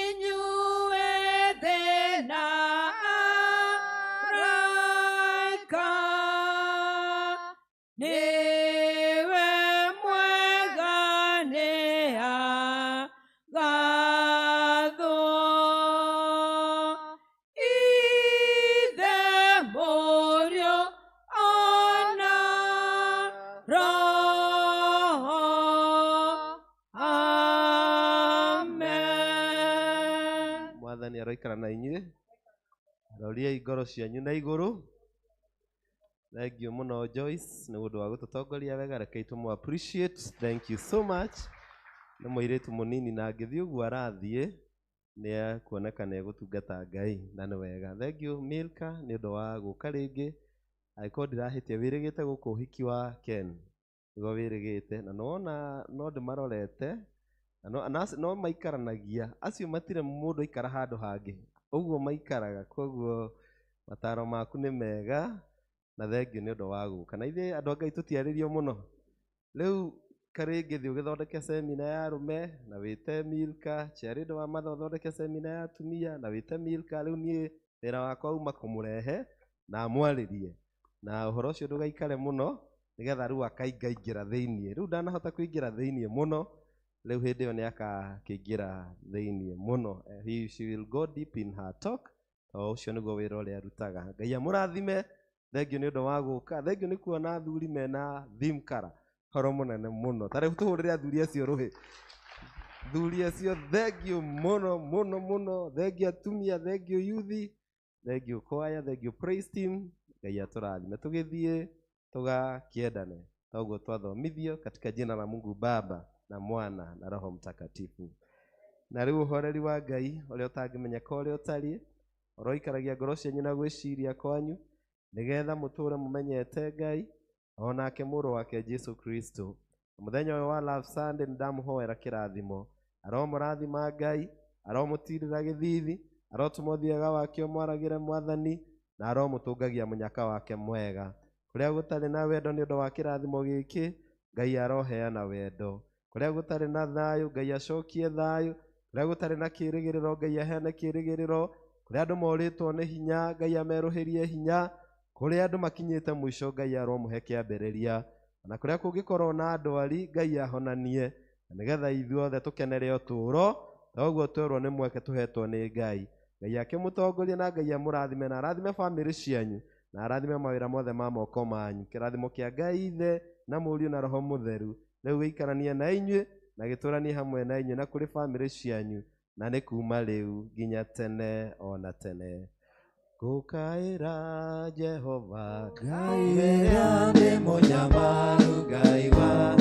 inyuĩ thĩ na araika, nĩwe mwega nĩ agathwo. Ithe Mũriũ ona Roho. Amen. Mwathani aroikara na inyuĩ, roriai ngoro cianyu na igũrũ. Thank you mũno Joyce nĩ ũndũ wa gũtũtongoria wega, rekei tũmũ appreciate. Thank you so much. Nĩ mũirĩtu mũnini na angĩthiĩ ũguo arathiĩ nĩ ekuoneka nĩ egũtungata Ngai na nĩ wega. Thank you Milka nĩ ũndũ wa gũka rĩngĩ. Angĩkorwo ndirahĩtia wĩrĩgĩte gũkũ ũhiki wa Ken nĩguo wĩrĩgĩte, na nĩwona no ndĩmarorete na no maikaranagia acio matirĩ mũndũ aikara handũ hangĩ ũguo maikaraga, koguo mataro maku nĩ mega na thengiũ nĩ ũndũ wa gũka. Na ithuĩ andũ a Ngai tũtiarĩrio mũno rĩu karĩngĩ thiĩ ũgĩthondeke semina ya arũme na wĩte Milka, Chiarĩndũ wa Matha ũthondeke semina ya atumia na wĩte Milka. Rĩu niĩ wĩra wakwa uma kũmũrehe na amwarĩrie na ũhoro ũcio ndũgaikare mũno nĩgetha rĩu akaingaingĩra thĩiniĩ. Rĩu ndanahota kũingĩra thĩiniĩ mũno, rĩu hĩndĩ ĩyo nĩ akakĩingĩra thĩiniĩ mũno. She will go deep in her talk, tondũ ũcio nĩguo wĩra ũrĩa arutaga. Ngai amũrathime, thengiũ nĩ ũndũ wa gũka, thengiũ nĩ kuona athuri mena theme color horo mũnene mũno. Ta rĩu tũhũrĩre athuri acio rũhĩ, thuri acio thengiũ mũno mũno mũno, thengiũ atumia, thengiũ yuthi, thengiũ kwaya, thengiũ praise team. Ngai atũrathime tũgĩthiĩ tũgakĩendane toguo twathomithio katika jina la Mungu Baba na Mwana na Roho Mtakatifu. Na rĩu ũhoreri wa Ngai ũrĩa ũtangĩmenyeka ũrĩa ũtariĩ ũroikaragia ngoro cianyu na gwĩciria kwanyu nĩgetha mũtũre mũmenyete Ngai o nake mũrũ wake Jesu Kristo. Mũthenya ũyũ wa Love Sunday nĩndamũhoera kĩrathimo, aromũrathima Ngai, aromũtirĩra gĩthithi, arotũma ũthiaga wake ũmwaragĩre Mwathani, na aromũtũngagia mũnyaka wake mwega. Kũrĩa gũtarĩ na wendo nĩ ũndũ wa kĩrathimo gĩkĩ, Ngai aroheana wendo. Kũrĩa gũtarĩ na thayũ, Ngai acokie thayũ. Kũrĩa gũtarĩ na kĩrĩgĩrĩro, Ngai aheane kĩrĩgĩrĩro. Kũrĩa andũ morĩtwo nĩ hinya, Ngai amerũhĩrie hinya. Kũrĩa andũ makinyĩte mũico, Ngai aromũhe kĩambĩrĩria. Na kũrĩa kũngĩkorwo na ndwari, Ngai ahonanie, na nĩgetha ithuothe tũkenere ũtũũro toguo twerwo nĩ mweke tũhetwo nĩ Ngai. Ngai akĩmũtongorie na Ngai amũrathime na arathime bamĩrĩ cianyu na arathime mawĩra mothe ma moko manyu. Kĩrathimo kĩa Ngai Ithe na Mũriũ na Roho Mũtheru rĩu gĩikaranie na inyuĩ na gĩtũranie hamwe na inyuĩ na kũrĩ bamĩrĩ cianyu, na nĩ kuma rĩu nginya tene ona tene. Gũkaĩra Jehova Ngai rĩrĩa ndĩ mũnyamaru, Ngai wa